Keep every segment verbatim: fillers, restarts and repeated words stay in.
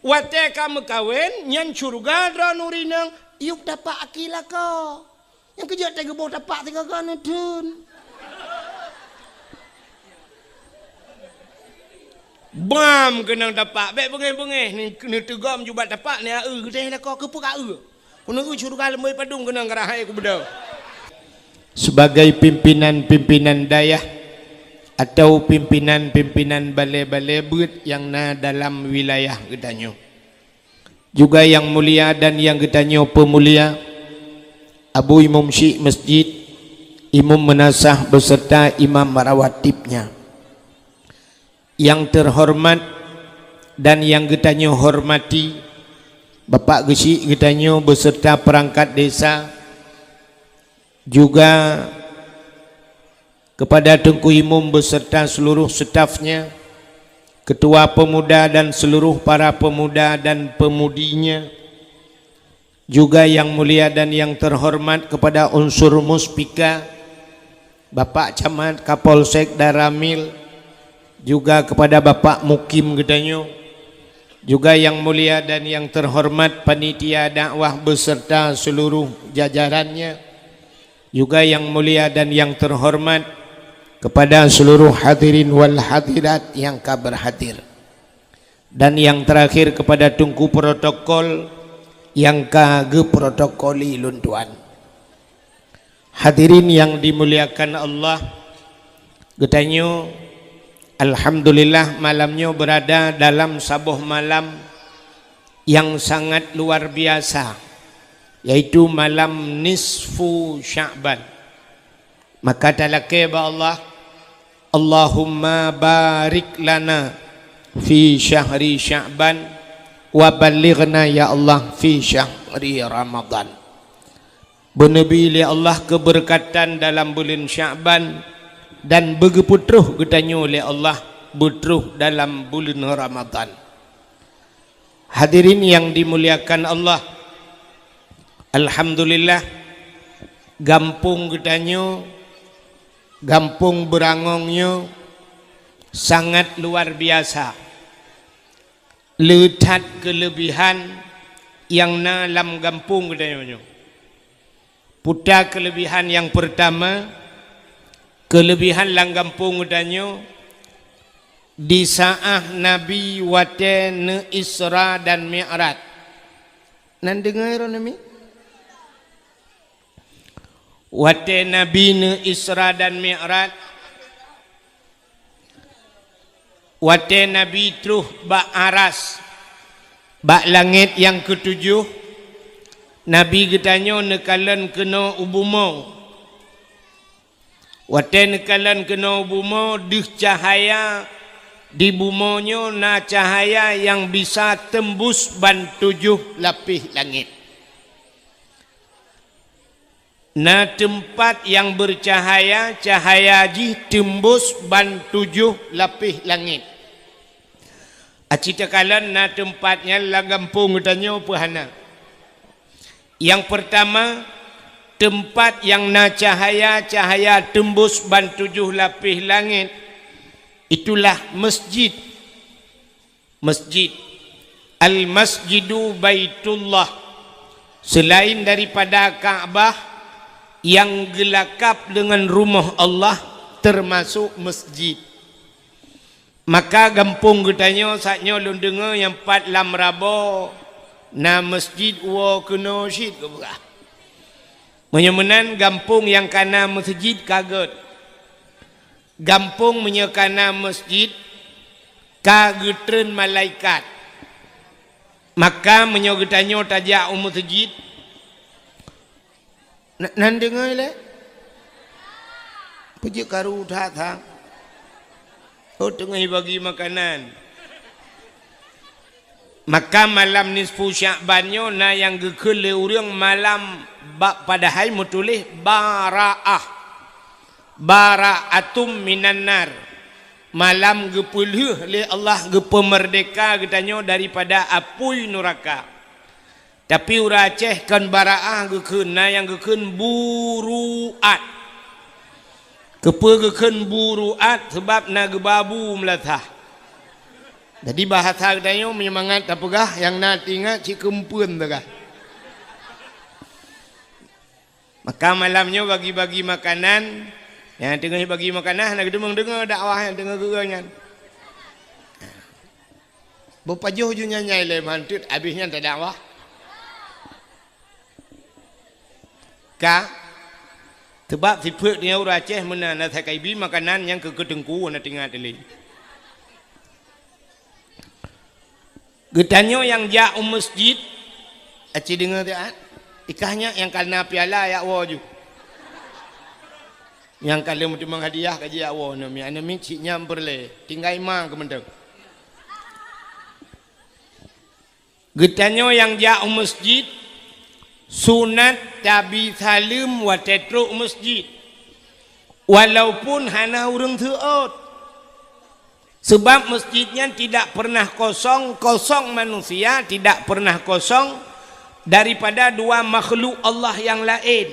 Watée ka meukawen, nyan syeuruga droeneuh rinong, yup tapak aki lakoe. Nyang keujeuet teuh geuboh tapak sigoe-goe neutheun. Bam keunong tapak, bék beungéh-beungéh, ni, neuteugom jubak tapak, ni aeu geudeh lakoe, keupeue ka eu. Keuneuk syeuruga leumoi padum keunong geurahai keu beudôh. Sebagai pimpinan-pimpinan dayah atau pimpinan-pimpinan balé-balé beuet nyang na dalam wilayah geutanyoe. Juga yang mulia dan yang geutanyoe peumulia, Abu Imum Syik Masjid, Imum Meunasah beserta Imam Rawatibnya. Yang terhormat dan yang geutanyoe hormati, Bapak Geuchik geutanyoe beserta perangkat desa, juga kepada Teungku Imum beserta seluruh stafnya, Ketua Pemuda dan seluruh para pemuda dan pemudinya, juga yang mulia dan yang terhormat kepada unsur Muspika, Bapak Camat Kapolsek Daramil, juga kepada Bapak Mukim geutanyoe, juga yang mulia dan yang terhormat panitia dakwah beserta seluruh jajarannya, juga yang mulia dan yang terhormat kepada seluruh hadirin wal hadirat yang ka berhadir. Dan yang terakhir kepada Teungku Protokol yang ka geuprotokoli lôn tuan. Hadirin yang dimuliakan Allah, geutanyoe alhamdulillah malam nyoe berada dalam saboh malam yang sangat luar biasa, yaitu malam nisfu Sya'ban. Maka talakée bak Allah, Allahumma barik lana fi syahri Sya'ban wa ballighna ya Allah fi syahri Ramadan. Beuneubi lé Allah keubeureukatan dalam buleuen Sya'ban dan beugeupeutroh geutanyoe lé Allah beutroh dalam buleuen Ramadan. Hadirin yang dimuliakan Allah, alhamdulillah, gampông geutanyoe, gampông Beurangong nyoe sangat luar biasa. Le that keuleubihan nyang na lam gampông geutanyoe nyoe. Peue ta keuleubihan nyang peurtama, keuleubihan lam gampông geutanyoe, di saát Nabi watée neu Isra dan Mi'raj. Nan deungoe droeneuh mi? Watée Nabi neu Isra dan Mi'raj, watée Nabi troh bak aras, bak langét nyang keutujoh, Nabi geutanyoe neukalon keunoe u bumoe. Watée neukalon keunoe u bumoe, deuh cahya di bumoe nyoe na cahya nyang bisa teumbus ban tujoh lapéh langét. Na teumpat nyang beucahya, cahya jih teumbus ban tujoh lapéh langét. Aci takalon na teumpat nyan lam gampông geutanyoe peu hana. Nyang peurtama, teumpat nyang na cahya, cahya teumbus ban tujoh lapéh langét, itulah masjid. Masjid. Al-Masjidu Baitullah. Selain daripada Ka'bah nyang geulakab deungon rumoh Allah, teumasok masjid. Maka gampông geutanyoe saát nyoe lôn deungoe nyang pat lam Rabo na masjid woe keunoe cit geupeugah. Meunyoe meunan gampông nyang ka na masjid ka gét. Gampông meunyoe ka na masjid ka geutreun malaikat. Maka meunyoe geutanyoe tajak u masjid, Na-, nan deungoe lé? Peue jeuet karu that-that? Oh, teungoh bagi makanan. Maka malam nisfu Sya'ban nyoe na nyang geukheun lé ureuëng malam ba-, padahai meutuléh Bara'ah. Bara'atum minan nar. Malam geupeulheueh lé Allah, geupeumeurdeka geutanyoe daripada apui nuraka. Tapi ureuëng Aceh kon bara'ah geukheun, na nyang geukheun buru'at. Keupeue geukheun buru'at? Sabab na geuba bu meulasah. Jadi, bahasa geutanyoe meunyoe mangat tapeugah, nyang na teuingat cit keumpeuen teuka. Maka malam nyoe bagi-bagi makanan, nyang teungoh bagi makanan hana geuteumeung deungoe dakwah nyang teungoh geueu nyan. Beupajoh ju nyan nyai lé manteuet, abéh nyan tadakwah. Ka, seubab sifeuet nyoe ureueng Aceh meunan, na sakai bi makanan nyang keu keuteungku na teuingat lé. Geutanyoe nyang jak u meuseujid, aci deungoe teuat, ikah nyak nyang ka na piala yak woe ju. Nyang ka lheueh meuteumong hadiah ka jiyak woe, aneuk miet, aneuk miet cit nyan peureulée, tinggai ma keumeudeueng. Geutanyoe nyang jak u meuseujid, sunat tabi saleuem watée trok u meuseujid, walaupun hana ureuëng seuôt. Seubab meuseujid nyan tidak pernah kosong, kosong manusia, tidak pernah kosong daripada dua makhluk Allah nyang laén.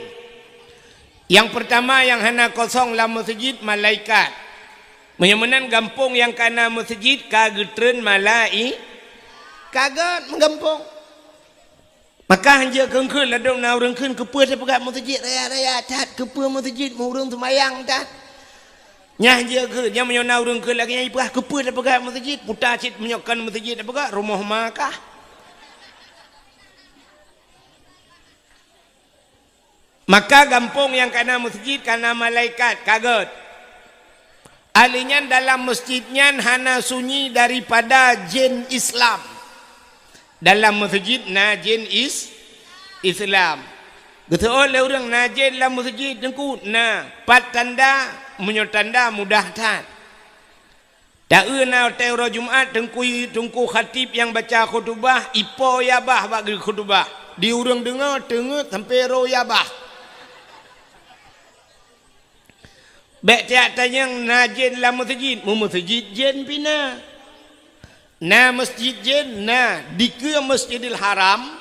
Nyang peurtama nyang hana kosong lam meuseujid, malaikat. Meunyoe meunan gampông nyang ka na meuseujid ka geutreun malai-, ka gét meugampông. Maka hanjeuet kheun-kheun ladôm na ureuëng kheun, "Keupeue tapeugah meuseujid raya-raya that? Keupeue meuseujid meu ureuëng seumayang that?" Nyan hanjeuet kheun, nyan meunyoe na ureuëng kheun lagée nyan jipeugah, "Keupeue tapeugah meuseujid?" Puta cit meunyoe kon meuseujid tapeugah, rumoh ma kah. Maka gampông nyang ka na meuseujid ka na malaikat, ka gét. Ahli nyan dalam meuseujid nyan hana sunyi daripada jén Islam. Dalam meuseujid na jén is-, Islam. Geuseuôt lé ureuëng, "Na jén lam meuseujid, Teungku?" "Na." "Pat tanda?" "Meunyoe tanda mudah that." Taeu na watée uroe Jumat teungku, teungku khatib nyang baca khutubah, ipo yabah bak geukhutubah. Di ureuëng deungoe teungeut sampoe roe yabah. Bék tiak tanyong na jén lam meuseujid, meu meuseujid jén pih na. Na meuseujid jén na, dikeue Masjidil Haram.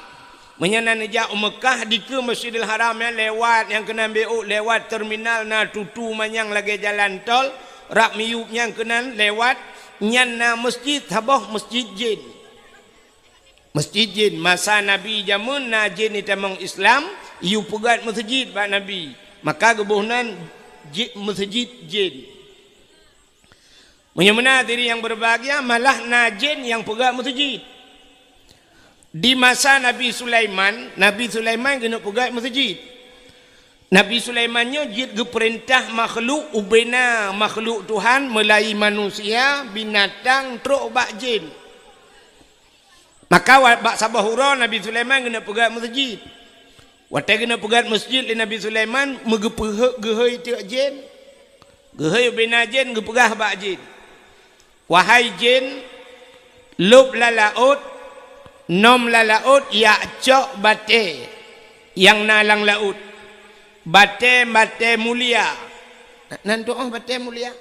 Meunyoe na neujak u Meukah, dikeue Masjidil Haram nyan lewat nyang keunan B O, lewat terminal na tutu manyang lagée jalan tol, rab miyueb nyang keunan lewat, nyan na meuseujid saboh meuseujid jén. Meuseujid jén, masa Nabi jameun na jén jitamong Islam, yue peugét meuseujid bak Nabi. Maka geuboh nan ji-, meuseujid jén. Meunyoe meunan hadirin nyang berbahagia, malah na jén nyang peugét meuseujid. Di masa Nabi Sulaiman, Nabi Sulaiman keuneuk peugét meuseujid. Nabi Sulaiman nyoe jeuet geupeurintah makhluk, ubena makhluk Tuhan, meulai manusia, binatang, trok bak jén. Maka wa-, bak saboh uroe Nabi Sulaiman keuneuk peugét meuseujid. Watée keuneuk peugét meuseujid lé Nabi Sulaiman, meugeupeuheuek geuhôi teuk jén. Geuhôi ubena jén geupeugah bak jén, "Wahai jén, lôb lam laôt, nom lam laôt, jak cok batée nyang na lam laôt. Batée-batée mulia." Nan tuoh batée mulia.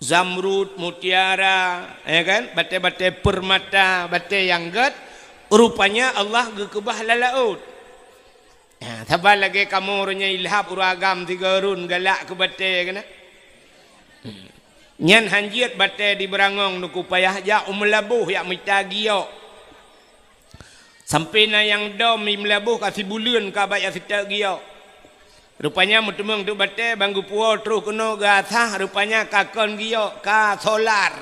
Zamrud, mutiara, ya kan? Batée-batée peurmata, batée nyang gét, rupanya Allah geukeubah lam laôt. Ha, saban lagée kamoe uroe nyoe ilhab ureuëng agam sigoe rhun galak keu batée keunan. Nyan hanjeuet batée di Beurangong Teungku, payah jak u Meulaboh jak mita giok. Sampoe na nyang dom i Meulaboh ka sibuleuen ka bak jak seutôt giok. Rupanya meuteumong teuk batée ban geupuwoe troh keunoe geuasah, rupanya ka kon giok, ka solar.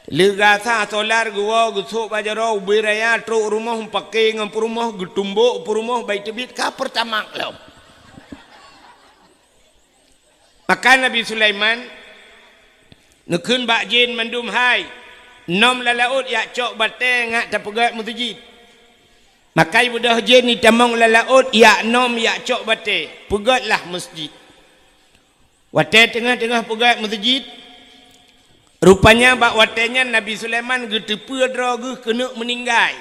Lheueh geuasah solar geuwoe geusôk bak jaroe ubé raya trok rumoh meupaké ngon peurumoh, geutumbok peurumoh bai teubiet ka Pertamax lom. Maka Nabi Sulaiman neukheun bak jén mandum, "Hai, nom lam laôt jak cok batée ngat tapeugét meuseujid." Maka ibeudôh jén jitamong lam laôt jak nom jak cok batée, "Peugétlah meuseujid." Watée teungoh-teungoh peugét meuseujid, rupanya bak watée nyan Nabi Sulaiman geuteupeue droe geuh keuneuk meuninggai.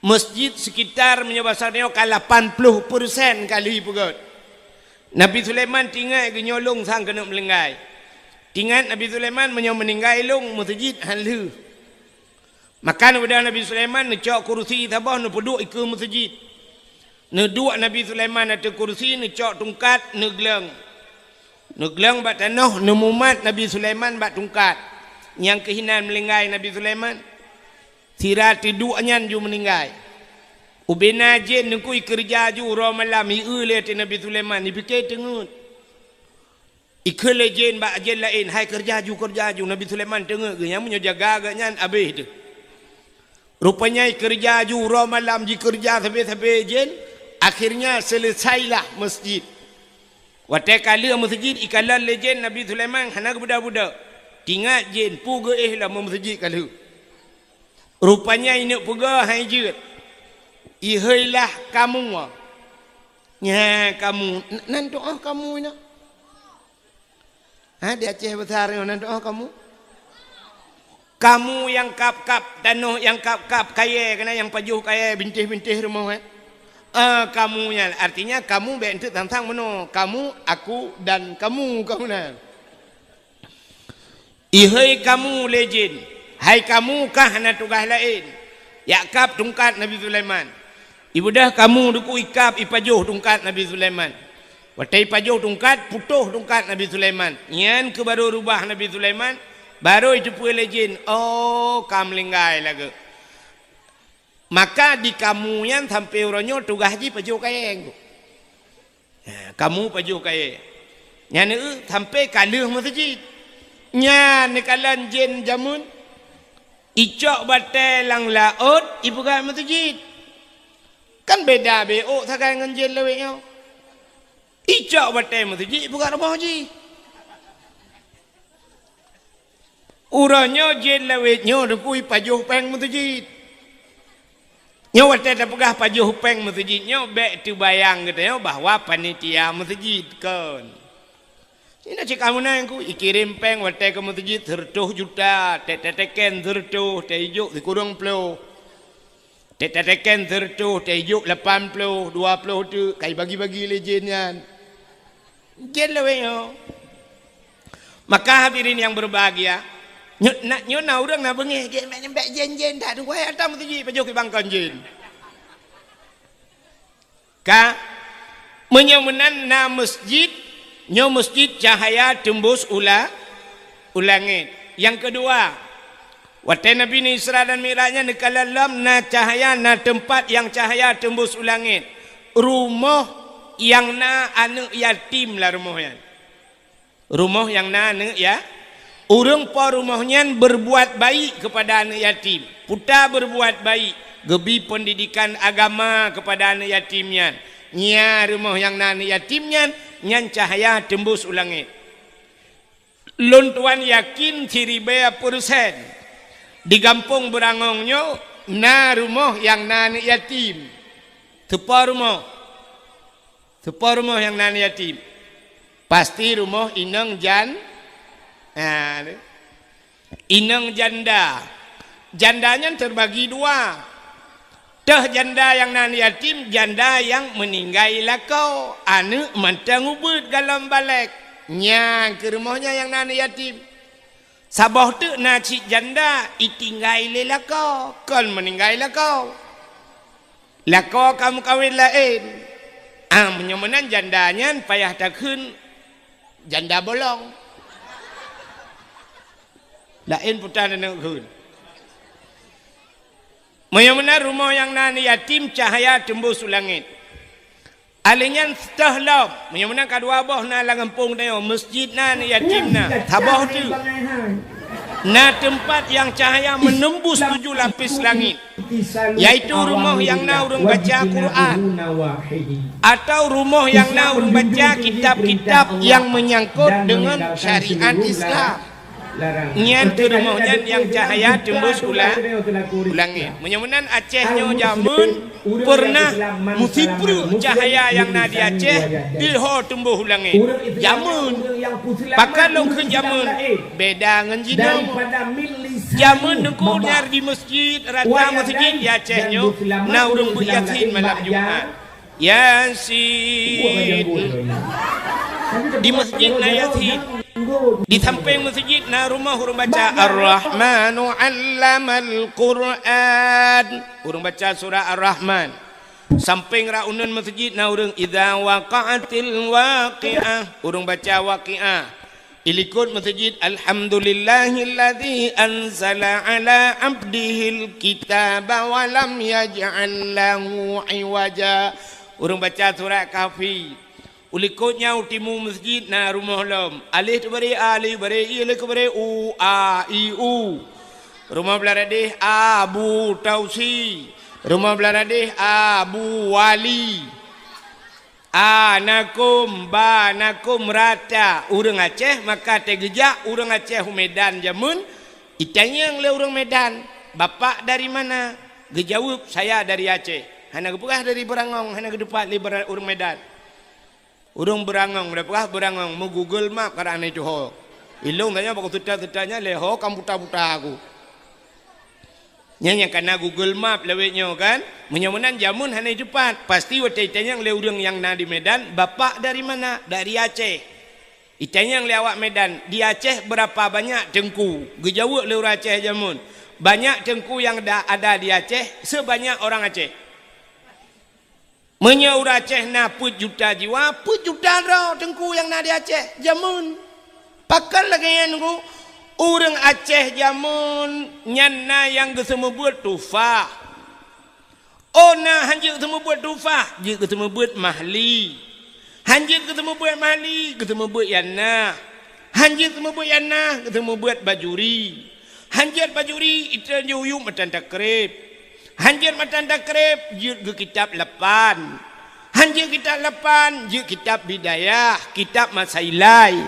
Meuseujid sekitar meunyoe basa tanyoe ka lapan ploh persen ka lheueh peugét. Nabi Sulaiman tingat geunyoe lôn sang keuneuk meuninggai. Tingat Nabi Sulaiman meunyoe meuninggai lôn meuseujid han lheueh. Maka neubeudôh Nabi Sulaiman neucok kurusi saboh neupeuduek ikeue meuseujid. Neuduek Nabi Sulaiman ateueh kurusi, neucok tungkat, neugleueng. Neugleueng bak tanoh, neumumat Nabi Sulaiman bak tungkat. Nyang keuh inan meuninggai Nabi Sulaiman. Sira teuduek nyan ju meuninggai. Ubena jén neukui keureuja ju uroe malam, ieu lé ateueh Nabi Sulaiman, ipike teungeut. Ikheun lé jén bak jén laén, "Hai keureuja ju, keureuja ju." Nabi Sulaiman teungeut geuh, nyan meunyoe jaga geuh nyan abéh teuh. Rupanya keureuja ju uroe malam, jikeureuja sabe-sabe jén, akhirnya seuleusailah meuseujid. Watée ka lheueh meuseujid, ikalon lé jén Nabi Sulaiman hana geubeudôh-beudôh. Tingat jén peue geuéh lom meuseujid ka lheueh. Rupanya ineuk peugah hai jeuet. Iheuilah kamoe. Nya kamoe, n-, nan tu'oh kamoe nyoe. Ha, di Aceh Besar nyoe nan tu'oh kamoe. Kamoe nyang kab-kab, tanoh nyang kab-kab kayée, keunan nyang pajoh kayée, bintéh-bintéh rumoh, eh. Ah, kamoe nyan, artinya kamoe bék eunteuk sang-sang meunoe. Kamoe, aku, dan kamoe, kamoe nan. Iheuy kamoe lé jén, hai kamoe kah hana tugaih laén, jak kab tungkat Nabi Sulaiman. Ibeudôh kamoe dikeue ikab ipajoh tungkat Nabi Sulaiman. Watée ipajoh tungkat, putôh tungkat Nabi Sulaiman. Nyan keuh barô rubah Nabi Sulaiman, barô iteupeue lé jén, "Oh, ka meuninggai lagée." Maka di kamoe nyan sampoe uroe nyoe tugaih jih pajoh kayée. Ha, kamoe pajoh kayée. Nyan, eh, sampoe ka lheueh meuseujid. Nyan neukalon jén jameun. Icok batée lam laôt, ipeugah meuseujid. Kan beda beuôt sagai ngon jén lawét nyoe. Icok batée meuseujid, ipeugah rumoh jih. Uroe nyoe jén lawét nyoe dikeue ipajoh péng meuseujid. Nyoe watée tapeugah pajoh péng meuseujid nyoe bék teubayang geutanyoe bahwa panitia meuseujid, kon. Inoe cit kamoe nan ku ikirém péng watée keu meuseujid seureutôh juta, tét tateken seureutôh, tét ijok sikureueng ploh. Tét tateken seureutôh, tét ijok lapan ploh, dua ploh teuk, ka ibagi-bagi lé jén nyan. Jén lawét nyoe. Maka hadirin yang berbahagia, nyoe na, nyoe na ureuëng na beungéh, jén bék jén-jén that, dua ata meuseujid pajoh keu bangkon jén. Ka, meunyoe meunan na meuseujid, nyoe meuseujid cahaya teumbus u la-, u langét. Nyang keudua, watée Nabi Isra dan Mi'raj nyan neukalon lom na cahaya, na teumpat nyang cahaya teumbus u langét. Rumoh nyang na aneuëk yatim lam rumoh nyan. Rumoh nyang na aneuëk ya-, ureuëng po rumoh nyan berbuat baik kepada aneuëk yatim. Peue ta berbuat baik, geubi pendidikan agama kepada aneuëk yatim nyan. Nya rumoh nyang na aneuëk yatim nyan, nyan cahaya teumbus u langét. Lôn tuan yakin siribée persen di gampông Beurangong nyoe na rumoh nyang na aneuëk yatim. Teupo rumoh. Teupo rumoh nyang na aneuëk yatim. Pasti rumoh inong jan-, ha, inong janda. Janda nyan teubagi dua. Teuh janda nyang na aneuëk yatim, janda nyang meuninggai lakoe, aneuëk mantong ubeuet golom balek. Nyan keuh rumoh nyan nyang na aneuëk yatim. Saboh teuk na cit janda itinggai lé lakoe, kon meuninggai lakoe. Lakoe ka meukawen laén. Ah, meunyoe meunan janda nyan payah takheun janda bolong. Laén peue ta neukheun. Meunyoe meunan rumoh nyang na aneuëk yatim cahaya teumbus u langét. Alèh nyan teuh lom, meunyoe meunan ka dua boh na lam gampông tanyoe, meuseujid na, aneuëk yatim na, saboh teuk. Na teumpat nyang cahaya menembus tujuh lapis langit, yaitu rumoh nyang na ureuëng baca Quran, atau rumoh nyang na ureuëng baca kitab-kitab nyang menyangkut dengan syariat Islam. Nyan keuh rumoh nyan nyang cahaya teumbus u la-, u langét. Meunyoe meunan Aceh nyoe jameun peureunah meusipreuk cahaya nyang na di Aceh, teuho teumbus u langét. Jameun. Pakon lôn kheun jameun? Beda ngon jinoe. Jameun neukheun nyan di meuseujid, rata meuseujid di Aceh nyoe na ureuëng beuet Yasin malam Jumat. Yasin. Di meuseujid na Yasin. Di sampéng meuseujid na rumoh ureuëng baca Ar-Rahmanu 'allamal Qur'an. Ureuëng baca surah Ar-Rahman. Sampéng rot uneuen meuseujid na ureuëng Idza waqa'atil waqi'ah. Ureuëng baca Waqiah. Ilikot meuseujid, "Alhamdulillahilladzi anzala ala abdihil kitaba wa lam yaj'al lahu iwaja." Ureuëng baca surat Kahfi. Ulikot nyan u timu meuseujid na rumoh lom. Aleh teubaré a, aleh baré i, aleh keubaré u, a, i, u. Rumoh beuladeh Abu Tausi. Rumoh beuladeh Abu Wali. A, nakum, ba, nakum, rata. Ureuëng Aceh maka teugeujak ureuëng Aceh u Medan jameun, itanyong lé ureuëng Medan, "Bapak dari mana?" Geujaweueb, "Saya dari Aceh." Hana geupeugah dari Beurangong, hana geuteupat lé Beura-, ureuëng Medan. Ureuëng Beurangong, geupeugah Beurangong, meu-Google Map karena itu ho. Ilong tanya bak seuta-seutanya lé ho kam buta-buta aku. Nyan nyang kana Google Map lawét nyoe kan? Meunyoe meunan jameun hana teupat, pasti watée itanyong lé ureuëng nyang na di Medan, "Bapak dari mana?" "Dari Aceh." Itanyong lé awak Medan, "Di Aceh berapa banyak teungku?" Geujaweueb lé ureuëng Aceh jameun, "Banyak teungku yang da-, ada di Aceh sebanyak orang Aceh." Meunyoe ureuëng Aceh na peuet juta jiwa, peuet juta droe teungku nyang na di Aceh jameun. Pakon lagée nyan, Teungku? Ureuëng Aceh jameun nyan na nyang geuseumeubeuet tufah. Oh na hanjeuet geuseumeubeuet tufah, jeuet geuseumeubeuet mahli. Hanjeuet geuseumeubeuet mahli, geuseumeubeuet yana. Hanjeuet geuseumeubeuet yana, geuseumeubeuet bajuri. Hanjeuet bajuri, itanyong yub matan takrib. Hanjeuet matan takrib, jeuet geukitab lapan. Hanjeuet kitab lapan, jeuet kitab bidayah, kitab masailai.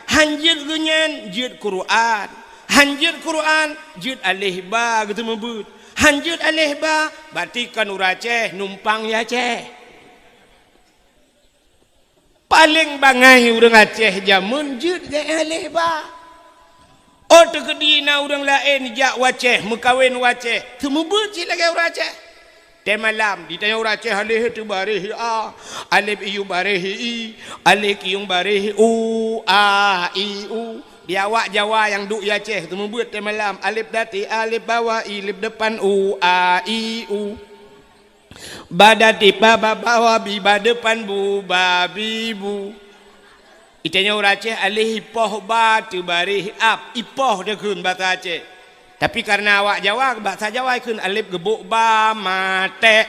Hanjeuet geunyan, jeuet Quran. Hanjeuet Quran, jeuet aleh ba geuseumeubeuet. Hanjeuet aleh ba, berarti kon ureuëng Aceh numpang di Aceh. Paleng bangai ureuëng Aceh jameun jeuet geualeh ba. Oh teukeudi na ureuëng laén jak u Aceh, meukawen u Aceh, seumeubeuet cit lagée ureuëng Aceh. Tée malam, ditanyong ureuëng Aceh aleh teubareh a, alef iyueng bareh i, alef kiyueng bareh u, a, i, u. Di awak Jawa nyang duek di Aceh, seumeubeuet tée malam, alef dati, alef bawa, i, alef depan, u, a, i, u. Ba dati ba ba bawa bi ba depan bu ba bi bu. Itanyong ureuëng Aceh aleh ipoh ba teubareh ab, ipoh teuh kheun basa Aceh. Tapi karena awak Jawa, basa Jawa kheun alef geubok ba maté.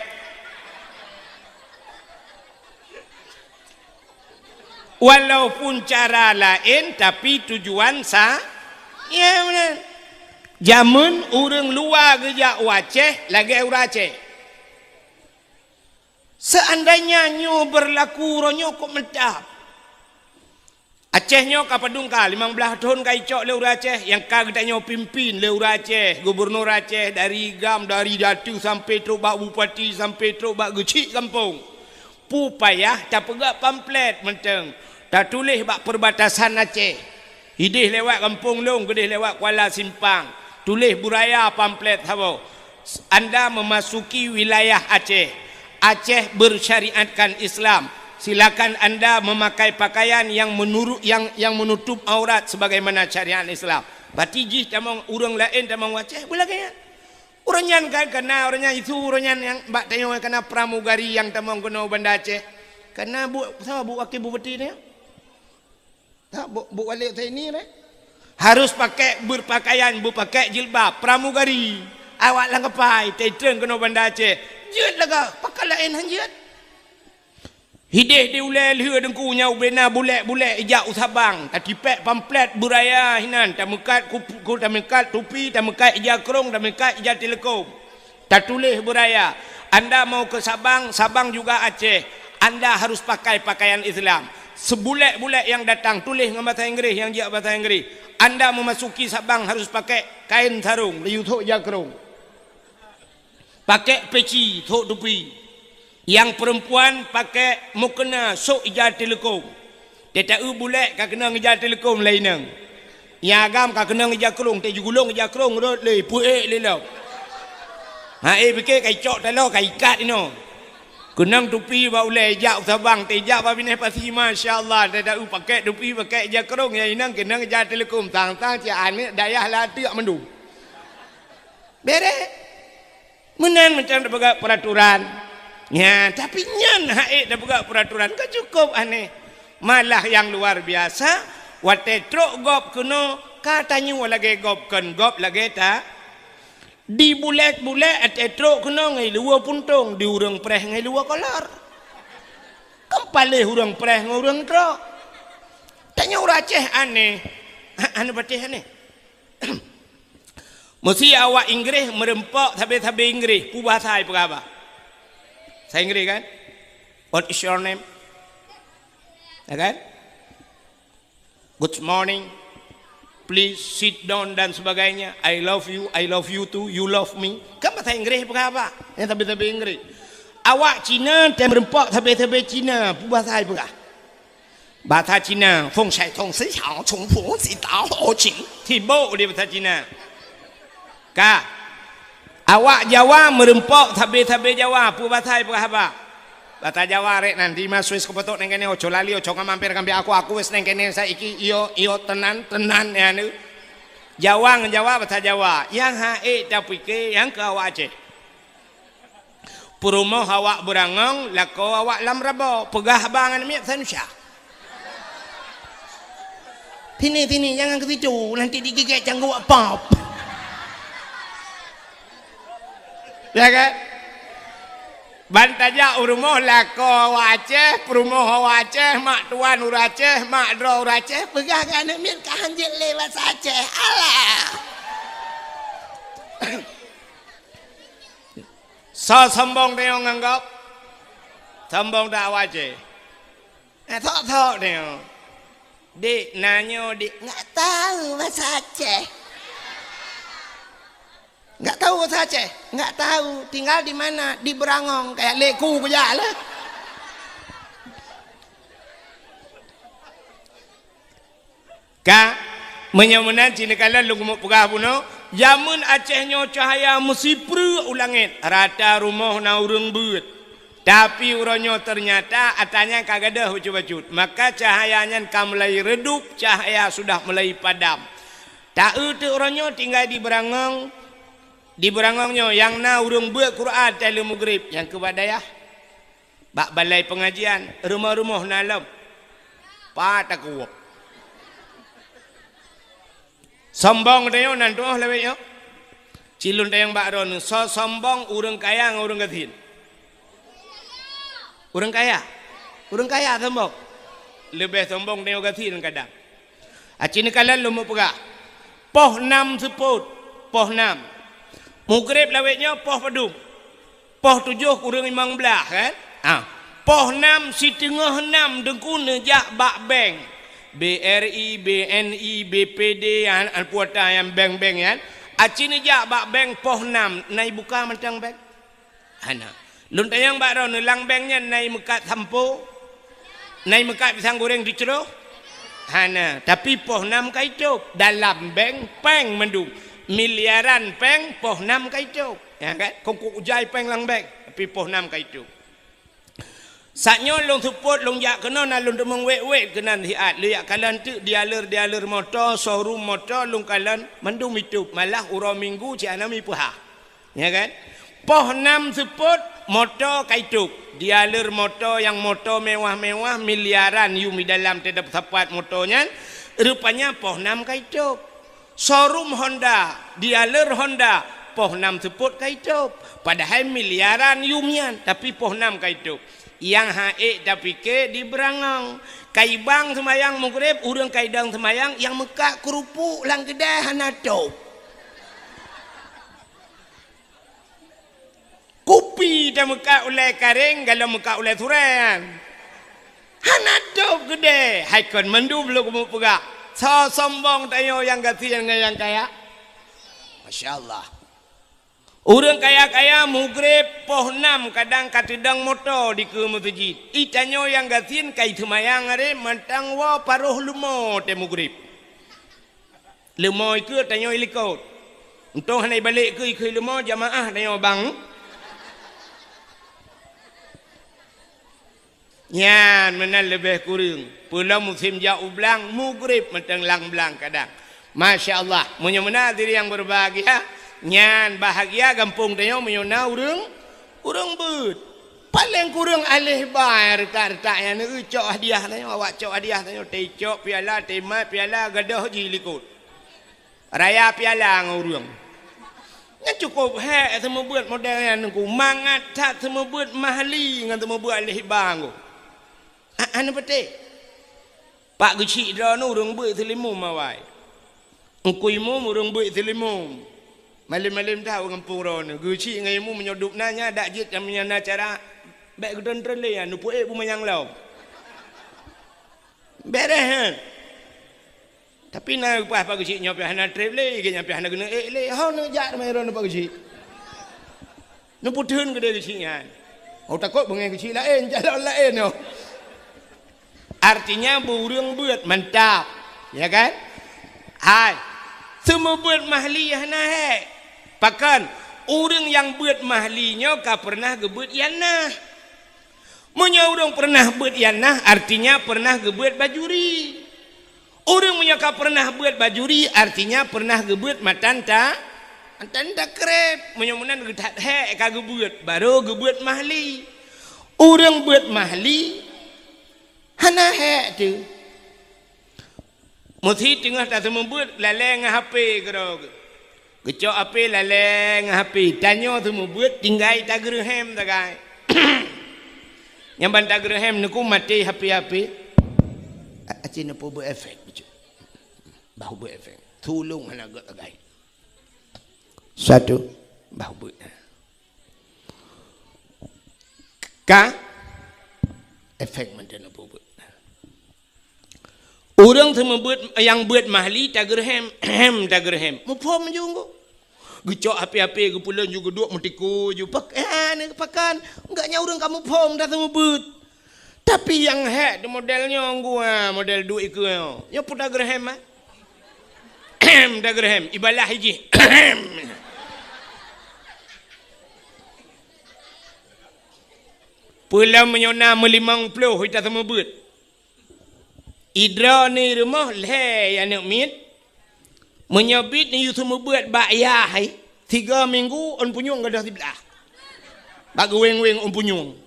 Walaupun cara laén, tapi tujuan sa-, ya, meunan. Jameun ureuëng luwa geujak u Aceh lagée ureuëng Aceh. Seandainya nyoe beurlaku uroe nyoe kok meutab. Aceh nyoe ka padum ka, limong blaih thon ka icok lé ureuëng Aceh, nyang ka geutanyoe pimpin lé ureuëng Aceh, gubunur Aceh, dari GAM, dari datu sampai trok bak bupati, sampai trok bak geuchik gampông. Peue payah tapeugah pamflet mantong, tatuléh bak perbatasan Aceh. Idéh lewat gampông lôn, geudéh lewat Kuala Simpang. Tuléh beuraya pamflet saboh, "Anda memasuki wilayah Aceh. Aceh bersyariatkan Islam. Silakan anda memakai pakaian yang menurut, yang, yang menutup aurat sebagaimana syariat Islam." Berarti jih tamong ureuëng laén tamong Aceh beulagée nyan. Ureuëng nyan kan kana, ureuëng nyan isu, ureuëng nyan nyang bak tanyoe kana pramugari nyang tamong keunoe Banda Aceh. Kana bu, sama bu wakil bupati nyoe? Tak, bu, bu wali Utsaimin, eh? Harus pakai berpakaian, berpakai jilbab, pramugari. Awak lam kapai, teutrön keunoe Banda Aceh. Jeuet lagak, pakon laén han jeuet. Hidéh di ulée lheueh Teungku nyan ubena bulek-bulek ijak u Sabang, tatipék pamflet beuraya hinan, tameukat kup-, ku-, tameukat tupi, tameukat ija krông, tameukat ija teuleukom. Tatuléh beuraya, "Anda mau ke Sabang, Sabang juga Aceh. Anda harus pakai pakaian Islam." Seubulek-bulek nyang datang tuléh ngon basa Inggréh, nyang jak basa Inggréh. "Anda memasuki Sabang harus pakai kain sarung, laju thok ija krông. Pakai peci, thok tupi. Nyang peurempuan pakai mukena, sok ija teuleukom." Teuta-eu bulek ka keunong ija teuleukom lé inong. Nyang agam ka keunong ija krông, teuta jigulong ija krông rot lé, peuék lé lom. Ha, eh, pike ka icok taloe, ka ikat inoe. Keunong tupi bak ulée, ijak u Sabang, teuta ijak bak binéh pasi, masya Allah, teuta-eu pakai tupi, pakai ija krông, nyang inong keunong ija teuleukom, sang-sang cit aneuk dayah lateuk mandum. Bereh. Meunan macam tapeugah peraturan. Nya, tapi nyan hak ék tapeugah peraturan ka cukup aneh. Malah yang luar biasa, Watée trok gob keunoe, ka tanyoe lagée gob, kon gob lagée ta. Di bulek-bulek watée trok keunoe ngon luwa puntông, di ureuëng preh ngon luwa kolor. Kan paléh ureuëng preh ngon ureuëng trok. Tanyoe ureuëng Aceh aneh. Aneh patéh aneh. Meusi awak Inggréh meureumpok sabe-sabe Inggréh, peue bahasa ipeugah haba? Bahasa Inggréh kan? "What is your name?" Ya kan? "Good morning. Please sit down," dan sebagainya. "I love you, I love you too, you love me." Kan bahasa Inggréh ipeugah haba? Nyang sabe-sabe Inggréh. Awak Cina teuh meureumpok sabe-sabe Cina, peue bahasa ipeugah? Bahasa Cina, "Feng shai tong si hao chung fu si dao ho qing." Sibok di bahasa Cina. Ka. Awak Jawa meureumpok sabe-sabe Jawa, peue bahasa ipeugah haba? Bahasa Jawa rek nan, di ma suis kupatok neng kene, oco lali, oco ngamamper kambi aku, aku wes neng kene saiki, iyo, iyo, tenan, tenan, ya, nu. Jawa ngon Jawa, bahasa Jawa. Nyang ha'e tapike, nyang keu awak Aceh. Peurumoh awak beurangong, lakoe awak lam rabo, peugah haba ngon miet sanusya. Sini, sini, jangan ke situ, nanti digigit cangguek pop. Ya kan? Ban tajak u rumoh lakoe awak Aceh, peurumoh awak Aceh, mak tuan ureuëng Aceh, mak droe ureuëng Aceh, peugah keu aneuk miet ka hanjeuet lé basa Aceh. Alah! Soe sombong tanyoe ngon gob? Sombong that awak Aceh. Eh, sok-sok tanyoe. "Dek, na nyoe, Dek." "Nggak tahu bahasa Aceh." "Nggak tahu bahasa Aceh?" "Nggak tahu." "Tinggal di mana?" "Di Beurangong." Kayak leku kujak lah. Ka, meunyoe meunan cit neukalon lôn keumeung peugah bunoe, jameun Aceh nyoe cahya meusipreuk u langét, rata rumoh na ureuëng beuet. Tapi uroe nyoe teunyata atra nyan ka gadôh bacut-bacut, maka cahya nyan ka mulai redup, cahya sudah mulai padam. Ta-eu teuk uroe nyoe tinggai di Beurangong, di Beurangong nyoe nyang na ureuëng beuet Quran watée lheueh mugreb, nyang keu bak dayah. Bak balai peungajian, rumoh-rumoh na lom. Pat takuwok. Sombong tanyoe nan tuoh lawét nyoe. Cilun tayong bak droeneuh, soe sombong ureuëng kaya ngon ureuëng gasien? Ureuëng kaya. Ureuëng kaya sombong. Leubeh sombong tanyoe gasien kadang. Aci neukalon lôn meupeugah. Poh nam seupôt, poh nam. Mugreb lawét nyoe poh padum? Poh tujoh kureueng limong blaih, kan? Ah. Poh nam siteungoh nam Teungku neujak bak bank. B R I, B N I, B P D, an, an puata nyang bank-bank nyan. Aci neujak bak bank poh nam, na ibuka mantong bank? Hana. Lôn tanyong bak droeneuh, lam bank nyan na imeukat sampo? Na imeukat pisang goreng teucroh? Hana. Tapi poh nam ka itôb. Dalam bank péng mandum. Miliaran péng poh nam ka itôb. Ya kan? Kongkong ujai péng lam bank. Tapi poh nam ka itôb. Saat nyoe lôn seupôt, lôn jak keunoe, na lôn teumeung wét-wét keunan siat. Lôn jak kalon teuk dealer-dealer moto, showroom moto, lôn kalon mandum itôb. Malah uroe Minggu cit hana mipeuhah. Ya kan? Poh nam seupôt, moto ka itôb. Dealer moto nyang moto mewah-mewah, miliaran yum di dalam teutab sapat moto nyan, rupanya poh nam ka itôb. Showroom Honda, dealer Honda, poh nam seupôt ka itôb. Padahai miliaran yum nyan, tapi poh nam ka itôb. Nyang ha'ék tapike di Beurangong. Ka ibang seumayang mugreb, ureuëng ka idong seumayang, nyang meukat keurupuk lam keudai hana tôb. Kupi tameukat ulée karéng, galom meukat ulée surée nyan. Hana tôb keudée, hai kon mandum lôn keumeung peugah. Soe sombong tanyoe nyang gasien ngon nyang kaya? Masya Allah. Ureuëng kaya-kaya mugreb poh nam kadang ka teudong moto dikeue meuseujid. I tanyoe nyang gasien ka iseumayang aré mantong woe paroh leumo tée mugreb. Leumo ikeue tanyoe ilikot. Untông hana ibalek keue ikeue leumo jamaah tanyoe bang. Nyan meunan leubeh kureueng. Peulom musém jak u blang, mugreb mantong lam blang kadang. Masya Allah, meunyoe meunan hadirin yang berbahagia, nyan bahagia gampông tanyoe meunyoe na ureuëng, ureuëng beuet. Paleng kureueng aléh ba nyang reutak-reutak nyan, neucok hadiah tanyoe, awak cok hadiah tanyoe, teucok piala, teumat piala, gadôh jih likot. Raya piala ngon ureueng. Nyan cukôp hék seumeubeuet model nyan Teungku, mangat that seumeubeuet mahli ngon seumeubeuet aléh ba Teungku. A, hana patéh. Pak geuchik droeneuh ureueng beuet seulimum awai. Teungku Imum ureueng beuet seulimum. Malem-malem that u gampông droeneuh. Geuchik ngon Imum meunyoe dub na nyan dak jeuet nyang na cara, bèk geutreun-treun lé nyan, neupeuék beumanyang lom. Bèrèh nyan. Tapi na leupah Pak geuchik nyoe pih hana trép lé, gét nyan pih hana keuneuk ék lé. Ho neujak teuma droeneuh Pak geuchik. Neupeutheun keudéh geuchik nyan. Oh, takot beungéh geuchik laén, calon laén nyoe. Artinya, beu ureueng beuet mantap. Ya kan? Hai. Seumeubeuet mahli hana hék. Pakon? Ureueng nyang beuet mahli nyoe ka peureunah geubeuet ianah. Meunyoe ureueng peureunah beuet ianah, artinya peureunah geubeuet bajuri. Ureueng meunyoe ka peureunah beuet bajuri, artinya peureunah geubeuet matan ta-, matan takreb. Meunyoe meunan geuthat hék ka geubeuet, barô geubeuet mahli. Ureueng beuet mahli, hana hék teuh. Meusi teungoh taseumeubeuet lalée ngon H P keudroe geuh. Geucok H P lalée ngon H P. Tanyoe seumeubeuet tinggai tageureuhem sagai. Nyang ban tageureuhem neuku maté H P-H P. A-, aci neupeubuet efek bacut. Bah buet efek. Tulông hana gét sagai. Satu. Bah buet. Ka efek mantong neupeubuet. Ureueng seumeubeuet nyang beuet mahli tageureuhem, hem tageureuhem. Muphom ju ngon. Geucok H P-H P geupeulon ju geuduek meutiku ju pak-, eh, ni pakon. Enggak nyan ureueng ka muphom dah seumeubeuet. Tapi nyang hék di model nyoe gua, model duek ikeue nyoe. Nyoe pun tageureuhem, ah. Hem tageureuhem, ibalah ijih. Peulom meunyoe na meulimong ploh ita seumeubeuet. Idroe ni rumoh lhée aneuk miet. Meunyoe bit neuyue seumeubeuet bak yah hai, tiga minggu ôn punyueng gadôh siblah. Bak geuweng-weng ôn punyueng.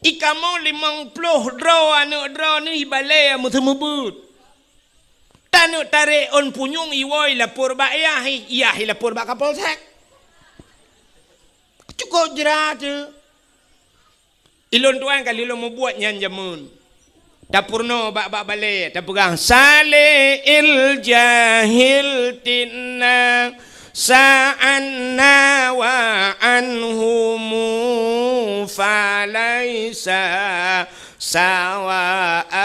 Ikamoe limong ploh droe aneuk droe ni ibalée meuseumeubeuet. Taneuk tarek ôn punyueng iwoe lapor bak yah hai, yah hai lapor bak kapolsek. Cukôp jrat teuh. Ilôn tuan ka lheueh lôn mubuet nyan jameun. Tapeurunoe bak, bak balée, tapeugah, "Saleh il jahil tinna sa'anna wa anhumu falaisa sawaan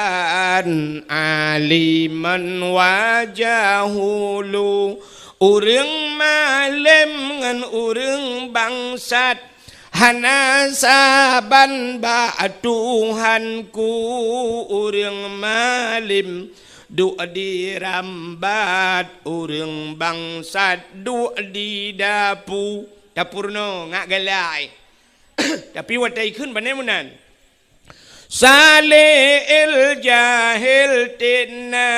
aliman wa jahulu." Ureueng malem ngon ureueng bangsat hana saban bak Tuhanku. Ureueng malem duek di rambat, ureueng bangsat duek di dapu. Tapeurunoe ngat galai. Tapi watée ikheun bane meunan. Saleh il jahil tinna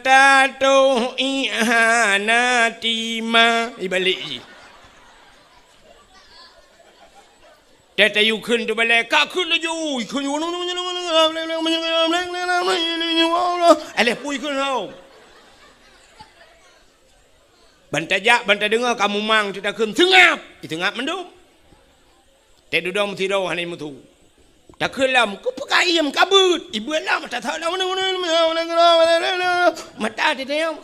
tatoh ié hana tima. Ibalek jih. Teu tayue kheun teubalée, ka kheun laju, kheun. Aléh pui kheun hau. Ban tajak, ban tadeungoe ka mumang, teu takheun, "Seungab!" Iseungab mandum. Teu dudoe meusidroe hana imeusu. Takheun lom, "Keupeue kayém ka beuet?" Ibeuet lom, tathok lom. Mata teuteum.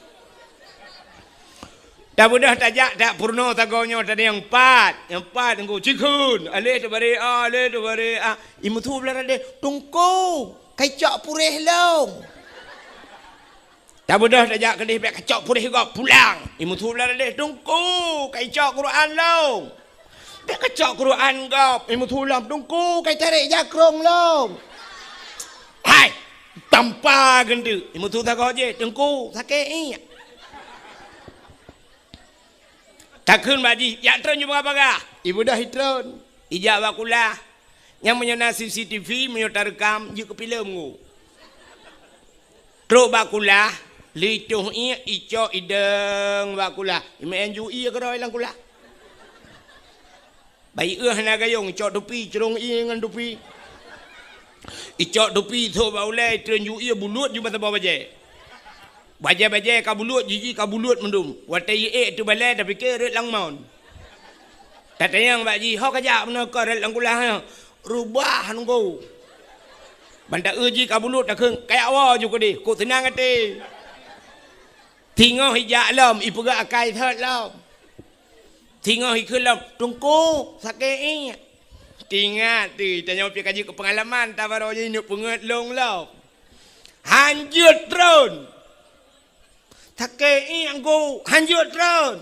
Tabeudôh tajak, tak peurunoe sagoe nyoe, tadong nyang pat. Nyang pat teungku, cikheun. Aléh teubarek, ah, aléh teubarek, ah. Imeusu blah radeh, "Teungku, kacok puréh lom." Tabeudôh tajak keudeh, "Bèk kacok puréh gob, pulang." Imeusu blah radeh, "Teungku, kacok Quran lom." "Bèk kacok Quran gob." Imeusu lom, "Teungku, katarek jakrong lom." "Hai, tampa geunteuk." Imeusu sagoe jih, "Teungku, sakét iék." Takheun bak jih, "Jak treun ju bagah-bagah." Ibeudôh itreun, ijak bak kulah. Nyang meunyoe na C C T V, meunyoe tareukam, jeuet keu filem ngu. Trok bak kulah, lheuh itoh iék, icok idong bak kulah. Imeu'en ju ié keudroe lam kulah. Bayi éueh na gayong, icok tupi, crông ié ngon tupi. Icok tupi, thok bak ulèe, treun ju ié, bulut ju bak saboh bajèe. Bajèe-bajèe ka bulut, jiji ka bulut mandum. Watèe jiék teubalèe, tapike rot lam mon. Tatanyong bak jih, "Ho kajak meunoe keu rot lam kulah nyoe?" "Reubah nunggu." Ban taeu jih ka bulut, takheun, "Kajak woe ju keudeh, kok seunang até." Singoh ijak lom, ipeugah akai thot lom. Singoh ikheun lom, "Teungku, sakét ié." Teuingat teuh, tanyoe pih ka jeuet keu peungalaman, tabarô jih neuk peungeut lôn lom. Han jeuet treun. Sakét ié Teungku, han jeuet treun.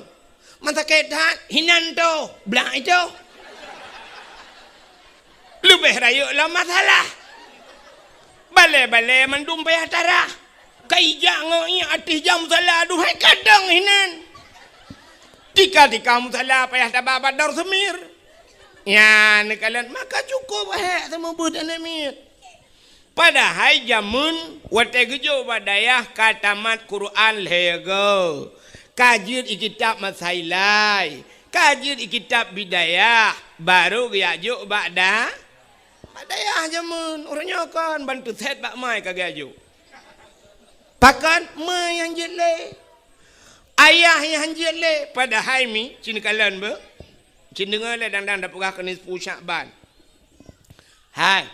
Man sakét that, hinan toh, blah itoh. Leubeh rayeuk lam masalah. Balèe-balèe mandum payah tarah. Ka ijak ngon ié ateueh jam musala, aduhai kadang hinan. Tika-tika musala payah taba bak dor seumir. Nyan neukalon maka cukup hék seumeubeuet aneuk miet. Padahai jameun watèe geujok bak dayah ka tamat Quran lhèe goe, ka jeuet i kitab Masailai, ka jeuet i kitab Bidayah, barô geujak jok bak da-, bak dayah jameun. Uroe nyoe kon ban teusét bak mai ka geujak jok. Pakon? Ma nyang jeuet lé, ayah nyang jeuet lé. Padahai mi, ci neukalon beuh, ci neudeungoe lé dang-dang tapeugah keu nisfu Syakban. Hai,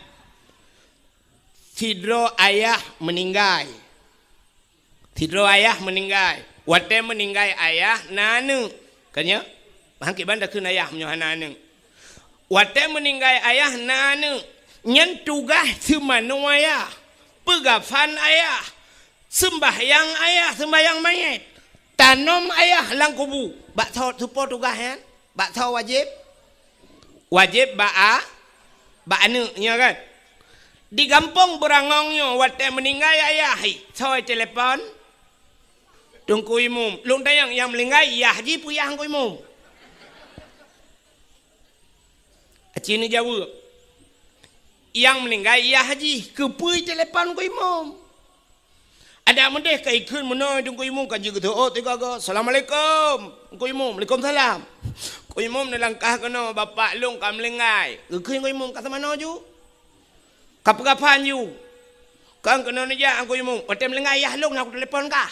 sidroe ayah meuninggai. Sidroe ayah meuninggai. Watèe meuninggai ayah na aneuk. Ka nyoe, han kiban takheun ayah meunyoe hana aneuk. Watèe meuninggai ayah na aneuk. Nyan tugaih seumanoe ayah. Peugafan ayah. Seumbahyang ayah, seumbahyang manyét. Tanom ayah lam kubu. Bak soe, soe po tugaih nyan? Bak soe wajéb? Wajéb bak a-, bak aneuk, nyo kan? Di gampông Beurangong nyoe watèe meuninggai ayah, hi, soe telepon? Teungku Imum. Lôn tanyong, nyang meuninggai yah jih peue yah Teungku Imum? Aci neujaweueb. Nyang meuninggai yah jih, keupeue telepon Teungku Imum? Adak meudeh ka ikheun meunoe Teungku Imum ka jeuet geuteuôt tiga go, "Assalamualaikum." Teungku Imum, "Waalaikumsalam." Teungku Imum neulangkah keunoe, "Bapak lôn ka meuninggai." Geukheun Teungku Imum, "Ka seumanoe ju? Ka peugafan ju?" "Kon keunoe neujak Teungku Imum, watèe meuninggai yah lôn na kutelepon kah."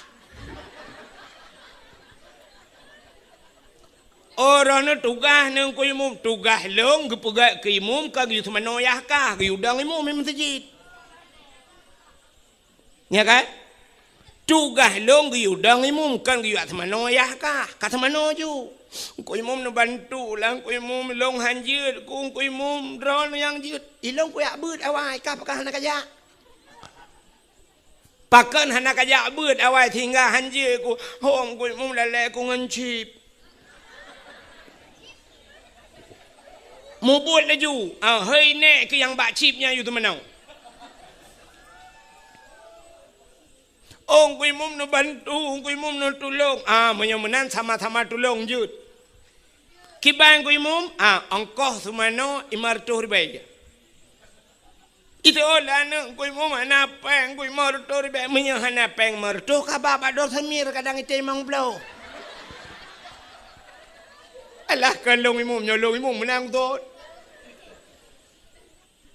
Oh, droeneuh tugaih Teungku Imum, tugaih lôn geupeugah keu imum ka geuyue seumanoe yah kah, geuyue dong imum di meuseujid. Nya kan? Tugaih lôn geuyue dong imum, kon geuyue seumanoe yah kah, ka seumanoe ju. Teungku Imum neubantu lah, Teungku Imum lôn han jeuet, ku Teungku Imum droeneuh nyang jeuet. Ilôn kujak beuet awai, kah pakon hana kajak? Pakon hana kajak beuet awai sehingga han jeuet ku? Hom Teungku Imum lalè ku ngon chip. Mubuet laju, ah, hei nèk keu nyang bak chip nyan yue teumanoe. Oh, Teungku Imum neubantu, Teungku Imum neutulông. Ah, meunyoe meunan sama-sama tulông jeuet. Kiban Teungku Imum, ah, ongkoh seumanoe lima reutôh ribèe. Itu oh, lah aneuk Teungku Imum hana pèng, Teungku Imum reutôh ribèe. Meunyoe hana pèng lima reutôh, ka ba bak dor seumir kadang item limong ploh. Alah, kon lôn imum, nyoe lôn imum meunan thon.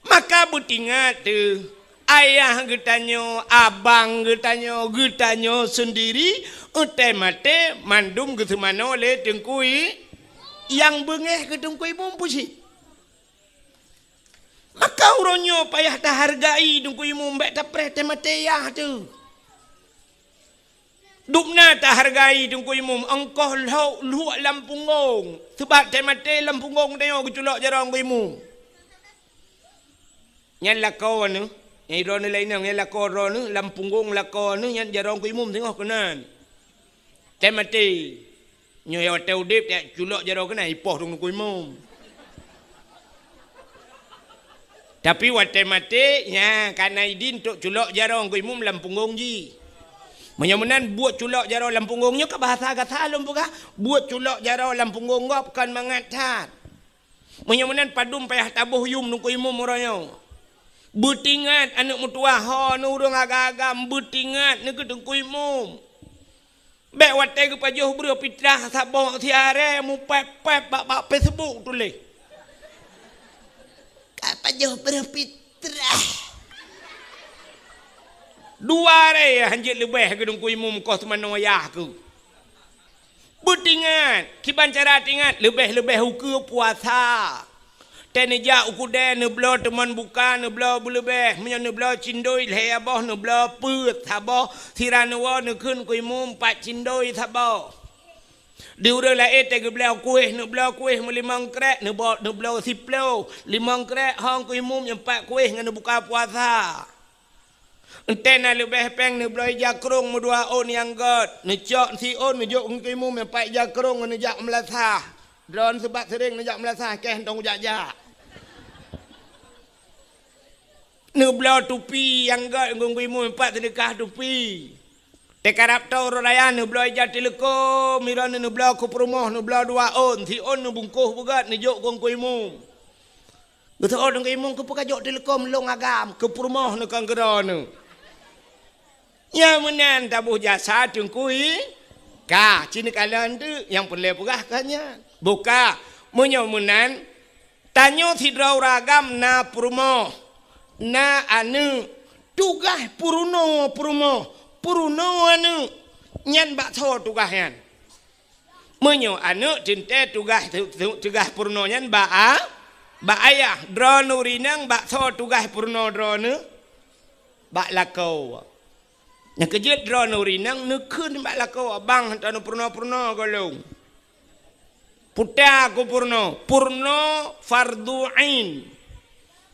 Maka beutingat teuh, ayah geutanyoe, abang geutanyoe, geutanyoe seundiri, watèe maté mandum geuseumanoe lé Teungku I-, nyang beungéh keu Teungku Imum peucit. Maka uroe nyoe payah tahargai Teungku Imum, bèk tapreh teumaté yah teuh. Dubna tahargai Teungku Imum, ongkoh lhok luek lam punggong. Seubab teumaté lam punggong tanyoe geuculok jaroe Teungku Imum. Nyan lakoe neuh, nyang droeneuh laén inong, nyan lakoe droeneuh, lam punggong lakoe neuh nyan jaroe Teungku Imum singoh keunan. Teumaté. Nyoe watèe udép, taculok jaroe keunan, ipoh Teungku Imum. Tapi watèe maté, nya, ka na idin untuk culok jaroe Teungku Imum lam punggong jih. Meunyoe meunan, buet culok jaroe lam punggong nyoe ka bahasa gata lôn peugah, buet culok jaroe lam punggong gob kon mangat that. Meunyoe meunan, padum payah taboh yum Teungku Imum uroe nyoe. Beutingat aneuk meutuwah ho, neuh ureueng agam-agam, beutingat neuh keu Teungku Imum. Bèk watèe geupajoh breueh pitrah saboh siaré mupèp-pèp bak, bak Facebook tuléh. Joh berfitrah. Dua ré hanjeuet leubeh keu Teungku Imum koh teumanoe yah keu. Beutingat, kiban cara tingat, leubeh-leubeh ukeue puasa. Teuh neujak u keudè, neubloe teumon buka, neubloe beuleubeh, meunyoe neubloe cindoi lhèe boh, neubloe peuet saboh, sira neuwoe neukheun keu imum pat cindoi saboh. Di ureueng laén teuh geubloe kueh, neubloe kueh meulimong krek, neubo-, neubloe siploh, limong krek hong keu imum nyang pat kueh ngon neubuka puasa. Enteuk na leubeh péng neubloe ija krông meudua ôn nyang gèt, neucok siôn neujok keu imum nyang pat ija krông ngon neujak meulasah. Droeneuh seubab seuréng neujak meulasah, kèe hana jak-jak. Neubloe tupi nyang gèt keu imum nyang pat seudeukah tupi. Teukarab toe uroe raya neubloe ija teuleukom, droeneuh neubloe keu peurumoh, neubloe dua ôn, siôn neubungkôh beugèt neujok keu imum. Geuseuôt deungon imum, keupeue kajok teuleukom lôn agam, keu peurumoh neukheun keu droeneuh. Nyang meunan taboh jasa Teungku i ka, ci neukalon teuk nyang peureulèe peugah ka nyan. Buka, meunyoe meunan, tanyoe sidroe ureueng agam na peurumoh, na aneuk, tugaih peurunoe peurumoh, peurunoe aneuk, nyan bak soe tugaih nyan? Meunyoe aneuk teuntèe tugaih, tu-, tu-, tugaih peurunoe nyan bak a-, bak ayah, droeneuh ureueng inong bak soe tugaih peurunoe droeneuh? Bak lakoe. Nyang keujeuet droeneuh ureueng inong neukheun bak lakoe, "Abang, hana peurunoe-peurunoe goh lom." Peue ta keu peurunoe, peurunoe fardhu ain.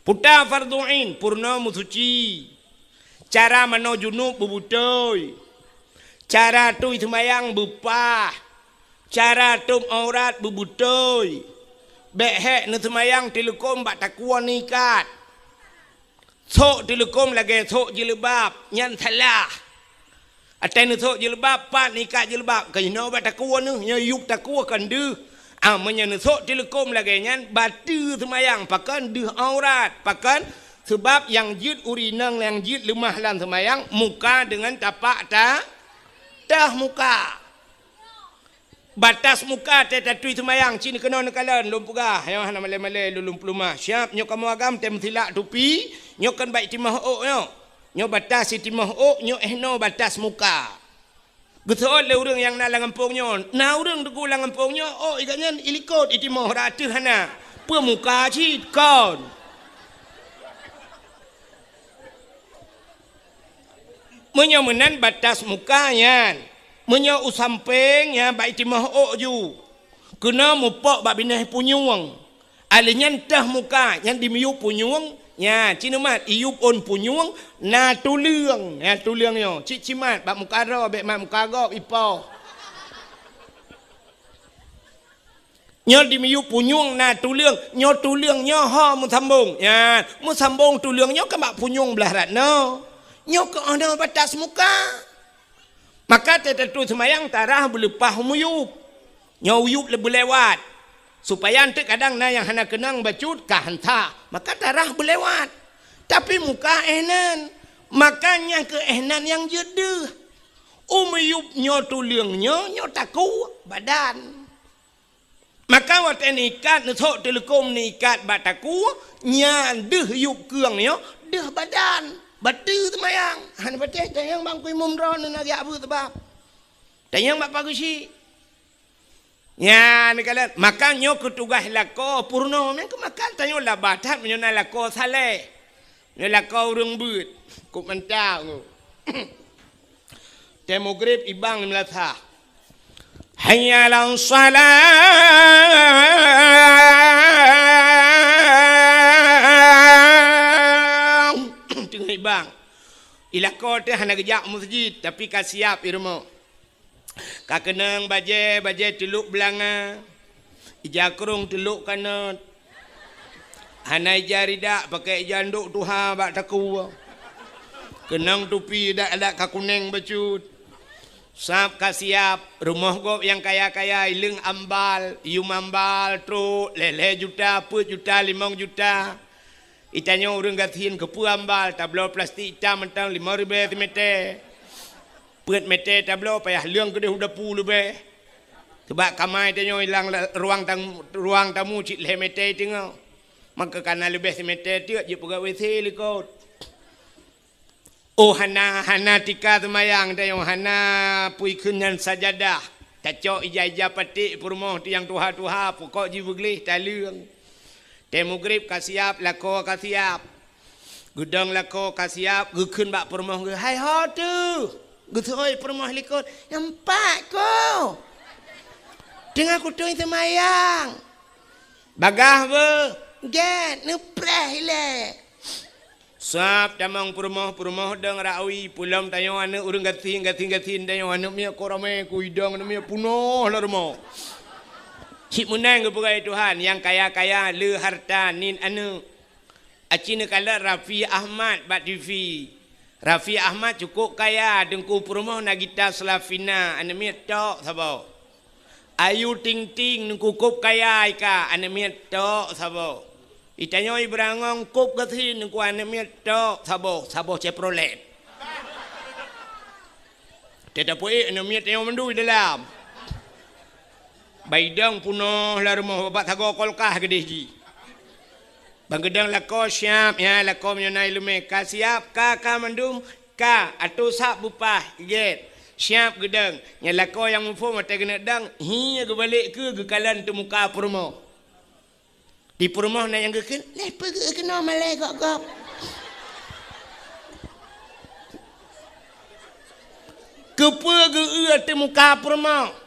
Peue ta fardhu ain, peurunoe meusuci. Cara manoe junub beubeutôi. Cara tui seumayang beupah. Cara tôb aurat beubeutôi. Bèk hèk neuseumayang teuleukom bak takue neuikat. Sôk teuleukom lagèe sôk jilbab, nyan salah. Watèe neusôk jilbab, pat neuikat jilbab, keunoe bak takue neuh, nyoe yup takue kon deuh. Ah, meunyoe neusôk teuleukom lagèe nyan, bateue seumayang, pakon deuh aurat, pakon? Seubab nyang jeuet ureueng inong nyang jeuet leumah lam seumayang, muka deungon tapak ta-, teuh muka. Batas muka teuh tatui seumayang, ci neukeunong neukalon, lôn peugah, nyoe hana malèe-malèe lôn, lôn peuleumah. Siap, nyoe kamoe agam teuh meusilak tupi, nyoe kon bak itimoh ôk nyoe. Nyoe batas itimoh ôk, nyoe 'oh noe batas muka. Geuseuôt lé ureueng nyang na lam gampông nyoe. Na ureueng teungku lam gampông nyoe, ôk i gobnyan ilikot itimoh, rot ateueh hana. Peue muka cit kon. Meunyoe meunan batas muka nyan, meunyoe u sampéng nyan bak itimoh ôk ju, keunoe mupok bak binéh punyueng. Alèh nyan teuh muka, nyan dimiyup punyueng, nyan ci neumat iyup ôn punyueng, na tuleueng, na tuleueng nyoe, cit cimat bak muka droe, bèk mat muka gob ipoh. Nyoe dimiyup punyueng na tuleueng, nyoe tuleueng nyoe ho meusambong. Nyan, meusambong tuleueng nyoe keu bak punyueng blah rat noe. Nyoe keu 'oh noe batas muka. Maka teutatui seumayang tarah beuleupah u miyup. Nyoe u yup le-, beulewat. Supaya eunteuk kadang na nyang hana keunong bacut ka hanta. Maka tarah beulewat. Tapi muka 'oh nan. Maka nyang keu 'oh nan nyang jeuet deuh. U miyup nyoe tuleueng nyoe, nyoe takue badan. Maka watèe neuikat, neusôk teuleukom neuikat bak takue, nyan deuh yup keueng nyoe, deuh badan, bateue seumayang. Hana patéh tanyong bak Teungku Imum droeneuh na geujak beuet sabab. Tanyong bak Pak Geuchik. Nyan neukalon, maka nyoe keu tugaih lakoe peurunoe, meunan keu maka tanyoe labah that meunyoe na lakoe saleh. Nyoe lakoe ureueng beuet, kok mantap nyoe. Teuh mugrib ibang di meulasah. Hayya 'alas shalah. Teungoh ibang. Ilakoe teuh hana geujak meuseujid, tapi ka siap i rumoh. Ka keunong bajèe, bajèe teulok beulanga, ija krông teulok kanot. Hana ija ridak, pakai ija ndok tuha bak takue. Keunong tupi adat-adat ka kunèng bacut. Sab ka siap, rumoh gob nyang kaya-kaya, ileueng ambal, yum ambal, trok, lhèe-lhèe juta, peuet juta, limong juta. Itanyoe ureueng gasien keupeue ambal, tabloe plastik itam mantong limong ribèe simeter. Peuet meter tabloe payah leueng keudeh u dapu leubeh. Sabab kama itanyoe ilang la-, ruang tamu, ruang tamu cit lhèe meter teungoh. Maka kana leubeh simeter teuk jipeugah W C likot. Oh, hana, hana tika seumayang tanyoe, hana pui kheun nyan sajadah. Tacok ija-ija paték peurumoh tu nyang tuha-tuha, pokok jih beugleh taleueng. Tée mugreb ka siap, lakoe ka siap. Geudong lakoe ka siap, geukheun bak peurumoh geuh, "Hai ho teuh?" Geuseuôt peurumoh likot, "Nyan pat ko. Teungoh kutui seumayang." "Bagaih beuh?" "Gét, neupreh ilée." Sab tamong peurumoh, peurumoh dong rawi, pulom tanyoe aneuëk ureuëng gasien, gasien-gasien tanyoe aneuëk miet ko ramé, ku idong aneuëk miet punoh lam rumoh. Cit meunan geupeugah Tuhan, nyang kaya-kaya le harta nit aneuëk. Aci neukalon Raffi Ahmad bak T V. Raffi Ahmad cukup kaya, Teungku peurumoh Nagita Slavina, aneuëk miet tok saboh. Ayu Ting Ting, Teungku kop kaya ika, aneuëk miet tok saboh. Itanyoe Ibrangong kop gasien, Teungku aneuëk miet tok saboh, saboh Chevrolet. Teuh tapeuék aneuëk miet tanyoe mandum dalam. Baidong punoh lam rumoh, bak sagoe kolkah geudeh jih. Ban geudong lakoe siap, ya, lakoe meunyoe na iéleumé ka siap, ka, ka mandum, ka, atô sab beupah, gét. Siap geudong. Nyan lakoe nyang muphom watée geuneuk dong, hi geubalek keu geukalon teumuka peurumoh. Di peurumoh na nyang geukheun, "Lé peue geu-eu keunoe malée gop-gop." Keupeue geu-eu teumuka peurumoh?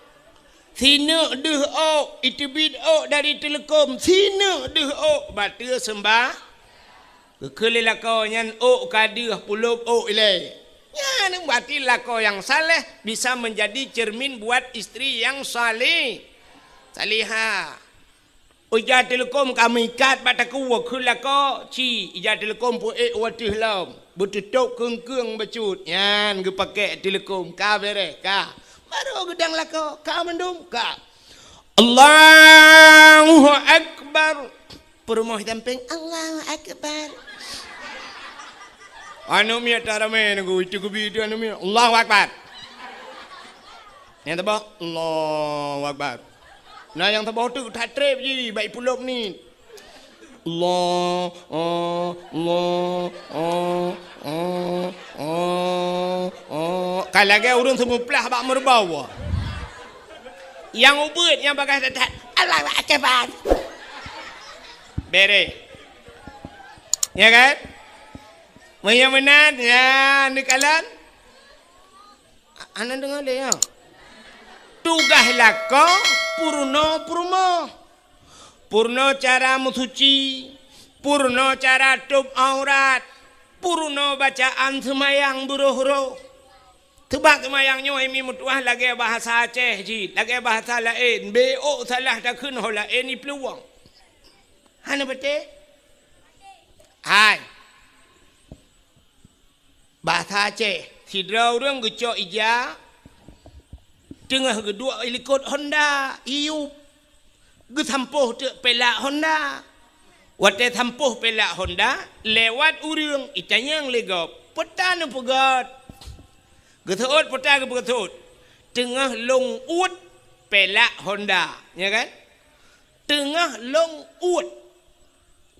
Sineuk deuh ôk, iteubiet ôk dari teuleukom, sineuk deuh ôk, bateue seumbah. Geukheun lé lakoe nyan ôk ka deuh, pulop ôk ilée. Nyan berarti lakoe nyang saleh bisa menjadi cermin buat istri yang saleh, salihah. Ija teuleukom ka meuikat bak takue kheun lakoe, ci, ija teuleukom peuék u ateueh lom, beuteutôb keung-keung bacut, nyan geupakék teuleukom, ka béréh, ka. Barô geudong lakoe, ka mandum, ka. Allahu Akbar. Peurumoh sampéng, Allahu Akbar. Aneuëk miet taramé nunggu, itu geubi itu aneuëk miet, Allahu Akbar. Nyang saboh, Allahu Akbar. Na nyang saboh teuk that treb jih, bak ipulop nit. Allah, oh, Allah, oh, oh, oh, oh. Ka lagée ureuëng seumeuplah bak meureubau. Nyang ubeuet, nyang bagaih that-that, Allahu Akbar. Béréh. Ya kan? Meunyoe meunan, ya, neukalon. Hana deungoe lé, ya. Tugaih lakoe peurunoe peurumoh. Peurunoe cara meusuci, peurunoe cara tôb aurat, peurunoe bacaan seumayang beuroh-roh. Teubak seumayang nyoe mi meutuah lagée bahasa Aceh jih, lagée bahasa laén, bék ôk salah takheun ho laén iplueng. Hana patéh? Hai. Bahasa Aceh, sidroe ureuëng geucok ija, teungoh geuduek likot honda, iyup, geusampôh teuk pelak honda. Watée sampôh pelak honda, lewat ureuëng, itanyong lé gob, "Peue ta neupeugét?" Geuseuôt peue ta geupeugét? "Teungoh lôn uet pelak honda." Ya kan? Teungoh lôn uet.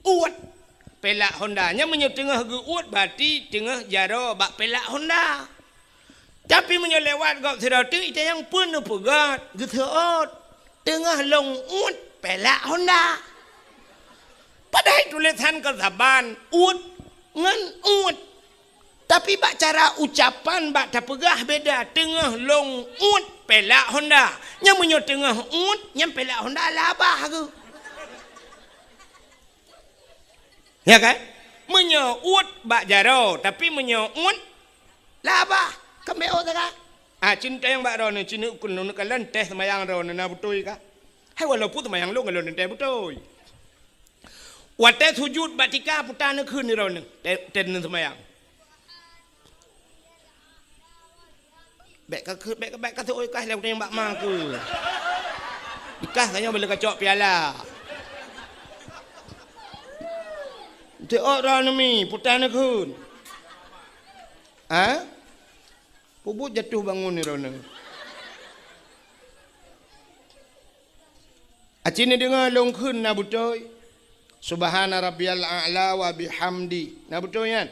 Uet pelak honda. Nyan meunyoe teungoh geu-uet, berarti teungoh jaroe bak pelak honda. Tapi meunyoe lewat gob sidroe teuk, itanyong, "Peue neupeugét?" Geuseuôt, "Teungoh lôn uet pelak honda." Padahai tulésan kon saban uet ngon uet. Tapi bak cara ucapan, bak tapeugah beda, "Teungoh lôn uet pelak honda." Nyan meunyoe teungoh uet, nyan pelak honda labah geuh. Ya kan? Meunyoe uet bak jaroe, tapi meunyoe uet labah, kambek ôk saga. Ah, cinta nyang bak droeneuh, ci neuk keunoe neukalon teuh seumayang droeneuh na beutôi ka? Hai, walaupun seumayang lôn, lôn teuh beutôi. Watée sujut bak tika, peue ta neukheun droeneuh, teuh, teuh seumayang. Bék ka, bék ka, bék ka seuôt kah lé nyang bak ma keu. Ikah ka nyoe bela kacok piala. Teuôt droeneuh mi, peue ta neukheun. Ha? Peubuet jatuh bangun droeneuh. Aci neudeungoe lôn kheun na beutôi. Subhana rabbiyal a'la wa bihamdi. Na beutôi nyan?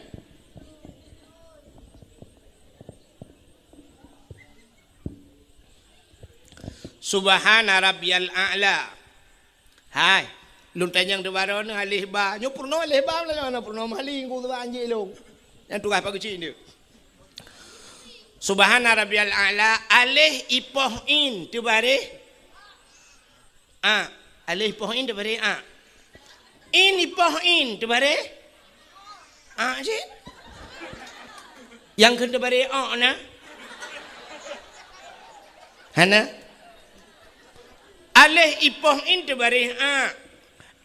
Subhana rabbiyal a'la. Hai, lôn tanyong teubaroe neuh aleh ba. Nyoe peurunoe aleh ba, lôn na peurunoe mali ngon teuba anjing lôn. Nyang tugaih Pak Geuchik nyoe. Subhana rabbiyal a'la, aleh ipoh in teubareh a. Aleh ipoh in teubareh a. In ipoh in teubareh a cit. Nyang kheun teubareh o na? Hana. Aleh ipoh in teubareh a.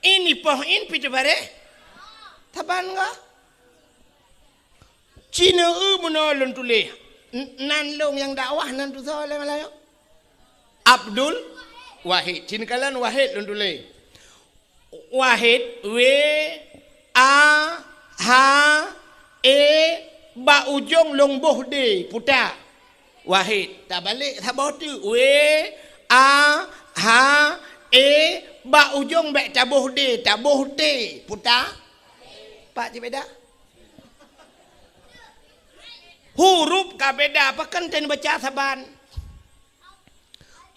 In ipoh in pi teubareh. Saban ka? Cina eu meunoe lôn tuléh. N-, nan lôn nyang dakwah nan tusoe lé malam nyoe. Abdul Wahid. Cina kalon Wahid lôn tuléh. Wahid, W, A, H, E, bak ujong lôn boh D, puta. Wahid, tabalek saboh teuk. W, A, H, E, bak ujong bèk taboh D, taboh T, puta. Pat cit beda? Huruf ka beda, pakon teubaca saban.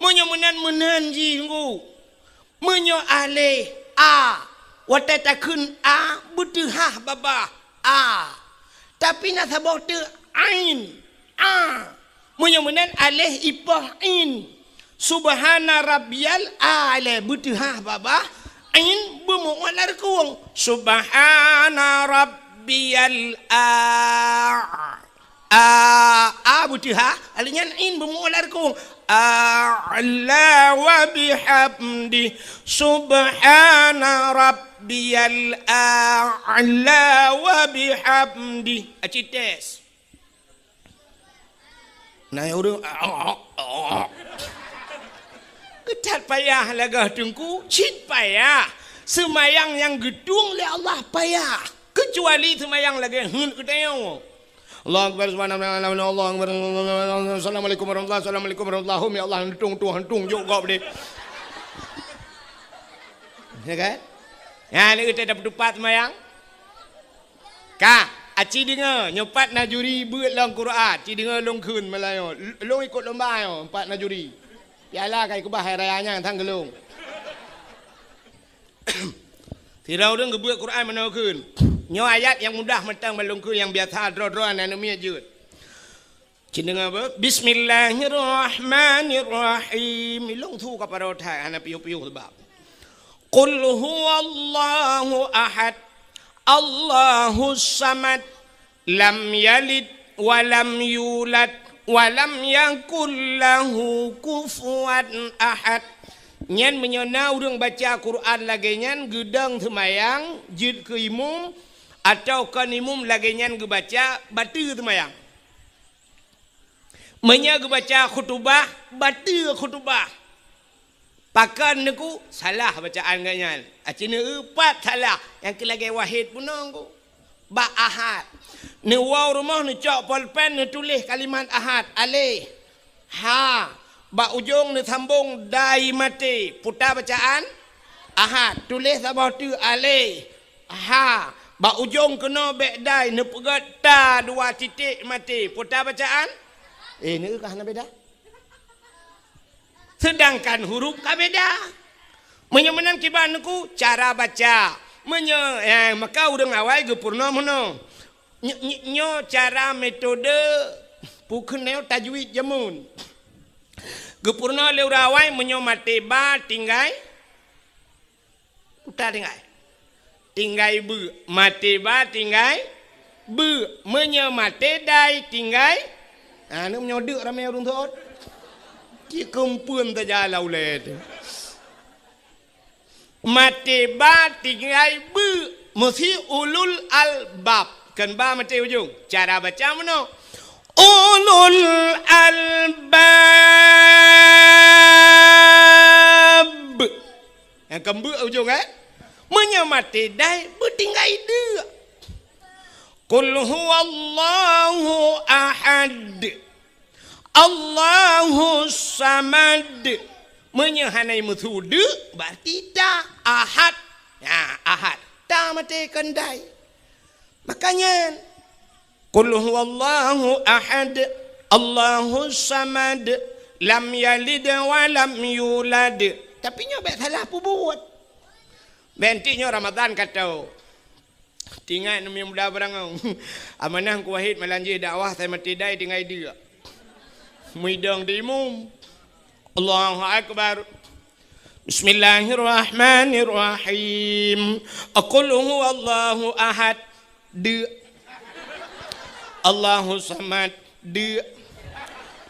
Meunyoe meunan, meunan jih ngu. Meunyoe aleh a, watèe takheun a, beuteuhah babah a. Tapi na saboh teuk ain, a. Meunyoe meunan aleh ipoh in. Subhana rabbiyal a'la, beuteuhah babah ain beumeu'oh lam reukong. Subhana rabbiyal a. A, a beuteuhah, alèh nyan in beumeu'oh lam reukong. A'la wa bihamdi. Subhana rabbiyal a'la wa bihamdi. Aci tes. Na ureueng, keutat payah lagèe teungku, cit payah. Seumayang nyang geutueng lé Allah payah. Keucuali seumayang lagèe heuet geutanyoe. Allahu Akbar, subhanallah, Allahu Akbar, Allahu Akbar, assalamualaikum warahmatullahi, assalamualaikum warahmatullahi, ya Allah, hantung tu, hantung, jok gob deh. Ya kan? Ya, ni kita dapat tupat semayang. Ka, aci deungoe, nyoe pat na juri beuet lam Quran, ci deungoe lôn kheun malam nyoe. Lôn ikot lomba nyoe, pat na juri. Piala ka ikeubah hai raya nyan sang geulong. Sidroe ureueng geubeuet Quran meunoe kheun. Nyoe ayat nyang mudah mantong ban lôn kheun, nyang biasa droe-droe aneuk miet jeuet. Cit deungoe beuh. Bismillahirrahmanirrahim. Ilong su ka padahai hana piôh-piôh sabab. Qul huwallahu ahad. Allahus samad. Lam yalid wa lam yulad wa lam yakul lahu kufuwan ahad. Nyan meunyoe na ureueng baca Quran lagèe nyan geudong seumayang jeuet keu imum, atawa kon imum lagèe nyan geubaca bateue seumayang. Meunyoe geubaca khutubah, bateue khutubah. Pakon neuku salah bacaan geuh nyan. Aci neupat salah, nyang keu lagèe Wahid bunoe ku. Bak ahad. Neuwoe rumoh neucok polpen neutuléh kalimat ahad, aleh, ha, bak ujong neusambong dai maté, puta bacaan ahad, tuléh saboh teuk aleh, ha, bak ujong keunoe bèk dai neupeugèt ta dua titik maté, puta bacaan. Eh, neueu ka hana beda. Seudangkan huruf ka beda. Meunyoe meunan kiban neuku cara baca. Meunyoe, eh, maka ureueng awai geupeurunoe meunoe. Ny-, ny-, nyoe cara metode pukheun nyoe tajwid jameun. Geupeurunoe lé ureueng awai meunyoe maté ba tinggai Uta tinggai. Tinggai beu. Maté ba tinggai beu. Meunyoe maté dai tinggai. Ha, ni meunyoe deuk ramé ureueng seuôt. Cit keumpeuen saja lam ulèe teuh. Maté ba tinggai beu. Meusi ulul albab. Kon ba maté ujong. Cara baca meunoe. Ulul albab. Nyang keumbeuek ujong, eh? Meunyoe maté dai, beutinggai deuk. Qul huwallahu ahad. Allahus samad. Meunyoe hana meusu deuk, berarti ta ahad. Ya, ahad. Ta maté keundai. Makanya, qul huwallahu ahad, Allahus samad, lam yalid wa lam yulad. Tapi nyoe bèk salah peubuet. Bèk enteuk nyoe Ramadan ka tho. Tingat neumi muda beurangau. Amanah Teungku Wahid malam jih dakwah, saya mati dai tinggai dia. Muidong di imum. Allahu Akbar. Bismillahirrahmanirrahim. Qul huwallahu ahad. Deuk. Allahu samad. Deuk.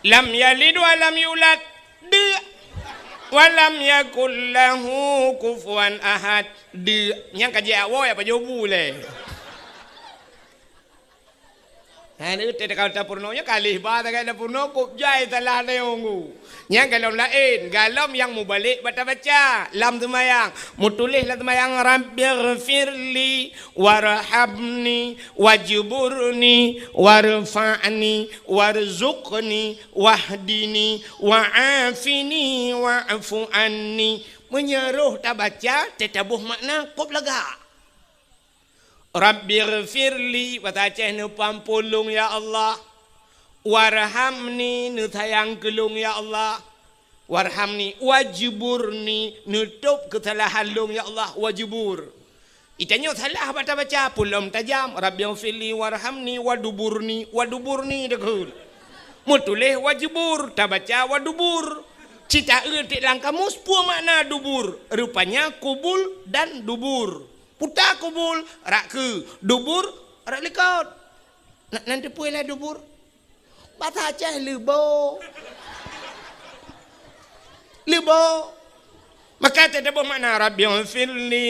Lam yalid wa lam yulad. Deuk. Wa lam yakul lahu kufuwan ahad. Deuk. Nyang ka jiak woe apa jobu lé. Ha, ni teuka tapeurunoe nyoe kalih ba tagai tapeurunoe kok jai salah tayong. Nyang golom laén, golom nyang mubalek bak tabaca lam seumayang. Mutuléh lam seumayang, "Rabbighfirli warhamni wajburni warfa'ni warzuqni wahdini wa'afini wa'fu anni." Meunyoe roh tabaca, teutabôh makna kop lagak. Rabbighfirli, basa Aceh neupeuampôn lôn, ya Allah. Warhamni, neusayang keu lôn, ya Allah. Warhamni, wajburni, neutôb keusalahan lôn, ya Allah, wajbur. Itanyoe salah bak tabaca, peue lom tajam, Rabbighfirli, warhamni, waduburni, waduburni, deukeue. Meutuléh wajbur, tabaca wadubur. Cit taeu tiek lam kamus, peue makna dubur? Rupanya kubul dan dubur. Puta kubul, rak keue, dubur, rak likot. Na, nan teupeue lah dubur? Basa Aceh leubo. Leubo. Maka teutabôh makna, "Rabbighfirli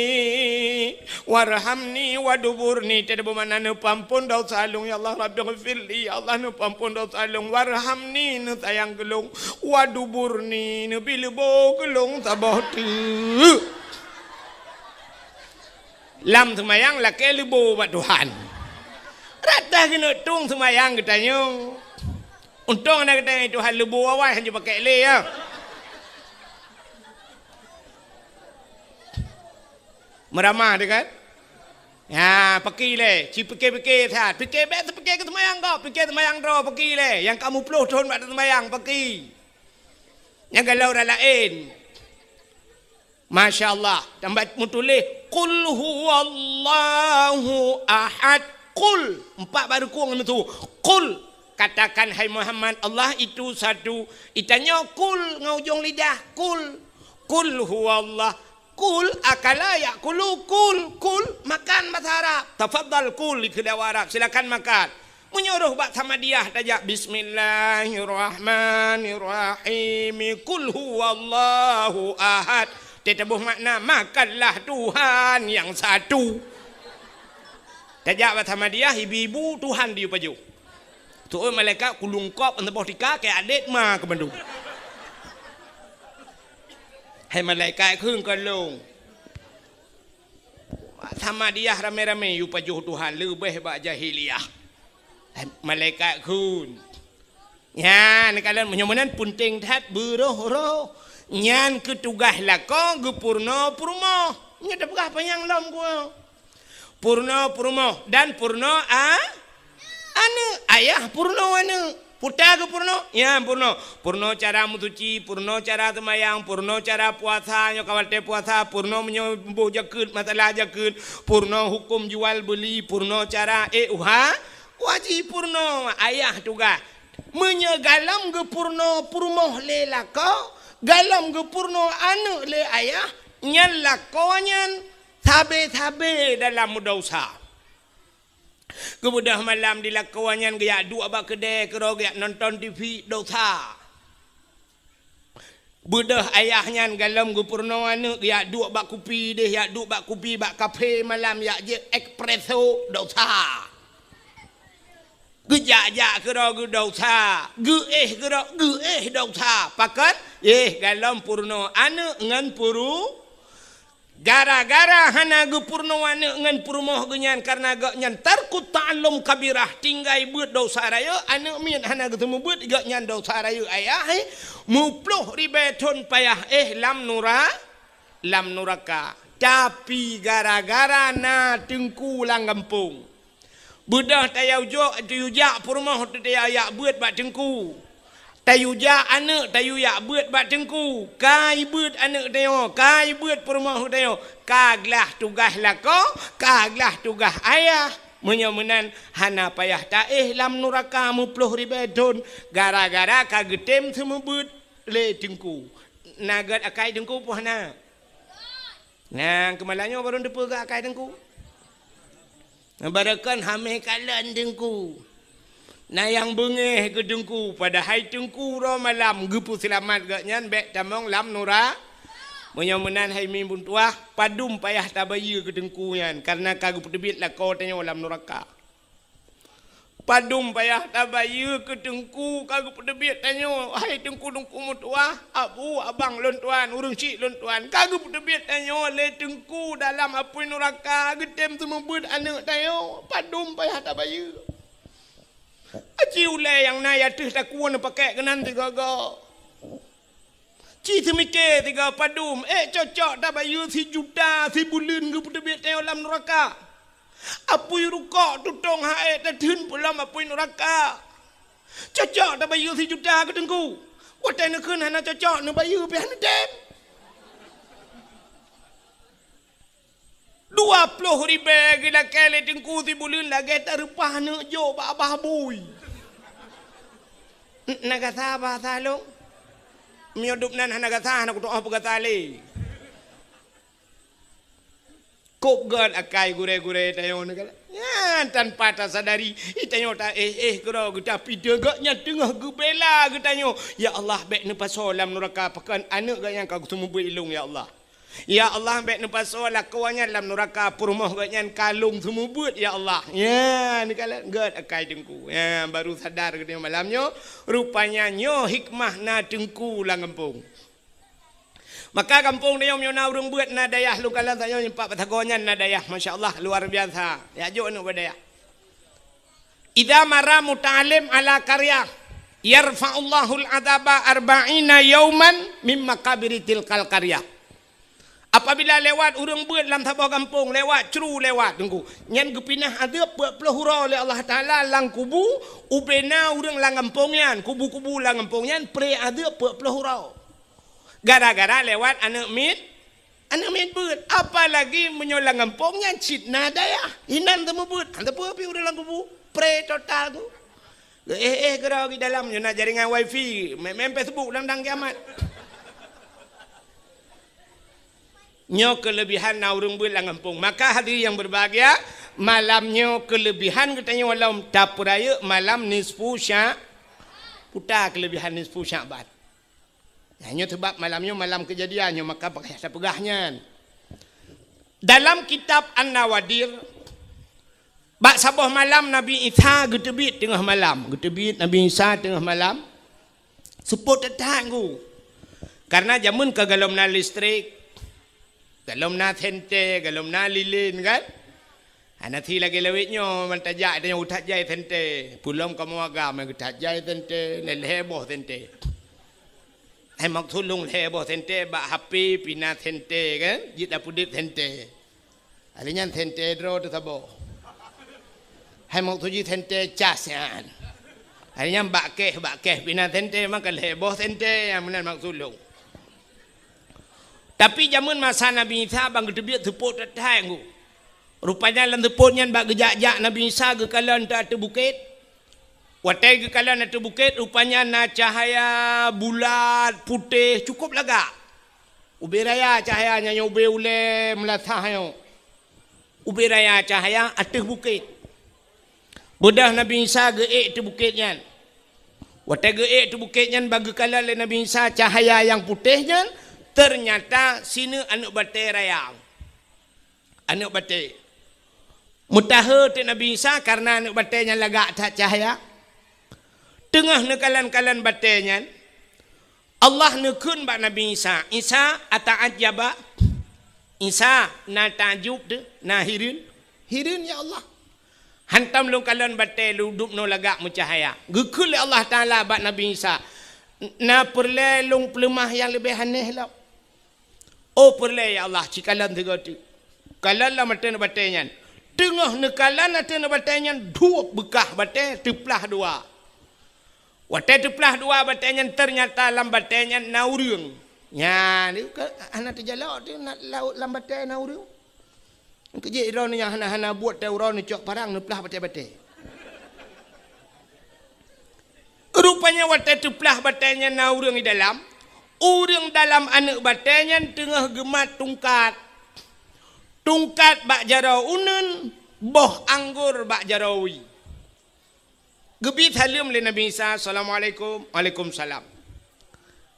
warhamni waduburni." Teutabôh makna, "Neupeuampôn desya lôn, ya Allah." "Rabbighfirli," ya Allah, "neupeuampôn desya lôn." "Warhamni," neusayang keu lôn. "Waduburni," neubi leubo keu lôn saboh teuk. Lam seumayang lakée leubo bak Tuhan. Rata keuneuk tueng seumayang geutanyoe. Untông na geutanyoe Tuhan leubo awai hanjeuet pakék lé, ya. Meuramah teuh kan? Ya, paki lé, ci pike-pike that. Pike bèk teupike keu seumayang gob, pike seumayang droe paki lé. Nyang ka muplôh thon bak seumayang paki. Nyang galak ureueng laén. Masya Allah, tambah meutuléh, "Qul huwallahu ahad." Qul, empat baru kueng itu. "Qul," katakan, hai Muhammad, Allah itu satu. Itanyoe qul ngon ujong lidah, qul. "Qul huwallah." Qul akala ya'kulu, qul, qul, makan bahasa Arab. Tafadhal qul, dikheun lé Arab, silakan makan. Meunyoe roh bak Samadiyah tajak, "Bismillahirrahmanirrahim. Qul huwallahu ahad." Teutabôh makna, "Makanlah Tuhan yang satu." Tajak bak Samadiyah, ibu-ibu, Tuhan di pajoh. Tu'oh malaikat kulungkop, saboh tika, keu adét ma keu bandum. Hai malaikat, kheun keu lôn. Samadiyah ramé-ramé yue pajoh Tuhan leubeh bak jahiliyah. Malaikat kheun. Nyan, kalon meunyoe meunan peunteng that beurôh-rôh. Nyan keu tugaih lakoe geupeurunoe peurumoh. Nyoe tapeugah panyang lom geuh. Peurunoe peurumoh dan peurunoe a-, Aneuk, ayah peurunoe aneuk. Puta geupeurunoe, nyan peurunoe. Peurunoe cara meusuci, peurunoe cara seumayang, peurunoe cara puasa, nyoe ka watée puasa, peurunoe meunyoe boh jakeuet, masalah jakeuet, peurunoe huköm jual beuli, peurunoe cara ék uha, wajéb peurunoe ayah tugaih. Meunyoe galom geupeurunoe peurumoh lé lakoe, galom geupeurunoe aneuk lé ayah, nyan lakoe nyan sabe-sabe dalam meudesya. Geubeudôh malam di lakoe nyan geujak duek bak keudè keudroe geujak nonton T V, desya. Beudôh ayah nyan galom geupeurunoe aneuk geujak duek bak kupi deh, jak duek bak kupi bak kafe malam jak jép espresso, desya. Geujak-jak keudroe geudesya, geuéh keudroe geuéh desya. Pakon? Éh, galom peurunoe aneuk ngon peuru-, Gara-gara hana geupeurunoe aneuk ngon peurumoh geuh nyan, kareuna gobnyan tarkut ta'allum kabirah, tinggai beuet desya rayeuk, aneuk miet hana geuseumeubeuet, gobnyan desya rayeuk ayah, eh, muplôh ribée thon payah, eh, lam nura-, lam nuraka. Tapi gara-gara na teungku lam gampông, beudôh tayue jok, tayue jak peurumoh teuh tayue jak beuet bak teungku. Tayue jak aneuk, tayue jak beuet bak teungku. Ka ibeuet aneuk tanyoe, ka ibeuet peurumoh tanyoe, ka glah tugaih lakoe, ka glah tugaih ayah. Meunyoe meunan, hana payah taéh lam nuraka meuploh ribée thon, gara-gara ka geutem seumeubeuet lé teungku. Na gét akai teungku peue hana? Nyang keumalam nyoe barô teupeugah akai teungku. Barô kon hamé kalon teungku. Na nyang beungéh keu teungku, padahai teungku uroe malam geupeuseulamat gobnyan bék tamong lam nura-. Meunyoe meunan hai mi beutuah, padum payah tabayeue keu teungku nyan, kareuna ka geupeuteubiet lakoe tanyoe lam nuraka. Padum payah tabayeue keu teungku ka geupeuteubiet tanyoe, hai teungku-teungku meutuah, abu, abang lôn tuan, ureuëng chik lôn tuan, ka geupeuteubiet tanyoe lé teungku dalam apui nuraka, geutem seumeubeuet aneuk tanyoe, padum payah tabayeue. Aci ulée nyang na ateueh takue neupakék keunan sigoe-goe. Ci seumiké sigoe padum, ék cocok tabayeue sijuta sibuleuen geupeuteubiet tanyoe lam nuraka. Apui rukok tutong han ék tatheun peulom apui nuraka. Cocok tabayeue sijuta keu teungku. Watée neukheun hana cocok, neubayeue pih hana tem. Dua ploh ribée geulakée lé teungku sibuleuen lagée tareupah aneuk jok bak babah bui. N-, na gata bahasa lôn? Meunyoe dum nan hana gata, hana kutu'oh peugata lé. Kôb gét akai gurée-gurée tanyoe nyan. Nyan tanpa tasadari, tanyoe taéh-éh keudroe geuta pideuh gét nyan teungoh geubela geutanyoe. Ya Allah, bék neupasoe lam nuraka pakon aneuk gét nyan ka geuseumeubeuet ilông, ya Allah. Ya Allah, bék neupasoe lakoe nyan lam nuraka, peurumoh gét nyan ka lông seumeubeuet, ya Allah. Ya, neukalon gét akai teungku. Ya, baru sadar geutanyoe malam nyoe, rupanya nyoe hikmah na teungku lam gampông. Maka gampông tanyoe meunyoe na ureuëng beuet na dayah, lôn kalon tanyoe nyoe pat bak sagoe nyan na dayah, masya Allah, luar biasa. Ya, jok aneuk bak dayah. Idza marra muta'allim ala qaryah, yarfa'ullahul adzaba arba'ina yauman mim maqabiri tilkal qaryah. Apabila lewat ureuëng beuet lam saboh gampông, lewat cru lewat teungku, nyan geupinah adeueb peuet ploh uroe lé Allah Taala lam kubu, ubena ureuëng lam gampông nyan, kubu-kubu lam gampông nyan, pré adeueb peuet ploh uroe. Gara-gara lewat aneuk mit, aneuk mit beuet. Apalagi meunyoe lam gampông nyan cit na dayah, inan teumeubeut, hana peue pih ureuëng lam kubu, pré total tu. Éh-éh keudroe di dalam nyoe na jaringan wifi, main-main Facebook lam dang kiamat. Nyoe keulebihan na ureuëng beuet lam gampông. Maka hadirin yang berbahagia, malam nyoe keulebihan geutanyoe lom tapeurayeuk malam nisfu Sya-, puta keulebihan nisfu Sya'ban. Nah, nyoe sebab malam nyoe malam keujadian nyoe, maka bak tapeugah nyan. Dalam kitab An-Nawadir, bak saboh malam Nabi Isa geuteubiet teungoh malam. Geuteubiet Nabi Isa teungoh malam. Seupôt that-that teungku. Karena jameun ka golom na listrik, golom na senter, golom na lilin kan. Hana si lagée lawét nyoe, man tajak tanyoe geutat jai senter. Peulom kamoe agam geutat jai senter, lhée-lhée boh senter. Hai maksud lôn lhée boh senter bak H P pih na senter kan, jeuet tapeudeuet senter. Hari nyan senter droe teuh saboh. Hai maksud jih senter cas nyan. Hari nyan bak keh, bak keh pih na senter, maka lhée boh senter nyang meunan maksud lôn. Tapi jameun masa Nabi Isa ban geuteubiet seupôt that-that teungku. Rupanya lam seupôt nyan bak geujak-jak Nabi Isa geukalon ateueh bukét. Watée geukalon ateueh bukét, rupanya na cahya bulat, putéh, cukup lagak. Ubé raya cahya nyan, nyoe ubé ulée meulasah nyoe. Ubé raya cahya ateueh bukét. Beudôh Nabi Isa geuék ateueh bukét nyan. Watée geuék ateueh bukét nyan, ban geukalon lé Nabi Isa cahya nyang putéh nyan, teunyata sineuk aneuk batée raya. Aneuk batée. Meutahe teuk Nabi Isa kareuna aneuk batée nyan lagak that cahya. Teungoh neukalon-kalon batée nyan, Allah neukheun bak Nabi Isa, "Isa, ata'ajjaba?" Isa, na takjub teuh, na hireuen? Hireuen, ya Allah. Hantom lôn kalon batée lôn dubnoe lagak meucahya. Geukheun lé Allah Taala bak Nabi Isa, "Na peureulée lôn peuleumah nyang leubeh aneh lom?" Oh peureulée ya Allah, ci kalon sigoe teuk. Kalon lam ateueh batée nyan. Teungoh neukalon ateueh batée nyan, duek beukah batée teuplah dua. Watée teuplah dua batée nyan, teunyata lam batée nyan na ureuëng. Nyan, hana teujalok teuh na, lam batée na ureuëng. Keujeuet droeneuh nyang hana-hana buet teuh uroe neucok parang neuplah batée-batée. Rupanya watée teuplah batée nyan na ureuëng di dalam, ureuëng dalam aneuëk batée nyan teungoh geumat tungkat. Tungkat bak jaroe uneuen, boh anggor bak jaroe wie. Geubi saleuem lé Nabi Isa, "Assalamualaikum." "Waalaikumsalam."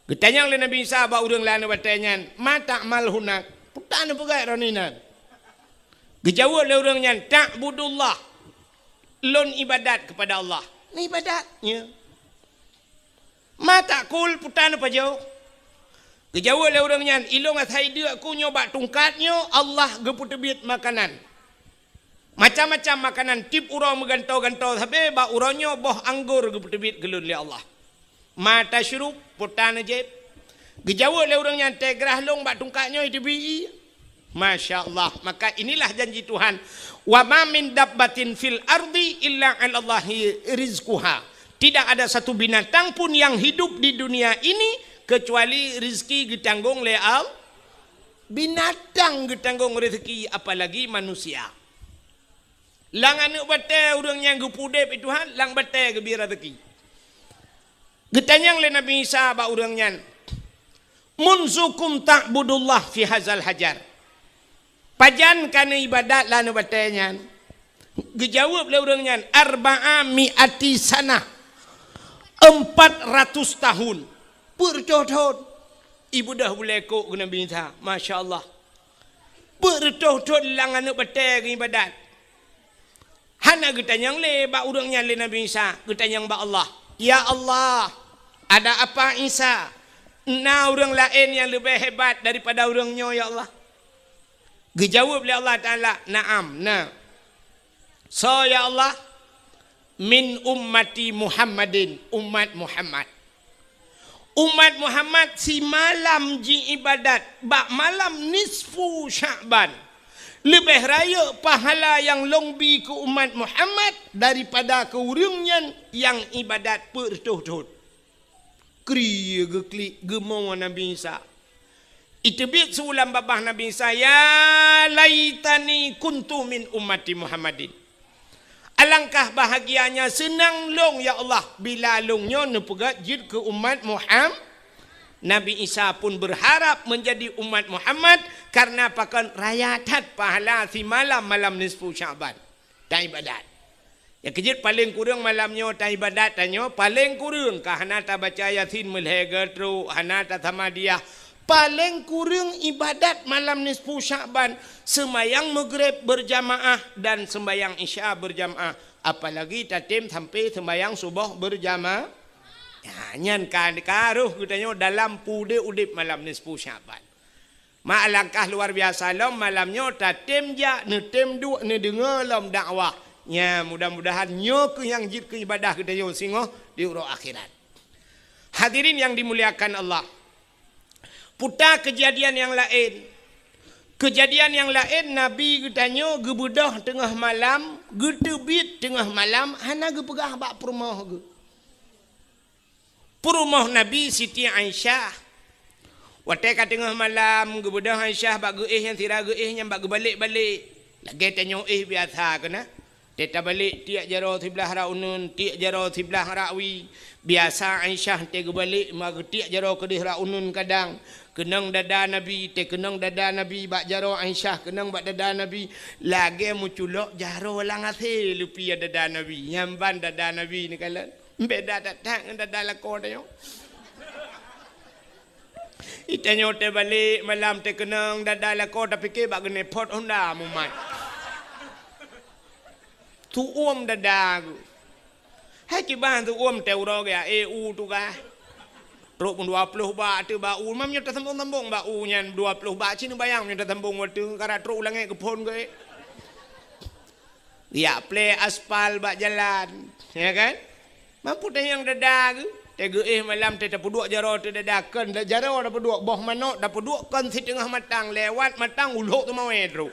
Geutanyong lé Nabi Isa bak ureuëng lam aneuëk batée nyan, "Ma ta'mal hunak?" Peue tapeugah droeneuh inan? Geujaweueb lé ureuëng nyan, "Ta'budullah." Lôn ibadat keupada Allah. Neuibadat, ya. "Ma ta'kul?" Peue tapajoe? Geujaweueb lé ureuëng nyan, "Ilôn asai deuk ku nyoe bak tungkat nyoe, Allah geupeuteubiet makanan. Macam-macam makanan, tieb uroe meugantoe-gantoe sabe, bak uroe nyoe boh anggor geupeuteubiet keu lôn lé Allah." "Ma tasyrub?" Peue tajieb? Geujaweueb lé ureuëng nyan, "Teugrah lôn bak tungkat nyoe iteubiet." Masya Allah. Maka inilah janji Tuhan. "Wa ma min dabbatin fil ardi illa 'alallahi rizquha." Tidak ada satu binatang pun yang hidup di dunia ini kecuali rezeki geutanggong lé Allah. Binatang geutanggong rezeki, apalagi manusia. Lam aneuëk batée ureuëng nyang geupeudeb Tuhan, lam batée geubi rezeki. Geutanyong lé Nabi Isa bak ureuëng nyan, "Munzukum ta'budullah fi hazal hajar?" Pajan ka neuibadat lam aneuëk batée nyan? Geujaweueb lé ureuëng nyan, "Arba'a mi'ati sanah." Empat ratus tahun. Peuet reutôh thon. Ibeudôh bulée kok keu Nabi Isa. Masya Allah. Peuet reutôh thon lam aneuëk batée geuibadat. Hana geutanyong lé bak ureuëng nyan lé Nabi Isa, geutanyong bak Allah. "Ya Allah, ada apa Isa? Na ureuëng laén nyang leubeh hebat daripada ureuëng nyoe, ya Allah?" Geujaweueb lé Allah Taala, "Na'am, na." "Soe, ya Allah?" "Min ummati Muhammadin, umat Muhammad." Umat Muhammad simalam jiibadat bak malam nisfu Sya'ban. Leubeh rayeuk pahala nyang lôn bi keu umat Muhammad daripada keu ureuëng nyan nyang ibadat peuet reutôh thon. Kri geuklik geumo Nabi Isa. Iteubiet su lam babah Nabi Isa, "Ya laitani kuntu min ummati Muhammadin." Alangkah bahagianya seunang lôn, ya Allah, bila lôn nyoe neupeugét jeuet keu umat Muham-, Nabi Isa pun berharap menjadi umat Muhammad karena pakon raya that pahala simalam malam nisfu Sya'ban. Taibadat. Nyang keujeuet paleng kureueng malam nyoe taibadat tanyoe, paleng kureueng ka hana tabaca Yasin meulhèe geutrok, hana tasamadiyah. Paleng kureueng ibadat malam nisfu Sya'ban, seumayang Maghrib berjamaah dan seumayang Isya berjamaah. Apalagi tatem sampai seumayang suboh berjama-, ya, nyan ka, ka roh geutanyoe dalam peudeh udeb malam nisfu Sya'ban. Ma alangkah luar biasa lom malam nyoe tatem jak, neutem duek, neudeungoe lom dakwah. Nya, mudah-mudahan nyoe keuh nyang jeuet keu ibadah geutanyoe singoh di uroe akhirat. Hadirin yang dimuliakan Allah. Puta keujadian nyang laén. Keujadian nyang laén, Nabi geutanyoe geubeudôh teungoh malam, geuteubiet teungoh malam, hana geupeugah bak peurumoh geuh. Peurumoh Nabi Siti Aisyah. Watée ka teungoh malam, geubeudôh Aisyah bak geuéh nyang sira geuéh nyan bak geubalek-balek. Lagée tanyoe éh biasa keunan. Teuh tabalek tiek jaroe siblah rot uneuen, tiek jaroe siblah rot wie. Biasa Aisyah teuh geubalek ma geutiek jaroe keudeh rot uneuen kadang. Keunong dada Nabi, teuh keunong dada Nabi bak jaroe Aisyah, keunong bak dada Nabi. Lagée meuculok jaroe lam asée leupie dada Nabi. Nyan ban dada Nabi neukalon. Beda that-that ngon dada lakoe tanyoe. Itanyoe teuh balek malam teuh keunong dada lakoe tapike bak geuneuk phot honda mumat. Tuom dada geuh. Hai kiban tuom teuh uroe geuh, eh, u tugaih. Trok pun dua ploh bak teuh bak u, mam nyoe tasambong-sambong bak u nyan dua ploh bak, ci neubayang nyoe tasambong watée karat trok u langét geuphon geuh. Yak plé aspal bak jalan, ya kan? Mampu tanyong dada geuh. Teuh geuéh malam teuh tapeuduek jaroe teuh dada, kon jaroe tapeuduek, boh manok tapeuduek kon siteungoh matang, lewat matang ulok teumawé trok.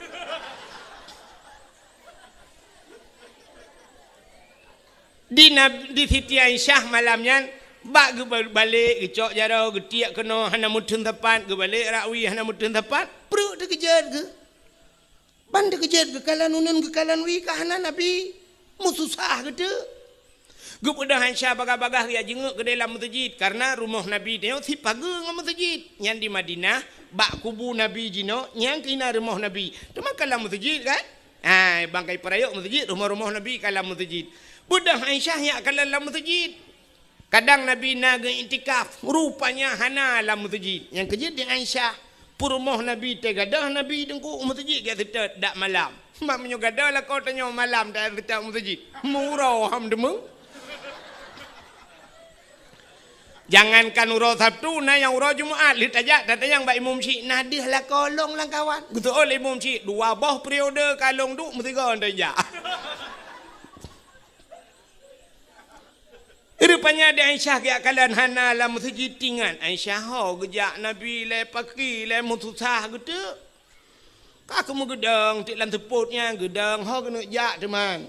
Di Nab-, di Siti Aisyah malam nyan, bak geuba-, balek, geucok jaroe, geutiek keunoe, hana meutheun sapat, geubalek rakwi, hana meutheun sapat, pruet teukeujot geuh. Ban teukeujot geukalon uneun geukalon wie ka hana Nabi, meususah geuteuk. Geupeugah Aisyah bagah-bagah geujak jingeuk keudeh lam meuseujid, kareuna rumoh Nabi nyoe sipageue ngon meuseujid. Nyan di Madinah, bak kubu Nabi jinoe, nyan keuh na rumoh Nabi. Teuma ka lam meuseujid kan? Hai, bangkai peurayok meuseujid, rumoh-rumoh Nabi ka lam meuseujid. Beudôh Aisyah nyak kalon lam meuseujid. Kadang Nabi na geu-iktikaf, rupanya hana lam meuseujid. Nyang keujeuet di Aisyah, peurumoh Nabi teuh gadôh Nabi teungku u meuseujid geuseutôt dak malam. Mak meunyoe gadôh lakoe tanyoe malam taseutôt u meuseujid. Meuuroe ham deungoe. Jangankan uroe Sabtu, na nyang uroe Jumat, lheueh tajak tatanyong bak imum syiek, na deuh lakoe lôn lam kawan. Geuseuôt lé imum syiek, dua boh periode ka lôn duek meusigoe tajak. Rupanya di Aisyah geujak kalon hana lam meuseujid, tingat Aisyah ho geujak Nabi lé paki lé meususah geuteuk. Ka keumeung geudong tiek lam seupôt nyan geudong ho keuneuk jak teuma.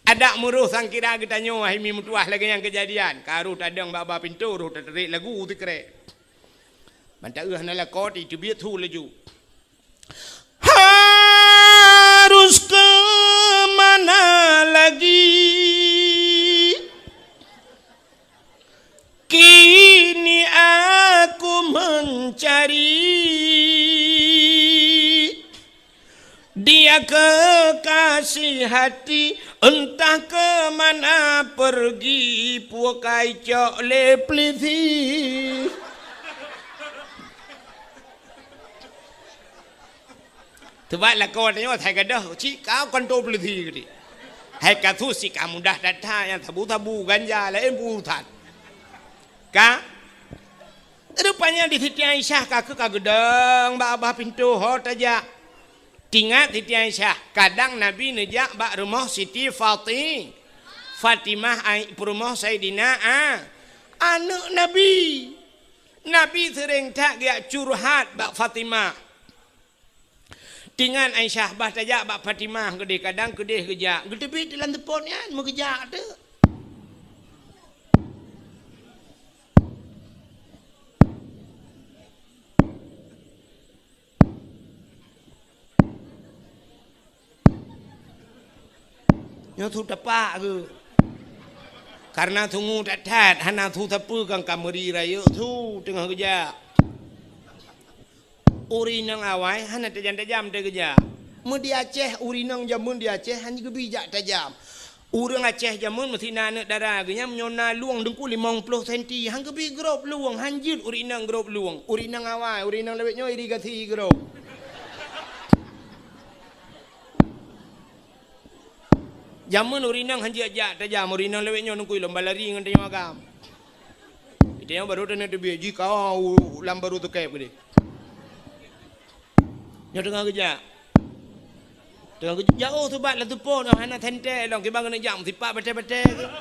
Adak meuroh sangkira geutanyoe hai mi meutuwah lagée nyang keujadian. Ka roh tadong bak-bak pintoe roh tatarek lagu sikrek. Ban taeu hana lakoe teubiet su laju. Harus kemana lagi? Kini aku mencari dia kekasih hati, entah ke mana pergi, pukai cok lé pelisi. Teuma lakoe tanyoe hai gadôh, cit ka kantô polisi geuti. Hai kasus cit ka mudah that-that nyang sabu-sabu ganja laén urusan. Ka? Rupanya di Siti Aisyah ka keuh ka geudong bak babah pintoe ho tajak. Tingat Siti Aisyah, kadang Nabi neujak bak rumoh Siti Fati-, Fatimah ai-, peurumoh Saidina A-, aneuëk Nabi. Nabi seuréng that geujak curhat bak Fatimah. Tingat Aisyah bah tajak bak Fatimah keudeh, kadang keudeh geujak. Geuteubiet lam seupôt nyan meugeujak teuk. Nyoe su tapak geuh. Kareuna sungue that-that hana su sapeue kan ka meuri rayeuk su teungoh geujak. Ureuëng inong awai hana tajam-tajam teuh geujak. Meu di Aceh, ureuëng inong jameun di Aceh hana geubi jak tajam. Ureuëng Aceh jameun meusti na aneuëk dara geuh nyan meunyoe na luwang deungku limong ploh senti, han geubi grob luwang, han jeuet ureuëng inong grob luwang. Ureuëng inong awai, ureuëng inong lawét nyoe irigasi grob. Jameun ureuëng inong han jeuet jak tajam, ureuëng inong lawét nyoe deungku lomba lari ngon tanyoe agam. Tanyoe barô taneuk teubiet jih ka u lam barô teukép keudeh. Nyoe teungoh geujak. Teungoh geujak, jauh subat lam seupôt nyoe hana sentée lom kiban keuneuk jak meusipat batée-batée geuh.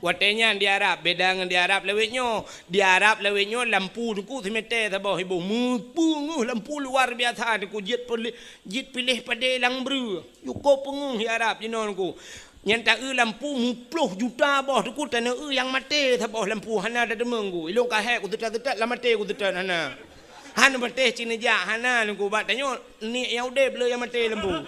Watée nyan di Arab, beda ngon di Arab lawét nyoe. Di Arab lawét nyoe lampu teungku simeté saboh iboh. Meupeungeuh lampu luar biasa teungku jeuet peulé-, jeuet piléh padé lam breueh. Cukôp peungeuh di Arab jinoe teungku. Nyan taeu lampu muploh juta boh teungku, taneuk eu nyang maté saboh lampu hana tateumeung ku. Ilôn ka hék kuseutôt-seutôt lam maté kuseutôt hana. Han maté cit neujak hana lôn ku bak tanyoe nek nyang udeb le nyang maté lampu.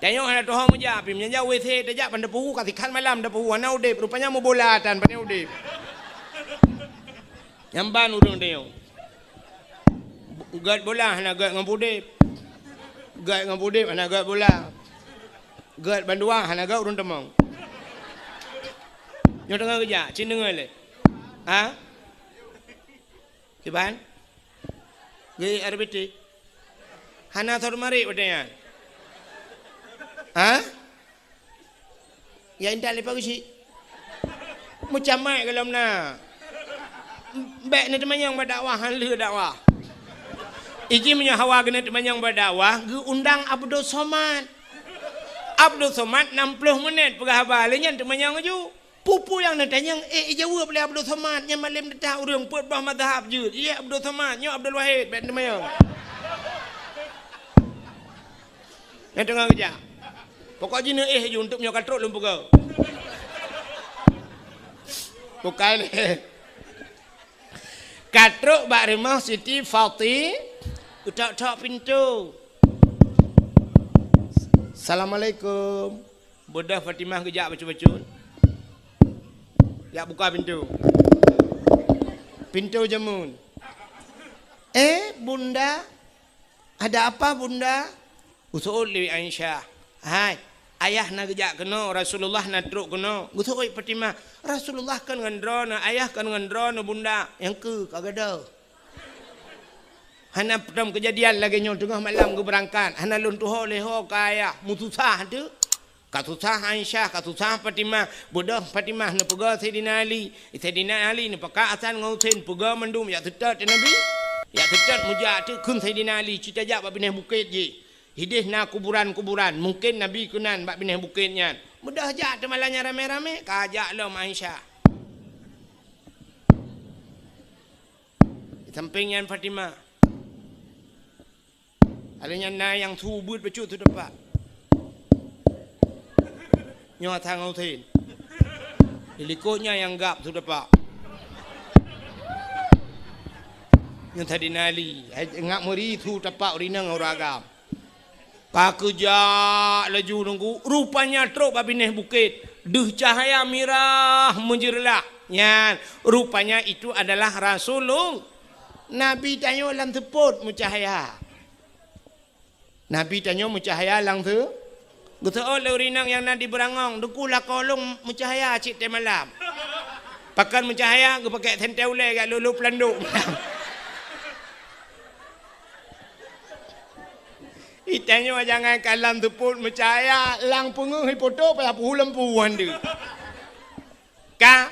Tanyoe hana tuho meujak pih meunyan jak WC tajak ban tapeuhu ka sikhan malam tapeuhu hana udeb rupanya meubola tan ban udeb. Nyan ban ureuëng tanyoe. Gét bola hana gét ngon udeb. Gét ngon udeb hana gét bola. Gét bandua hana gét ureuëng teumong. Nyoe teungoh geujak, cit deungoe lé. Ha? Kiban? Gét R B T. Hana sot marit watée nyan. Ha? Ya intat leupah geuchik. Meucamai golom na. Bék neuteumanyong bak dakwah han lheueh dakwah. Iji meunyoe hawa geuneuk teumanyong bak dakwah geuundang Abdul Somad. Abdul Somad nam ploh menit peugah haba lé nyan teumanyong aju. Peue-peue nyang neutanyong, eh, ijaweueb lé Abdul Somad, nyang malém teutab ureuëng peuet boh mazhab jeuet. Iya Abdul Somad, nyoe Abdul Wahid, bèk neutanyong. Nyang teungoh geujak. Pokok jih neuéh ju, untuk meunyoe ka trok lôn peugah. Bukai lé. Ka trok bak rumoh Siti Fati, geutok-tok pintoe. Assalamualaikum. Beudôh Fatimah geujak bacut-bacut. Jak buka pintoe. Pintoe jameun. "Eh, Bunda, ada apa, Bunda?" Geuseuôt lé Aisyah. "Hai, ayah na geujak keunoe, Rasulullah na trok keunoe." Geuseuôt Fatimah. "Rasulullah kon ngon droeneuh, ayah kon ngon droeneuh, Bunda." "Nyang keu ka gadôh." Hana peutom keujadian lagèe nyoe, teungoh malam geubeurangkat, hana lôn tuho lé ho keu ayah, meususah teuh. Ka susah Aisyah, ka susah Fatimah. Beudôh Fatimah neupeugah Saidina Ali. Saidina Ali neupakat Hasan ngon Husein, peugah mandum, jak seutôt keu Nabi. Jak seutôt meujak teuh kheun Saidina Ali, "Ci tajak bak binéh bukét jih. Idéh na kuburan-kuburan, mungken Nabi keunan bak binéh bukét nyan." Beudôh jak teuh malam nyan ramé-ramé, ka jak lom Aisyah. Di sampéng nyan Fatimah. Ada nyan na nyang su beuet bacut su tepak. Nyoe Hasan ngon Husein. Di likot nyan nyang gab su tepak. Nyoe Saidina Ali, hai, ngak meuri su tepak ureueng inong ureueng agam. Ka geujak laju nunggu, rupanya trok bak binéh bukét. Deuh cahya mirah meujeureulah. Nyan, rupanya itu adalah Rasulullah. Nabi tanyoe lam seupôt meucahya. Nabi tanyoe meucahya lam seu-, geuseuôt lé ureueng inong nyang na di Beurangong, "Teungku, lakoe lôn meucahya cit teuh malam." Pakon meucahya, geupakèk sentée ulèe jak lhôh-lhôh peulandôk. Itanyoe jangankan lam seupôt meucahya, lam peungeuh ipoto payah peuhu lampu han deuh. Ka,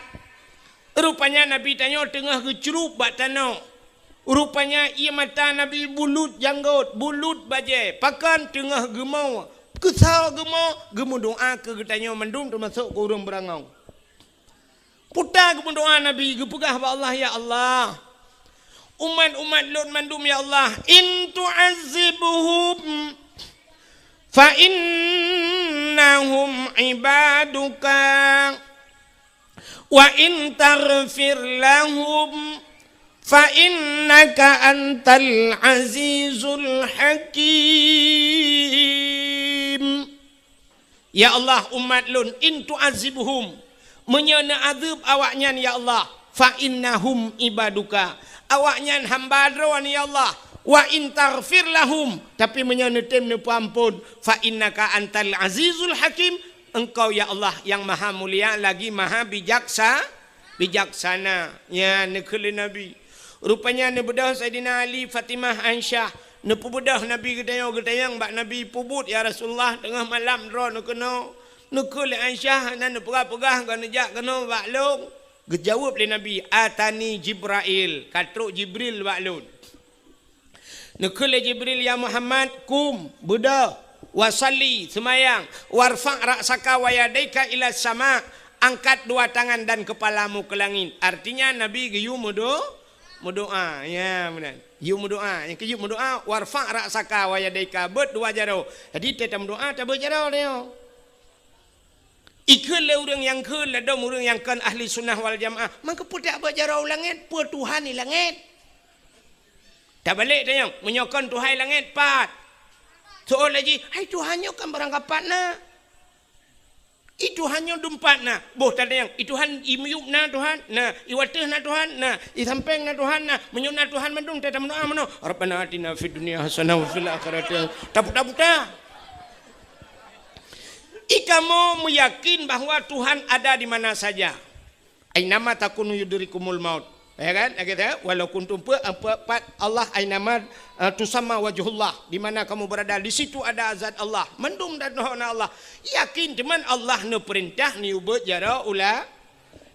rupanya Nabi tanyoe teungoh geucrup bak tanoh. Rupanya ié mata Nabi bulut janggôt, bulut bajée, pakon teungoh geumoe, keusoe geumoe, geumeudoá keu geutanyoe mandum teumasok keu ureueng Beurangong. Puta geumeudoá Nabi, geupeugah bak Allah, "Ya Allah, umat-umat lôn mandum, ya Allah, in tu'azzibhum fa innahum ibaduka, wa in taghfir lahum fa innaka antal azizul hakim." Ya Allah, umat lôn, in tu'azzibhum, meunyoe neuazeueb awaknyan, ya Allah, fa innahum ibaduka, awaknyan hamba Droe, ya Allah, wa in taghfir lahum, tapi meunyoe neutem neupeuamphon, fa innaka antal azizul hakim, Engkau, ya Allah, nyang maha mulia lagi maha bijaksa-, bijaksana. Nyan neukheun lé Nabi. Rupanya neubeudôh Saidina Ali, Fatimah, Aisyah. Neupeubeudôh Nabi geutanyoe, geutanyong bak Nabi, "Peubuet, ya Rasulullah, teungoh malam droeneuh keunoe?" Neukheun lé Aisyah, hana neupeugah-peugah, goh neujak keunoe bak lôn. Geujaweueb lé Nabi, "Atani Jibrail, ka trok Jibril bak lôn." Neukheun lé Jibril, "Ya Muhammad, qum, beudôh, wa shalli, seumayang, warfa' ra'saka wa yadaika ila sama, angkat dua tangan dan kepalamu ke langit." Artinya Nabi geuyue meudo-, meudoá. Ya, meunan. Geuyue meudoá. Nyang keujeuet meudoá, "Warfa' ra'saka wa yadaika," beuet dua jaroe. Jadi, teuma meudoá, tabeuet jaroe nyoe. Ikheun lé ureueng nyang kheun, ladôm ureueng nyang kon ahli sunnah wal jamaah. Mangkeupeudak bak jaroe u langét, peue Tuhan di langét? Tabalek tanyong, meunyoe kon Tuhan di langét, pat? Soe laju, "Hai, Tuhan nyoe kan barangkapat na. I Tuhan nyoe dumpat na." Boh tatanyong, "I Tuhan i miyueb na Tuhan?" Na. "I wateuh na Tuhan?" Na. "I sampéng na Tuhan?" Na. Meunyoe na Tuhan mandum, teuma meudoá meunoe, "Rabbana atina fid dunya hasanah wa fil akhirati hasanah." Taputa-puta. Ikamoe meuyakin bahwa Tuhan ada di mana saja. "Ainama takunu yudrikumul maut." Ya kan? Ya kan? "Walau kuntum," pe-, pe-, pat Allah, "ainama, eh, tusamma wajhullah," di mana kamu berada, di situ ada zat Allah. Mandum dan Allah. Yakin teuma Allah neupeurintah neubeuet jaroe u la-,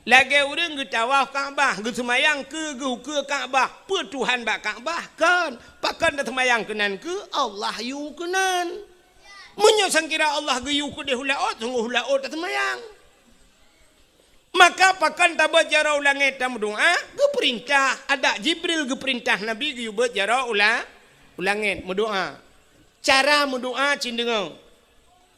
lagée ureueng geutawaf Ka'bah, geuseumayang keu geuh ukeue Ka'bah. Peue Tuhan bak Ka'bah? Kon. Pakon taseumayang keunan keu Allah yue keunan. Meunyoe sangkira Allah geuyue keudeh u laôt, sunggoh u laôt taseumayang. Maka pakon tabeuet jaroe u langét tameudoá? Geupeurintah, adak Jibril geupeurintah Nabi geuyue beuet jaroe u la-, u langét meudoá. Cara meudoá cit deungoe.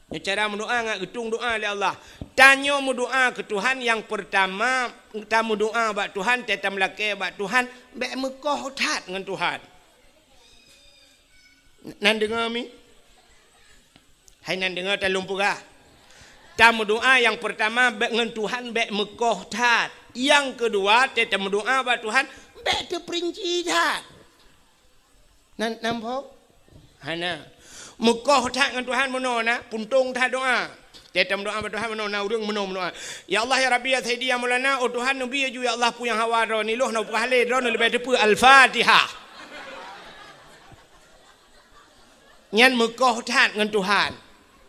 Nyoe cara meudoá ngat geutueng doá lé Allah. Tanyoe meudoá keu Tuhan, nyang peurtama tameudoá bak Tuhan, teuh tameulakée bak Tuhan, bék meukoh that ngon Tuhan. Nan deungoe mi? Hai nan deungoe, talôn peugah. Tameudoá nyang peurtama bék ngon Tuhan bék meukoh that. Nyang keudua, teuh tameudoá bak Tuhan bék teupeurinci that. Nan, nan phom? Hana. Meukoh that ngon Tuhan meunoe na, puntông that doá. Teuh tameudoá bak Tuhan meunoe na, ureuëng meunoe meudoá. Ya Allah, ya Rabbi, ya Sayyidi, ya Maulana, oh Tuhan, neubi laju, ya Allah, peue nyang hawa droeneuh, lôn hana peugah lé, droeneuh leubeh teupeu. Al-Fatihah. Nyan meukoh that ngon Tuhan.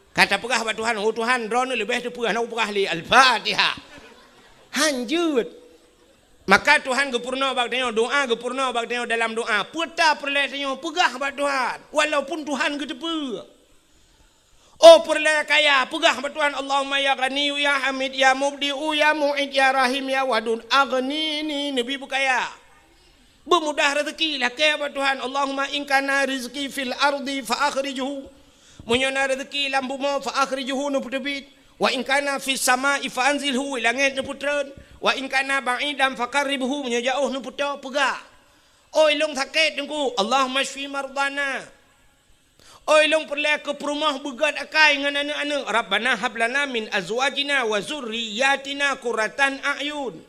Ka tapeugah bak Tuhan, "Oh Tuhan, droeneuh leubeh teupeu, hana kupeugah lé." Al-Fatihah. Hanjeuet. Maka Tuhan geupeurunoe bak tanyoe, doá geupeurunoe bak tanyoe dalam doá. Peue ta peureulée tanyoe peugah bak Tuhan, walaupun Tuhan geuteupeue. Oh peureulée kaya, peugah bak Tuhan, "Allahumma ya Ghaniyyu ya Hamid ya Mubdi'u ya Mu'id ya Rahim ya Wadud, aghnini," neubi beukaya. Beumudah rezeki, lakée bak Tuhan, "Allahumma in kana rizqi fil ardi fa akhrijhu." Meunyoe na rezeki lam bumoe, fa akhrijhu, neupeuteubiet. "Wa in kana fis sama'i fa anzilhu," langét neupeutreun. "Wa in kana ba'idan fa qarribhu," meunyoe jaoh neupeutoe, peugah. Oi lôn sakét Teungku, "Allahumma syfi mardana." Oi lôn peureulée keu peurumoh beugét akai ngon aneuëk-aneuëk, "Rabbana hab lana min azwajina wa zurriyyatina qurratan a'yun."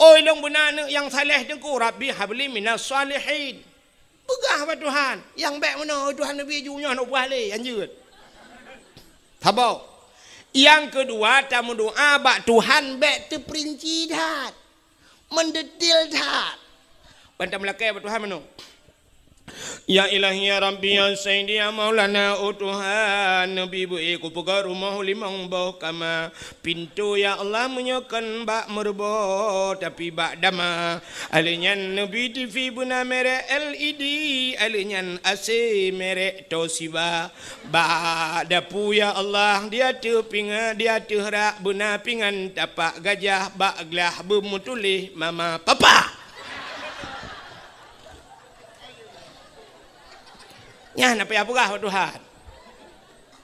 Oi lôn beuna aneuëk nyang saleh Teungku, "Rabbi habli minas shalihin." Peugah bak Tuhan, nyang bék meunoe, "Oi Tuhan, neubi ju nyoe, hana peugah lé, hanjeuet." Saboh. Nyang keudua, tameudoá bak Tuhan bék teupeurinci that, meudetil that. Ban tameulakée bak Tuhan meunoe. Ya Ilahi, ya Rabbi, ya Sayyidi, ya Maulana, oh Tuhan, neubi beu-ék kupeugöt rumoh limong boh kama. Pintoe, ya Allah, meunyoe kon bak meureuboh, tapi bak dama. Alheuh nyan neubi T V beuna merek L E D, alheuh nyan A C merek Toshiba. Bak dapu, ya Allah, di ateueh pinga-, di ateueh rak beuna pingan tapak gajah, bak glah beumeutuléh mama papa. Nyan na payah peugah bak Tuhan.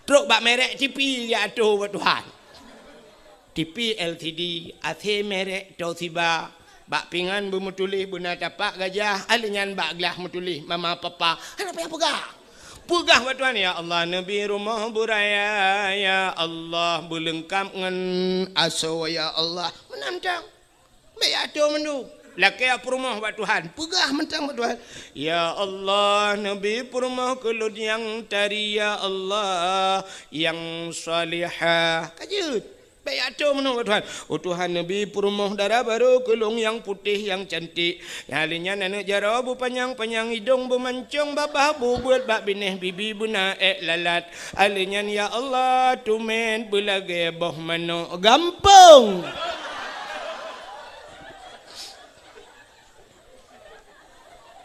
Trok bak merek T V ya ateueh bak Tuhan. T V L C D, A C merek Toshiba, bak pingan beumeutuléh beuna tapak gajah, alheuh nyan bak glah meutuléh mama papa. Hana payah peugah. Peugah bak Tuhan, "Ya Allah, neubi rumoh beuraya, ya Allah, beuleungkap ngon asoe, ya Allah." Meunan tang. Bék ateueh mandum. Lakée peurumoh bak Tuhan. Peugah mantong bak Tuhan, "Ya Allah, neubi peurumoh keu lôn nyang tari, ya Allah, nyang salihah." Ka jeuet. Bék ateueh mandum bak Tuhan. "Oh Tuhan, neubi peurumoh dara barô keu lôn nyang putéh, nyang cantik. Nyang lheueh nyan aneuëk jaroe beupanyang-panyang, idong beumancong, babah bubeuet, bak binéh bibi beuna ék lalat." Alheuh nyan, ya Allah, tumet beulagée boh manok gampông.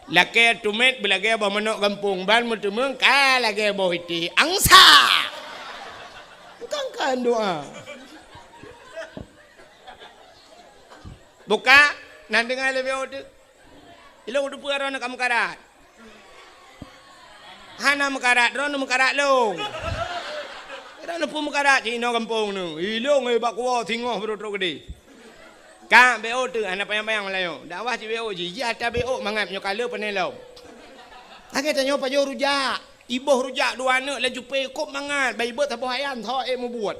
Lakée tumet beulagée boh manok gampông, ban meuteumeung ka lagée boh iték angsa. Bukan kan doa. Buka, nan deungoe lé B O teuk. Ilong teupeue droeneuh ka meukarat. Hana meukarat, droeneuh meukarat lôn. Droeneuh peue meukarat, cit inoe gampông neuh. Ilong, eh, bak kuwoe singoh beurôk-rôk keudeh. Ka B O teuk, hana panyang-panyang Meulayu. Dakwah cit B O jih, jih ata B O mangat nyoe ka le pané lom. Lagée tanyoe pajoh rujak. Iboh rujak dua aneuk laju pé kop mangat, bai beuet saboh ayam, tho ék mubuet.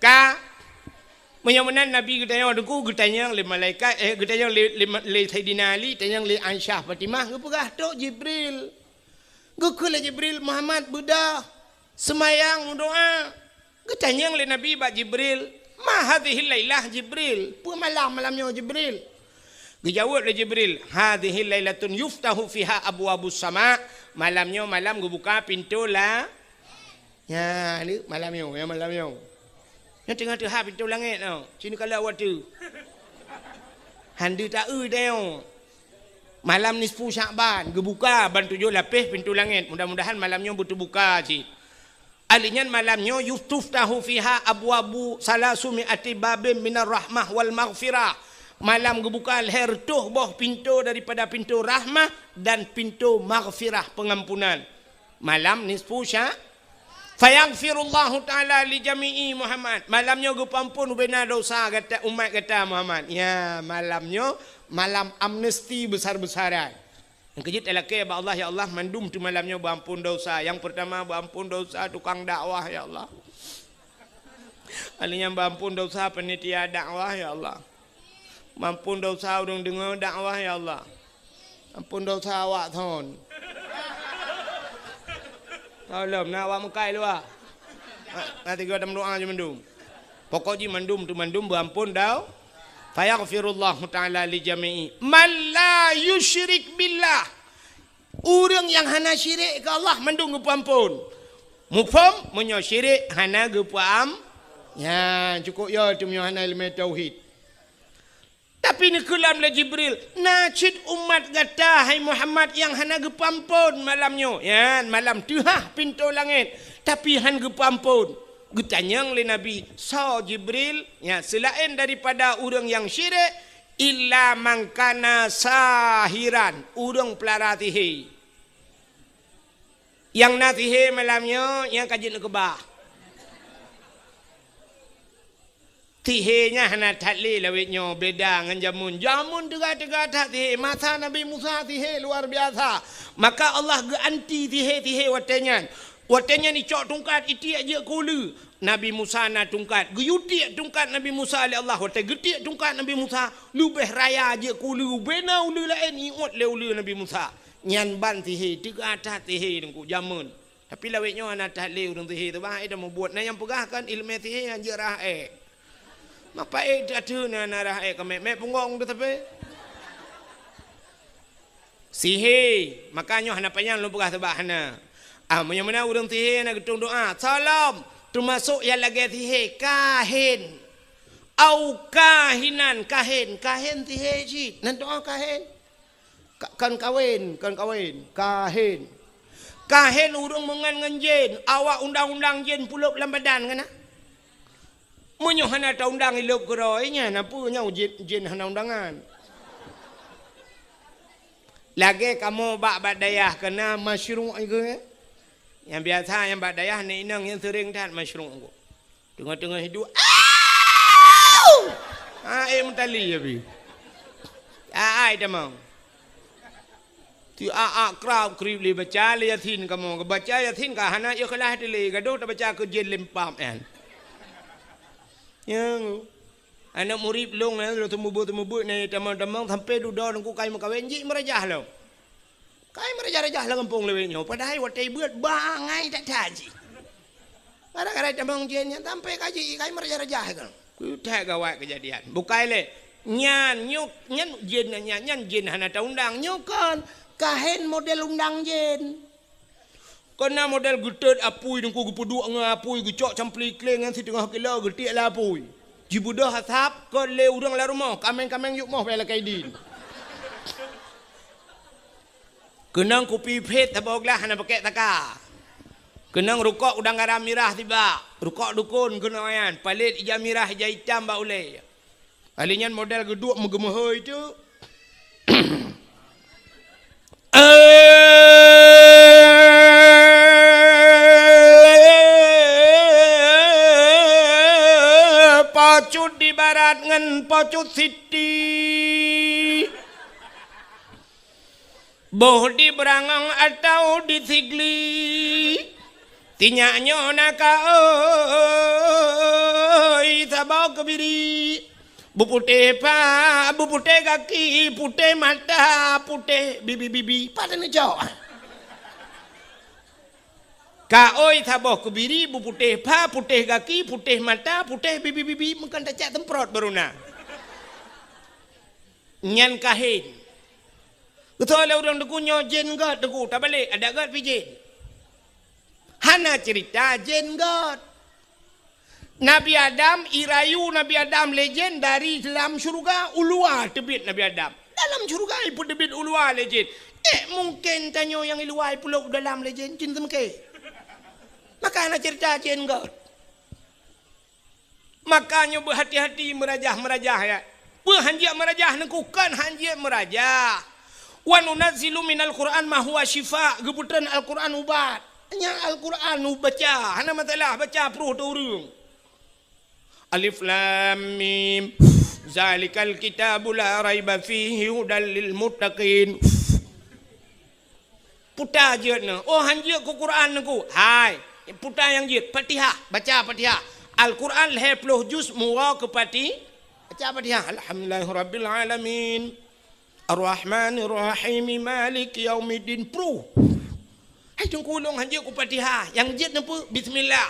Ka Meunyoe meunan Nabi geutanyong teungku, geutanyong lé malaikat, eh, geutanyong lé, lé, lé Saidina Ali, tanyong lé Aisyah Fatimah, geupeugah, "Trok Jibril." Geukheun lé Jibril, "Muhammad, beudôh, seumayang, meudoá." Geutanyong lé Nabi bak Jibril, "Ma hadhihil lailah, Jibril?" Peue malam, malam nyoe, Jibril? Geujaweueb lé Jibril, "Hadhihil lailatun yuftahu fiha abwabus sama." Malam nyoe malam geubuka pintoe la-, Nyan, ni malam nyoe, ya, malam nyoe. Nyoe teungoh teuhah pintoe langét nyoe. Sinoe ka lheueh watèe. Han deuh taeu teuh nyoe. Malam nisfu Syakban, geubuka ban tujoh lapéh pintoe langét. Mudah-mudahan malam nyoe beuteubuka cit. Alèh nyan malam nyoe yutuftahu fiha abwabu salasumi ati babin minar rahmah wal maghfirah. Malam geubuka lhèe reutôh boh pintoe daripada pintoe rahmah dan pintoe maghfirah, peungampunan. Malam nisfu sya-, fayaghfirullahu ta'ala li jami'i Muhammad. Malam nyoe geupeuampôn ubena dosa gata, umat gata Muhammad. Ya, malam nyoe malam amnesti besar-besaran. Nyang keujeuet talakèe bak Allah, "Ya Allah, mandum teuh malam nyoe beuampôn dosa." Nyang peurtama beuampôn dosa tukang dakwah, ya Allah. Alèh nyan beuampôn dosa panitia dakwah, ya Allah. Beuampôn dosa ureueng deungö dakwah, ya Allah. Ampôn dosa awak thon. Tolong, na awak meukai luwa. Na, na tiga tam doa je mandum. Pokok jih mandum tu mandum beuampôn dau. Fayaghfirullahu ta'ala li jami'i man la yusyrik billah. Ureueng nyang hana syirik keu Allah mandum geupeuampôn. Muphom, meunyoe syirik hana geupeuam-, nyan cukôp yo teuh meunyoe hana ileumèe tauhid. Tapi neukeulam lé Jibril, "Na cit umat gata, hai Muhammad, nyang hana geupeuampôn malam nyoe." Nyan, malam teuhah pintoe langèt, tapi han geupeuampôn. Geutanyong lé Nabi, "Soe Jibril?" Nyan, seulaén daripada ureueng nyang syirik, "Illa man kana sahiran," ureueng peulara sihé. Nyang na sihé malam nyoe, nyang ka jeuet neukeubah. Sihé nyan hana that lé lawét nyoe, beda ngon jameun. Jameun teuga-teuga that sihé. Masa Nabi Musa sihé luar biasa. Maka Allah geuanti sihé-sihé watèe nyan. Watèe nyan icok tungkat, itiek jeuet keu uleue. Nabi Musa na tungkat. Geuyue tiek tungkat Nabi Musa lé Allah. Watèe geutiek tungkat Nabi Musa, leubeh raya jeuet keu uleue. Bena uleue laén iôt lé uleue Nabi Musa. Nyan ban sihé, teuga that sihé teungku jameun. Tapi lawét nyoe hana that lé ureueng sihé teuh, bah, eh, dah mubuet. Na nyang peugah kan ileumèe sihé hanjeuet rhah èk. Mapa èk that teuh na, na rhah èk keu mèk, mèk punggong teuh tapi. Sihé, maka nyoe hana panyang lôn peugah sabab hana. Ah, meunyoe meunan ureueng sihé hana geutueng doa, salam, teumasok nyang lagèe sihé, kahin. Au kahinan, kahin, kahin sihé cit. Nan doa kahin. Ka-, kon kawén, kon kawén, kahin. Kahin ureueng meungon ngon jén, awak undang-undang jén pulop lam badan kana. Meunyoe hana taundang ilop keudroe nyan, na peue nyoe jén, jén hana undangan. Lagèe kamoe bak, bak dayah kana masyruq iku, eh. Nyang biasa nyang bak dayah nyan inong nyang seuring that masyruq iku. Teungoh-teungoh hidup, "Au!" Ha, eh, meutali ya, bi. Ai, ai, tamong. Ti a, a, krab, krib lé baca lé Yasin kamoe. Baca Yasin ka hana ikhlas lé, gadoh tabaca keu jén lempam, kan. Ya. Aneuk murit lôn, eh, lôn teumubeuet-teumubeuet nyan tamong-tamong sampai dudoe teungku kai meukawen, jih meurajah lom. Kai meurajah-rajah lam gampông lawét nyoe, padahai watèe beuet bangai that-that jih. Gara-gara tamong jén nyan sampai ka jih kai meurajah-rajah kan. Keu that gawat keujadian. Bukai lé. Nyan, nyoe, nyan jén nyan, nyan jén hana taundang. Nyoe kon, kahen model undang jén. Kon na model geutot apui teungku geupeuduek ngon apui geucok campli kleng nyan siteungoh kilo geutiek lam apui. Jibeudôh asap kon lé ureueng lam rumoh, kaméng-kaméng yub moh bèk lakèe idin. Keunong kupi phét saboh glah hana pakèk taka. Keunong rukok udang garam mirah sibak, rukok dukon keunoe nyan, palét ija mirah ija itam bak ulèe. Ahli nyan model geuduek meugeumeuhôi teuk. Pocut di barat ngon pocut siti. Boh di Beurangong atawa di Sigli, sinyak nyoe na ka oi saboh keubiri. Beuputéh pha, beuputéh gaki, putéh mata, putéh bibi-bibi. Pat neucok? Ka oi saboh keubiri, beuputéh pha, putéh gaki, putéh mata, putéh bibi-bibi. Meukan tacak semprot baru na. Nyan kahen. Geutanyoe lé ureueng teungku nyoe jén göt teungku, tabalek adak göt pih jén. Hana cerita jén göt. Nabi Adam, irayu Nabi Adam lé jén dari lam syeuruga, u luwa teubiet Nabi Adam. Dalam syeuruga ipeuteubiet u luwa lé jén. Eh, mungken tanyoe nyang i luwa ipeulop u dalam lé jén, jén teumeuke. Maka hana cerita cen göt. Maka nyoe beuhati-hati meurajah-meurajah, ya. Peue hanjeuet meurajah Teungku, kon hanjeuet meurajah. "Wa nunazzilu minal Qur'an ma huwa syifa," geupeutrön Al-Qur'an ubat. Nyan Al-Qur'an ubat baca, hana masalah baca pruh teuh ureuëng. Alif Lam Mim. Zalikal kitabu la raiba fihi hudal lil muttaqin. Puta jeuet nyoe. Oh, hanjeuet keu Quran Teungku. Hai, puta nyang jeuet. Fatihah, baca Fatihah. Al-Quran lhèe ploh juz meuwoe keu Fati-, baca Fatihah. Alhamdulillahirabbil alamin. Arrahmanirrahim. Maliki yaumiddin. Pruh. Hai Teungku, lôn hanjeuet keu Fatihah. Nyang jeuet nyoe peue? Bismillah.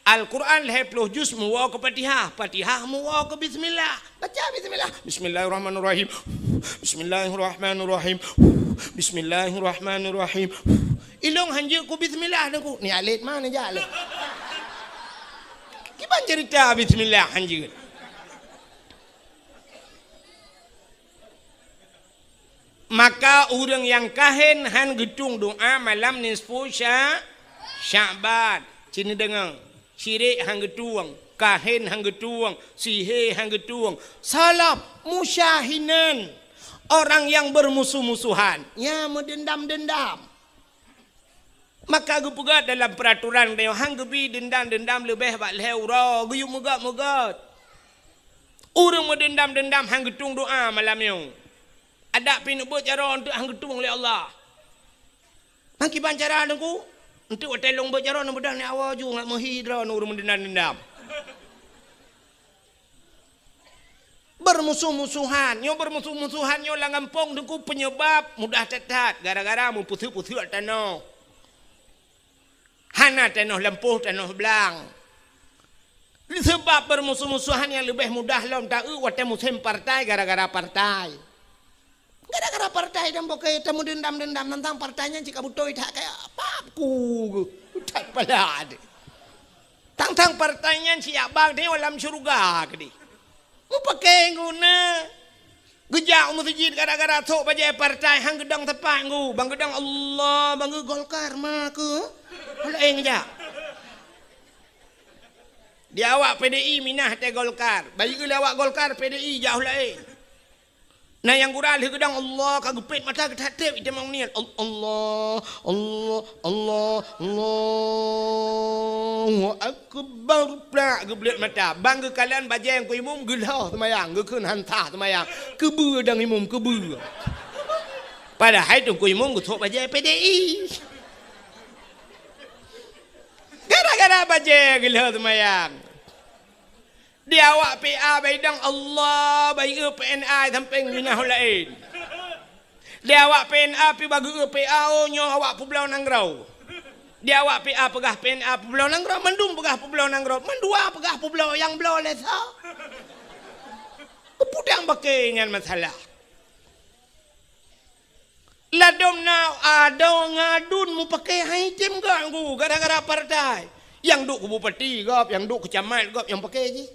Al-Quran lhèe ploh juz meuwoe keu Fatihah. Fatihah meuwoe keu bismillah. Baca bismillah. Bismillahirrahmanirrahim. Bismillahirrahmanirrahim. Bismillahirrahmanirrahim. Ilôn hanjeuet keu bismillah Teungku. Ni alet mana jak lé? Kiban cerita bismillah hanjeuet. Maka ureuëng nyang kahen han geutueng doa malam nisfu Sya-, Sya'ban. Cit neudeungoe, syirik han geutueng, kahen han geutueng, sihé han geutueng, salaf musyahinan, orang yang bermusuh-musuhan, ya, meudendam-dendam. Maka geupeugah dalam peuraturan tanyoe, han geubi deundam-deundam leubeh bak lhèe uroe, geuyue meugöt-meugöt. Ureuëng meudendam-dendam han geutueng doa malam nyoe. Adak pih neubeuet jaroe eunteuk han geutueng lé Allah. Ban kiban cara Teungku, eunteuk watèe lôn beuet jaroe neubeudôh nyoe awai ju ngat meuhi droeneuh ureuëng meudendam-dendam. Beurmusoh-musohan. Nyoe beurmusoh-musohan nyoe lam gampông Teungku peunyeubab mudah that-that gara-gara meupeuseuek-peuseuek tanoh. Hana tanoh lampôh, tanoh blang. Seubab beurmusoh-musohan nyang leubeh mudah lom taeu watèe musém partai gara-gara partai. Gara-gara partai dan bukon tameudeundam-deundam tantang partai nyan cit ka beutôi that kaya pap ku geuh. That pala deh. Tang-tang partai nyan siyak bang teuh lam syeuruga keudeh. Mupakè guna. Geujak u meuseujid gara-gara sôk bajèe partai han geudong teumpat ngu. Bang geudong Allah, bang geu Golkar ma keu. Laén geujak. Di awak P D I minah teuh Golkar. Bayeue lé awak Golkar P D I jauh laén. Na nyang gura lheueh geudong Allah ka geupét mata geutatép itamong niet. Al-, Allah, Allah, Allah, Allahu Akbar. Plak geubleuet mata. Bang geukalon bajèe Teungku Imum geulhôh seumayang, geukheun han sah seumayang. Keubeue dang Imum, keubeue. Padahai Teungku Imum geusôk bajèe P D I. Gara-gara bajèe geulhôh seumayang. Di awak P A baidong Allah, bayeue P N A sampéng minah laén. Di awak P N A pi bageue P A, oh, nyoe awak peubloe nanggroe. Di awak P A peugah P N A peubloe nanggroe, mandum peugah peubloe nanggroe, mandua peugah peubloe nyang bloe lé soe. Peue nyang bakée nyan masalah. Ladôm na adoe ngon aduen mupakée han item gak ngu gara-gara partai. Nyang duek keu bupati gob, nyang duek keu camat gob nyang pakée jih.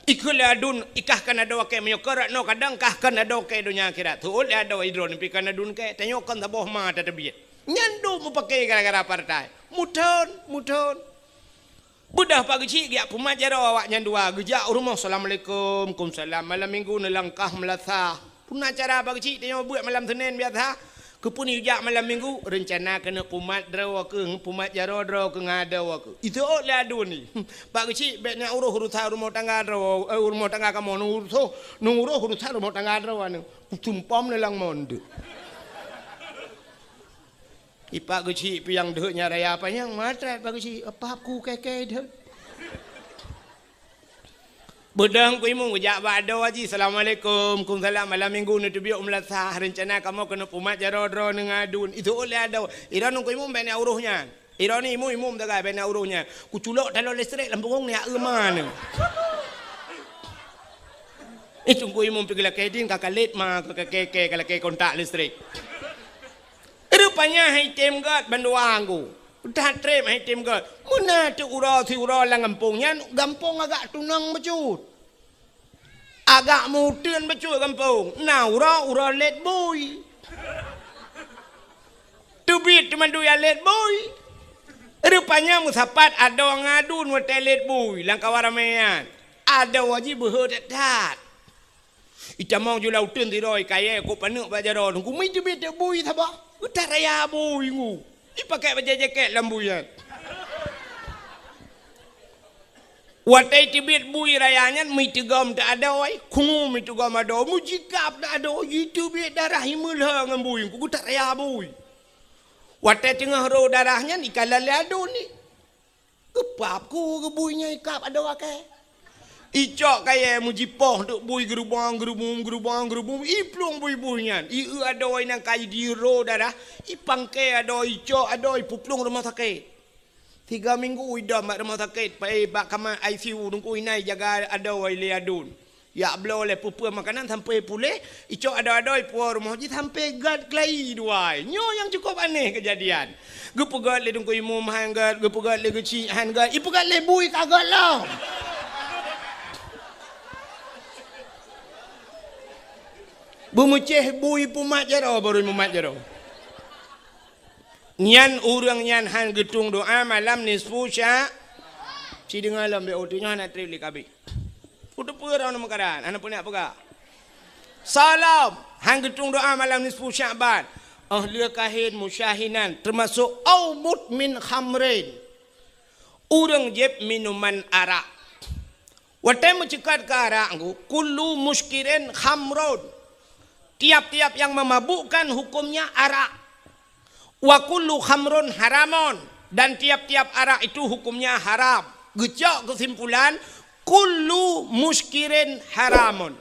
Ikheun lé aduen, ikah kan adoe kée meunyoe keu rot noe kadang kah kan adoe kée donya akhirat. Teuôt lé adoe idroe neupi kan aduen kée, tanyoe kon saboh ma tateubiet. Nyan duek mupakée gara-gara partai. Muthon, muthon. Beudôh Pak Geuchik geujak peumat jaroe awaknyan dua, geujak u rumoh, "Assalamualaikum." "Kumsalam." Malam minggu neulangkah meulasah. Peue na cara Pak Geuchik tanyoe buet malam Senin biasa? Keupeue neujak malam minggu? Reuncana keuneuk peumat droe keuh, peumat jaroe droe keuh ngon adoe keuh. Iteuôt lé aduen nyan. "Pak Geuchik, bèk neuuroh urusan rumoh tangga droe, eh, rumoh tangga kamoe, neuuroh, neuuroh urusan rumoh tangga droe nyan." Kusumpom lé lam mon deuh. I Pak Geuchik piang deuh nyan raya panyang matrat Pak Geuchik, apa ku kée-kée deuh. Beudôh Teungku Imum geujak bak adoe jih, "Assalamualaikum." "Kumsalam." "Malam minggu neuteubiet u meulasah, reuncana kamoe keuneuk peumat jaroe droe ngon aduen." Iteuôt lé adoe, "Iroe Teungku Imum bèk neuuroh nyan. Iroe nyoe Imum, Imum sagai bèk neuuroh nyan. Kuculok taloe listrik lam punggong nyan eu ma nyoe." Eh, Teungku Imum pi geulakée dien ka kalét ma, ka kée-kée ka lakée kontak listrik. Rupanya han item gét bandua ngu. That treb han item gét. Meunan teuk uroe siuroe lam gampông nyan, gampông agak tunong bacut. Agak meuteun bacut gampông. Na uroe, uroe lét bui. Teubiet teumandui lét bui. Rupanya meusapat adoe ngon aduen watèe lét bui lam kawan ramè nyan. Adoe jih beuhe that-that. Itamong ju lam uteuen sidroe kayèe kok paneuk bak jaroe, Teungku, meuteubiet bui saboh. Geutaraya bui, Teungku. Ipakèk bajèe jakèt lam bui nyan. Watèe teubiet bui raya nyan, meuteugom teuh adoe, khungu meuteugom adoe, meujikab teuh adoe, jiteubiet darah, imeulhö ngon bui, Teungku, geutaraya bui. Watèe teungoh rô darah nyan, ikalon lé aduen nyan. Geupap ku keu bui nyan ikab adoe akèe. Icok kayèe meujipoh teuk bui geurubong-geurubong, geurubong-geurubong, iplueng bui-bui nyan. Ieu adoe nyang ka jiro darah, ipangkè adoe, icok adoe, ipeuplueng rumoh sakét. Tiga minggu idong bak rumoh sakét, pai bak kama I C U, Teungku, inan ijaga adoe lé aduen. Jak bloe lé peue-peue makanan sampoe puléh, icok adoe-adoe ipuwoe rumoh jih sampoe gèt keulayi dua. Nyoe nyang cukôp aneh keujadian. Geupeugèt lé Teungku Imum han gèt, geupeugèt lé geuchik han gèt, ipeugèt lé bui ka gèt lom. Beumeucéh bui pumat jaroe, barô mumat jaroe. Nyan ureueng nyan han geutueng doa malam nisfu sya-, ci deungö lom, bèk uteuk nyoe hana trép lé kabeh. Uteupeue droeneuh meukaran, hana peue neuk peugah. Salom, han geutueng doa malam nisfu Sya'ban. Óh lheueh kahén musyahinan, teumasok au mudmin khamrin. Ureueng jieb minuman arak. Watèe meuceukat keu arak, Teungku, kullu muskirin khamrun. Tiap-tiap yang memabukkan hukumnya arak. Wa kullu khamrun haramun, dan tiap-tiap arak itu hukumnya haram. Geucok keusimpulan, kullu muskirin haramun.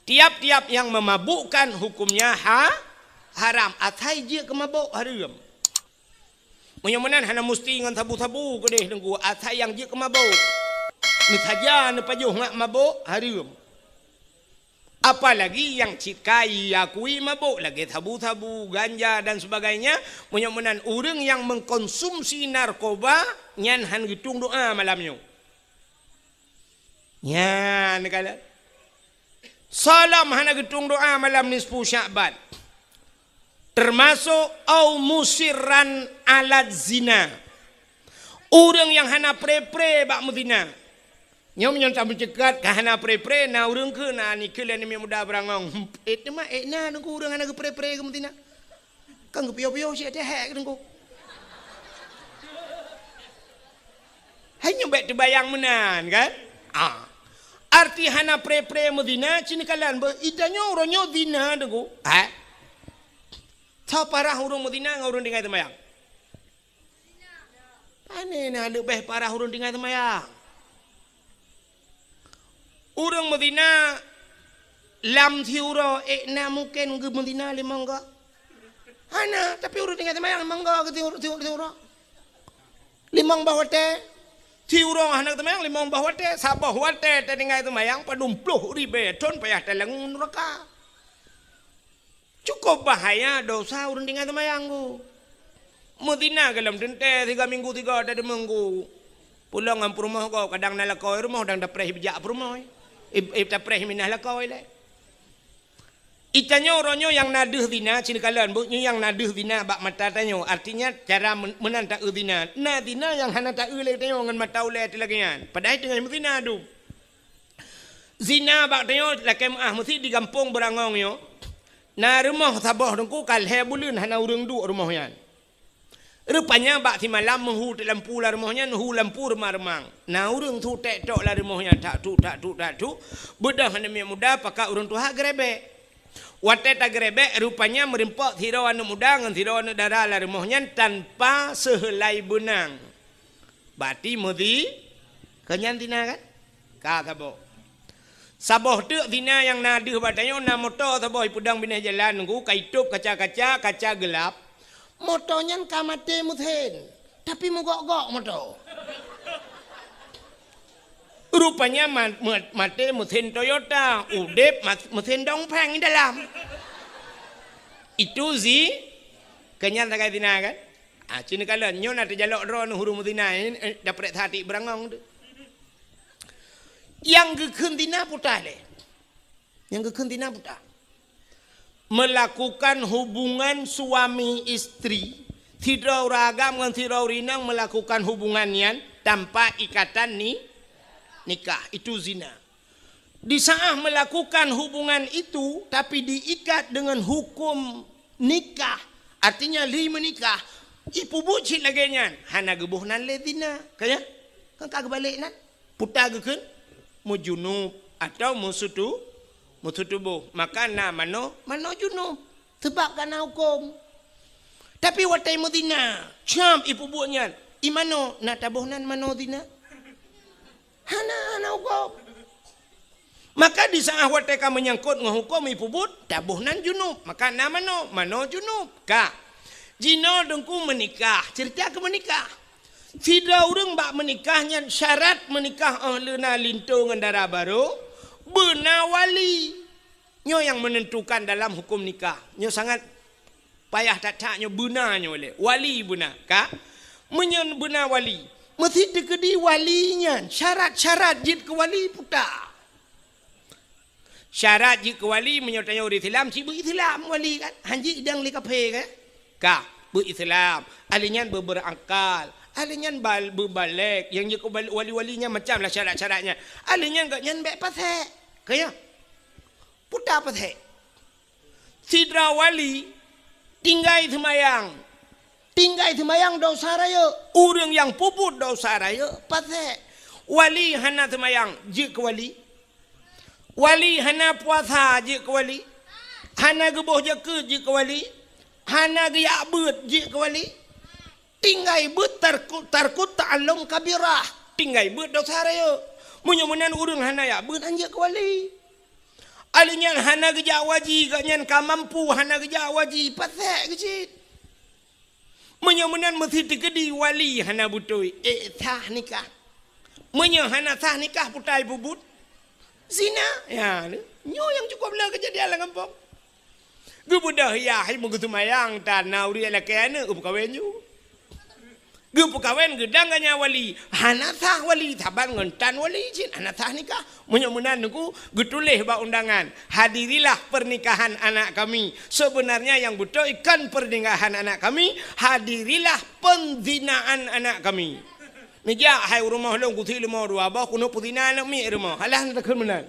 Tiap-tiap yang memabukkan hukumnya ha-, haram. Asai jeuet keu mabök hareuem. Meunyoe meunan hana musti ngon sabu-sabu keudeh, Teungku, asai nyang jeuet keu mabök. Meusaja neupajoh ngat mabök hareuem. Apalagi nyang cit ka iakui mabök lagèe sabu-sabu, ganja dan sebagainya, meunyoe meunan ureueng nyang mengkonsumsi narkoba nyan han geutueng doa malam nyoe. Nyan kala. Salom hana geutueng doa malam nisfu Sya'ban. Teumasok au musirran ala zina. Ureueng nyang hana pré-pré bak meuzina. Nyoe meunyoe tameuceukat ka hana pré-pré, na ureueng keu na nikeue lé aneuk muda beurangong. Ék teuma ék na Teungku ureueng hana geupré-pré keu meuzina. Kan geupiôh-piôh cit até hék Teungku. Hai nyoe bèk teubayang meunan kan? Ah. Arti hana pré-pré meuzina, ci neukalon beuh, i tanyoe uroe nyoe zina Teungku. Hah? Soe parah ureueng meuzina ngon ureueng tinggai seumayang? Pane na leubeh parah ureueng tinggai seumayang. Ureueng meuzina lam siuroe, ék na mungken geumeuzina limong goe? Hana, tapi ureueng tinggai seumayang limong goe keu siuroe, siuroe, siuroe. Limong boh watèe. Siuroe hana seumayang limong boh watèe, saboh watèe tatinggai seumayang padum ploh ribèe thon payah talangue nuraka. Cukôp bahaya dosa ureueng tinggai seumayang, Teungku. Meuzina golom teuntèe siga minggu siga tadeumeung, Teungku. Pulang ngon peurumoh gob, kadang na lakoe rumoh, kadang tapreh bijak peurumoh. I, i, tapreh minah lakoe lé. I tanyoe uroe nyoe nyang na deuh zina, ci neukalon beuh, nyoe nyang na deuh zina bak mata tanyoe. Artinya, cara men-, meunan taeu zina. Na zina nyang hana taeu lé tanyoe ngon mata ulèe teuh lagèe nyan. Padahai teungoh meuzina dum. Zina bak tanyoe lakèe meu'ah meusit di gampông Beurangong nyoe. Na rumoh saboh Teungku ka lhèe buleuen hana ureueng duek rumoh nyan. Rupanya bak simalam meuhu teuk lampu lam rumoh nyan, hu lampu reumang-reumang. Na ureueng su tèk tok lam rumoh nyan, tak tuk, tak tuk, tak tuk. Beudôh aneuk miet muda pakat ureueng tuha geurebek. Watèe tageurebek, rupanya meurimpok sidroe aneuk muda ngon sidroe aneuk dara lam rumoh nyan tanpa seuheulai beunang. Bati meudi, keu nyan zina kan? Ka saboh. Saboh teuk zina nyang na deuh bak tanyoe, na moto saboh ipeudong binéh jalan Teungku, ka itôp kaca-kaca, kaca geulap. Moto nyan ka maté meusén, tapi meugok-gok moto. Rupanya ma-, ma-, maté meusén Toyota, udép ma-, meusén Dongfeng dalam. Itu zi-, keu nyan sagai zina kan? Ah, ci neukalon, nyoe na teujalok droeneuh ureueng meuzina, eh, eh, daprek that tiek Beurangong tu. Nyang geukheun zina peue lé? Nyang geukheun zina peue? Melakukan hubungan suami istri Sidroe ureuëng agam ngon sidroe ureuëng inong melakukan hubungan nyan tanpa ikatan ni, nikah, itu zina. Di saat melakukan hubungan itu, tapi diikat dengan hukum nikah, artinya lheueh meunikah, ipeubuet cit lagée nyan, hana geuboh nan lé zina. Ka nyan? Kan ka geubalek nan? Puta geukheun meujunub atau meusutu-, meusutuboh. Maka na manoe, manoe junub. Sabab ka na huköm. Tapi watée meuzina, cam ipeubuet nyan, i manoe na taboh nan manoe zina? Hana, hana huköm. Maka di saat watée ka meunyangkot ngon huköm ipeubuet, taboh nan junub. Maka na manoe, manoe junub. Ka. Jinoe Teungku meunikah, ceurita keu meunikah. Sidroe ureuëng bak meunikah nyan syarat meunikah óh lheueh na linto ngon dara barô, beuna wali. Nyoe nyang meunentukan dalam huköm nikah. Nyoe sangat payah that-that nyoe beuna nyoe lé. Wali beuna, ka? Meunyoe beuna wali, meusti teukeudi wali nyan syarat-syarat jeuet keu wali puta. Syarat jeuet keu wali meunyoe tanyoe ureuëng Islam, cit beu-Islam wali kan? Han jeuet idang lé kaphé kan? Ka, beu-Islam. Ahli nyan beu-, beurakal. Ahli nyan bal-, beubalek. Nyang jeuet keu bal-, wali-wali nyan macam lah syarat-syaratnya. Ahli nyan gobnyan bék pasék. Ka ya? Puta pasék. Sidroe wali tinggai seumayang. Tinggai seumayang dosa rayeuk. Ureuëng nyang peubuet dosa rayeuk pasék. Wali hana seumayang, jeuet keu wali. Wali hana puasa, jeuet keu wali. Hana geuboh jakeuet, jeuet keu wali. Hana geujak beuet, jeuet keu wali. Tinggai beuet tarku-, tarkut ta'allum kabirah. Tinggai beuet dosa rayeuk. Meunyoe meunan ureuëng hana jak beuet, han jeuet keu wali. Ahli nyan hana geujak waji, gobnyan ka mampu hana geujak waji, pasék keuh cit. Meunyoe meunan meusti teukeudi wali hana beutôi, ék sah nikah. Meunyoe hana sah nikah, puta ipeubuet zina. Ya, nyoe nyang cukup le keujadian lam gampông. Geubeudôh yah hai meugeuseumayang tan na ureuëng lakée aneuëk geupeukawen ju. Geupeukawen geudang ganya wali, hana sah wali saban ngon tan wali cit hana sah nikah. Meunyoe meunan Teungku, geutuléh bak undangan, "Hadirilah pernikahan anak kami." Sebenarnya yang beutôi kon pernikahan anak kami, "Hadirilah penzinaan anak kami." Neujak hai u rumoh lôn kusi leumo dua boh keuneuk peuzina aneuëk miet rumoh. Alah na takheun meunan.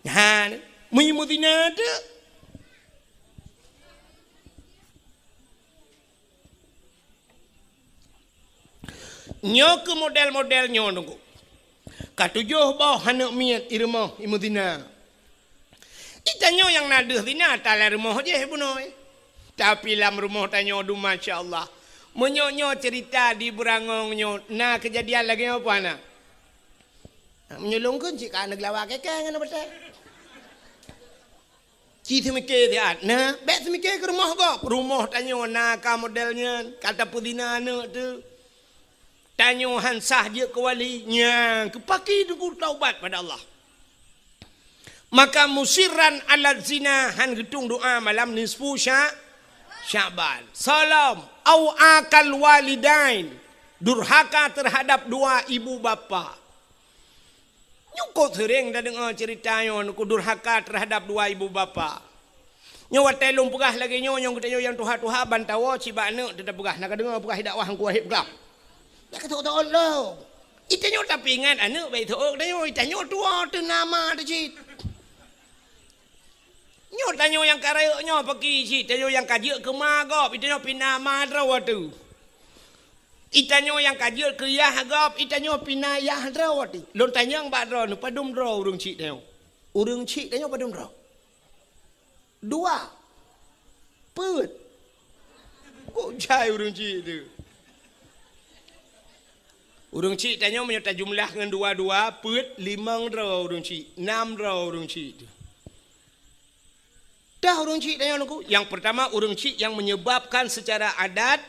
Ha, meunyoe meuzina teuk. Nyoe keuh model-model nyoe Teungku. Ka tujoh boh aneuëk miet i rumoh i meuzina. Di tanyoe nyang na deuh zina, ta lam rumoh jih bunoe. Tapi lam rumoh tanyoe dum, masya Allah. Meunyoe nyoe ceurita di Beurangong nyoe, na keujadian lagée nyoe peue hana? Meunyoe lôn kheun cit ka aneuëk lawa keke ngon batée. Ci seumike siat, nah, bék seumike keu rumoh gob. Rumoh tanyoe na ka model nyan, ka tapeuzina aneuëk teuh. Tanyoe han sah jeuet keu wali, nyan keu paki Teungku taubat pada Allah. Maka musirran ala zina, han geutung doa malam nisfu Sya-, Sya'ban. Salom, au akal walidain, durhaka terhadap dua ibu bapa. Nyoe kok seuréng tadeungoe ceurita nyoe, Teungku, durhaka terhadap dua ibu bapa. Nyoe watée lôn peugah lagée nyoe, nyang geutanyoe nyang tuha-tuha ban tawoe cit bak aneuëk teutab peugah, na ka deungoe peugah dakwah Teungku Wahid peugah. Nyan ka teuôt-teuôt lom. Di tanyoe tapeuingat aneuëk bék teuôt tanyoe, di tanyoe tuwoe teuh na ma teuh cit. Nyoe tanyoe nyang ka rayeuk nyoe paki cit, tanyoe nyang ka jeuet keu ma gob, di tanyoe pih na ma droe teuh. Di tanyoe nyang ka jeuet keu yah gob, di tanyoe pih na yah droe teuh. Lôn tanyong bak droeneuh, padum droe ureuëng chik tanyoe? Ureuëng chik tanyoe padum droe? Dua. Peuet. Kok jai ureuëng chik teuh? Ureuëng chik tanyoe meunyoe tajumlah ngon dua-dua, peuet, limong droe ureuëng chik, nam droe ureuëng chik teuh. Dah ureuëng chik tanyoe Teungku. Yang pertama, ureuëng chik yang menyebabkan secara adat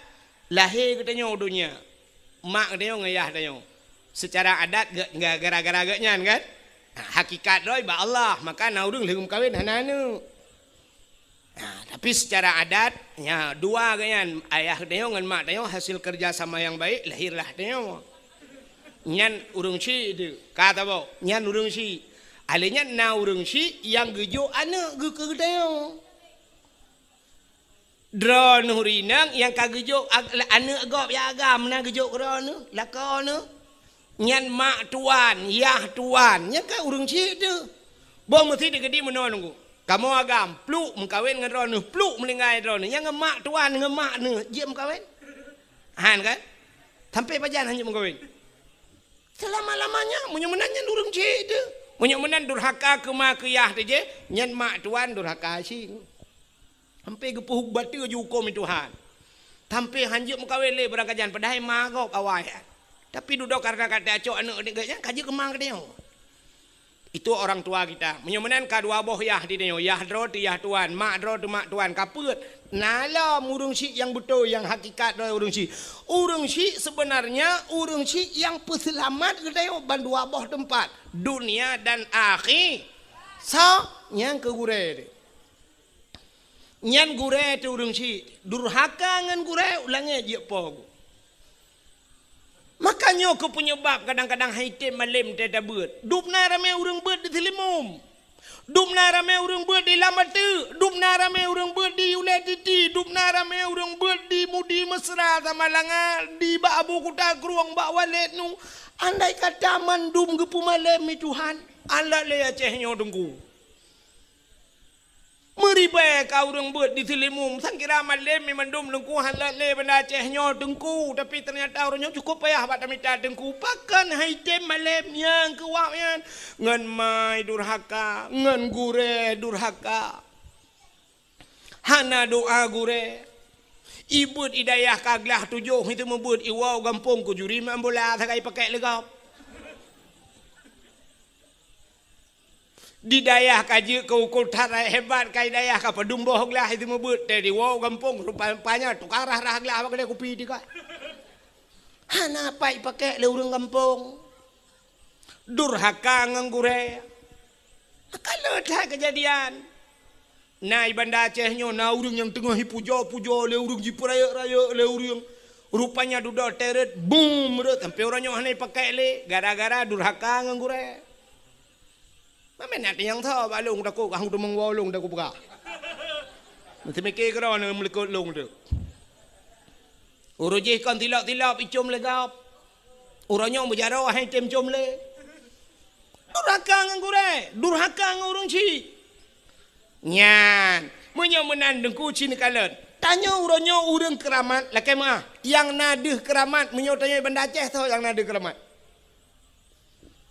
lahé geutanyoe u donya. Mak geutanyoe ngon yah tanyoe. Secara adat ge-, ge-, gara-gara geuh nyan kan? Ha, hakikat droe bak Allah, maka na ureuëng lheueh meukawen hana aneuëk. Ha, tapi secara adat, nya dua geuh nyan, ayah geutanyoe ngon mak tanyoe hasil kerja sama yang baik, lahirlah tanyoe. Nyan ureuëng chik teuh, ka tabok, nyan ureuëng chik. Alé nyan na ureuëng chik nyang geujok aneuëk geuh keu geutanyoe. Droeneuh rineueng nyang ka geujok ag-, aneuk gob nyang agam na geujok keu droeneuh, lakoe neuh. Nyan mak tuan, yah tuan, nyan kan ureueng chik teuh. Boh meusi teukeudi meunoe nunggu. Kamoe agam, pluk meukawen ngon droeneuh, pluk meuninggai droeneuh. Nyan ngon mak tuan, ngon mak neuh, jeuet meukawen? Han kan? Sampai pajan han jeuet meukawen? Selama-lamanya, meunyoe meunan nyan ureueng chik teuh. Meunyoe meunan durhaka keu ma keu yah teuh jih, nyan mak tuan durhaka chik. Sampai geupeuhu bateue jihuköm lé Tuhan. Sampai han jeuet meukawen lé beurangkajan, padahai ma gob awai. Tapi dudoe karena ka tacok aneuk nyan ka jeuet keu ma geutanyoe. Itu orang tua kita. Meunyoe meunan ka dua boh yah di tanyoe, yah droe teuh yah tuan, mak droe teuh mak tuan, ka peuet. Na lom ureueng chik nyang beutôi, nyang hakikat droe ureueng chik. Ureueng chik sebenarnya ureueng chik nyang peuseulamat geutanyoe ban dua boh teumpat, dunia dan akhi-, so, nyang keu gurée teuh. Nyan gurée teuh ureueng chik, durhaka ngon gurée, u langét jeuet po geuh. Maka nyoe keuh peunyeubab kadang-kadang han item malem teutabeuet. Dum na ramé ureueng beuet di Seulimeum. Dum na ramé ureueng beuet di Lam Ateuk. Dum na ramé ureueng beuet di Ulée Titi. Dum na ramé ureueng beuet di Mudi Mesra Samalanga, di bak Abu Kuta Krueng, bak Walét nu. Andai kata mandum geupeumalem lé Tuhan, alah lé Aceh nyoe Teungku. Meuribée ka ureueng beuet di Seulimeum, sang kira malem mi mandum Teungku han lé Banda Aceh nyoe Teungku, tapi teunyata ureueng nyoe cukôp payah bak tamita Teungku. Pakon han item malem nyang keu wak nyan? Ngon ma durhaka, ngon gurée durhaka. Hana doa gurée. Ibeuet i dayah ka glah tujoh, itu meubeuet iwoe gampông keu juri main bola sagai pakai lé gob. Di dayah ka jeuet keu ukeue that hebat, ka i dayah ka padum boh glah itu meubeuet teuh diwoe gampông, rupa-rupanya tukang rhah-rhah glah bak keude kupi teuka. Hana pat ipakék lé ureueng gampông. Durhaka ngon gurée. Ka le that keujadian. Na i Banda Aceh nyoe na ureueng nyang teungoh ipujoe-pujoe lé ureueng, jipeurayeuk-rayeuk lé ureueng. Rupanya dudoe teuh rot, bum, rot sampoe uroe nyoe hana ipakék lé gara-gara durhaka ngon gurée. Mamén na teunyang tho bak lôn takot, hang teumong woe lôn takot peugah. Meuteumike keudroe neumeuleukeut lôn teuh. Uroe jih kon tilop-tilop icom lé gob. Uroe nyoe meujaroe hai tem com lé. Durhaka ngon gurée, durhaka ngon ureueng chik. Nyan, meunyoe meunan Teungku ci neukalon. Tanyoe uroe nyoe ureueng keuramat lakée meuah. Nyang na deuh keuramat meunyoe tanyoe Banda Aceh tho nyang na deuh keuramat.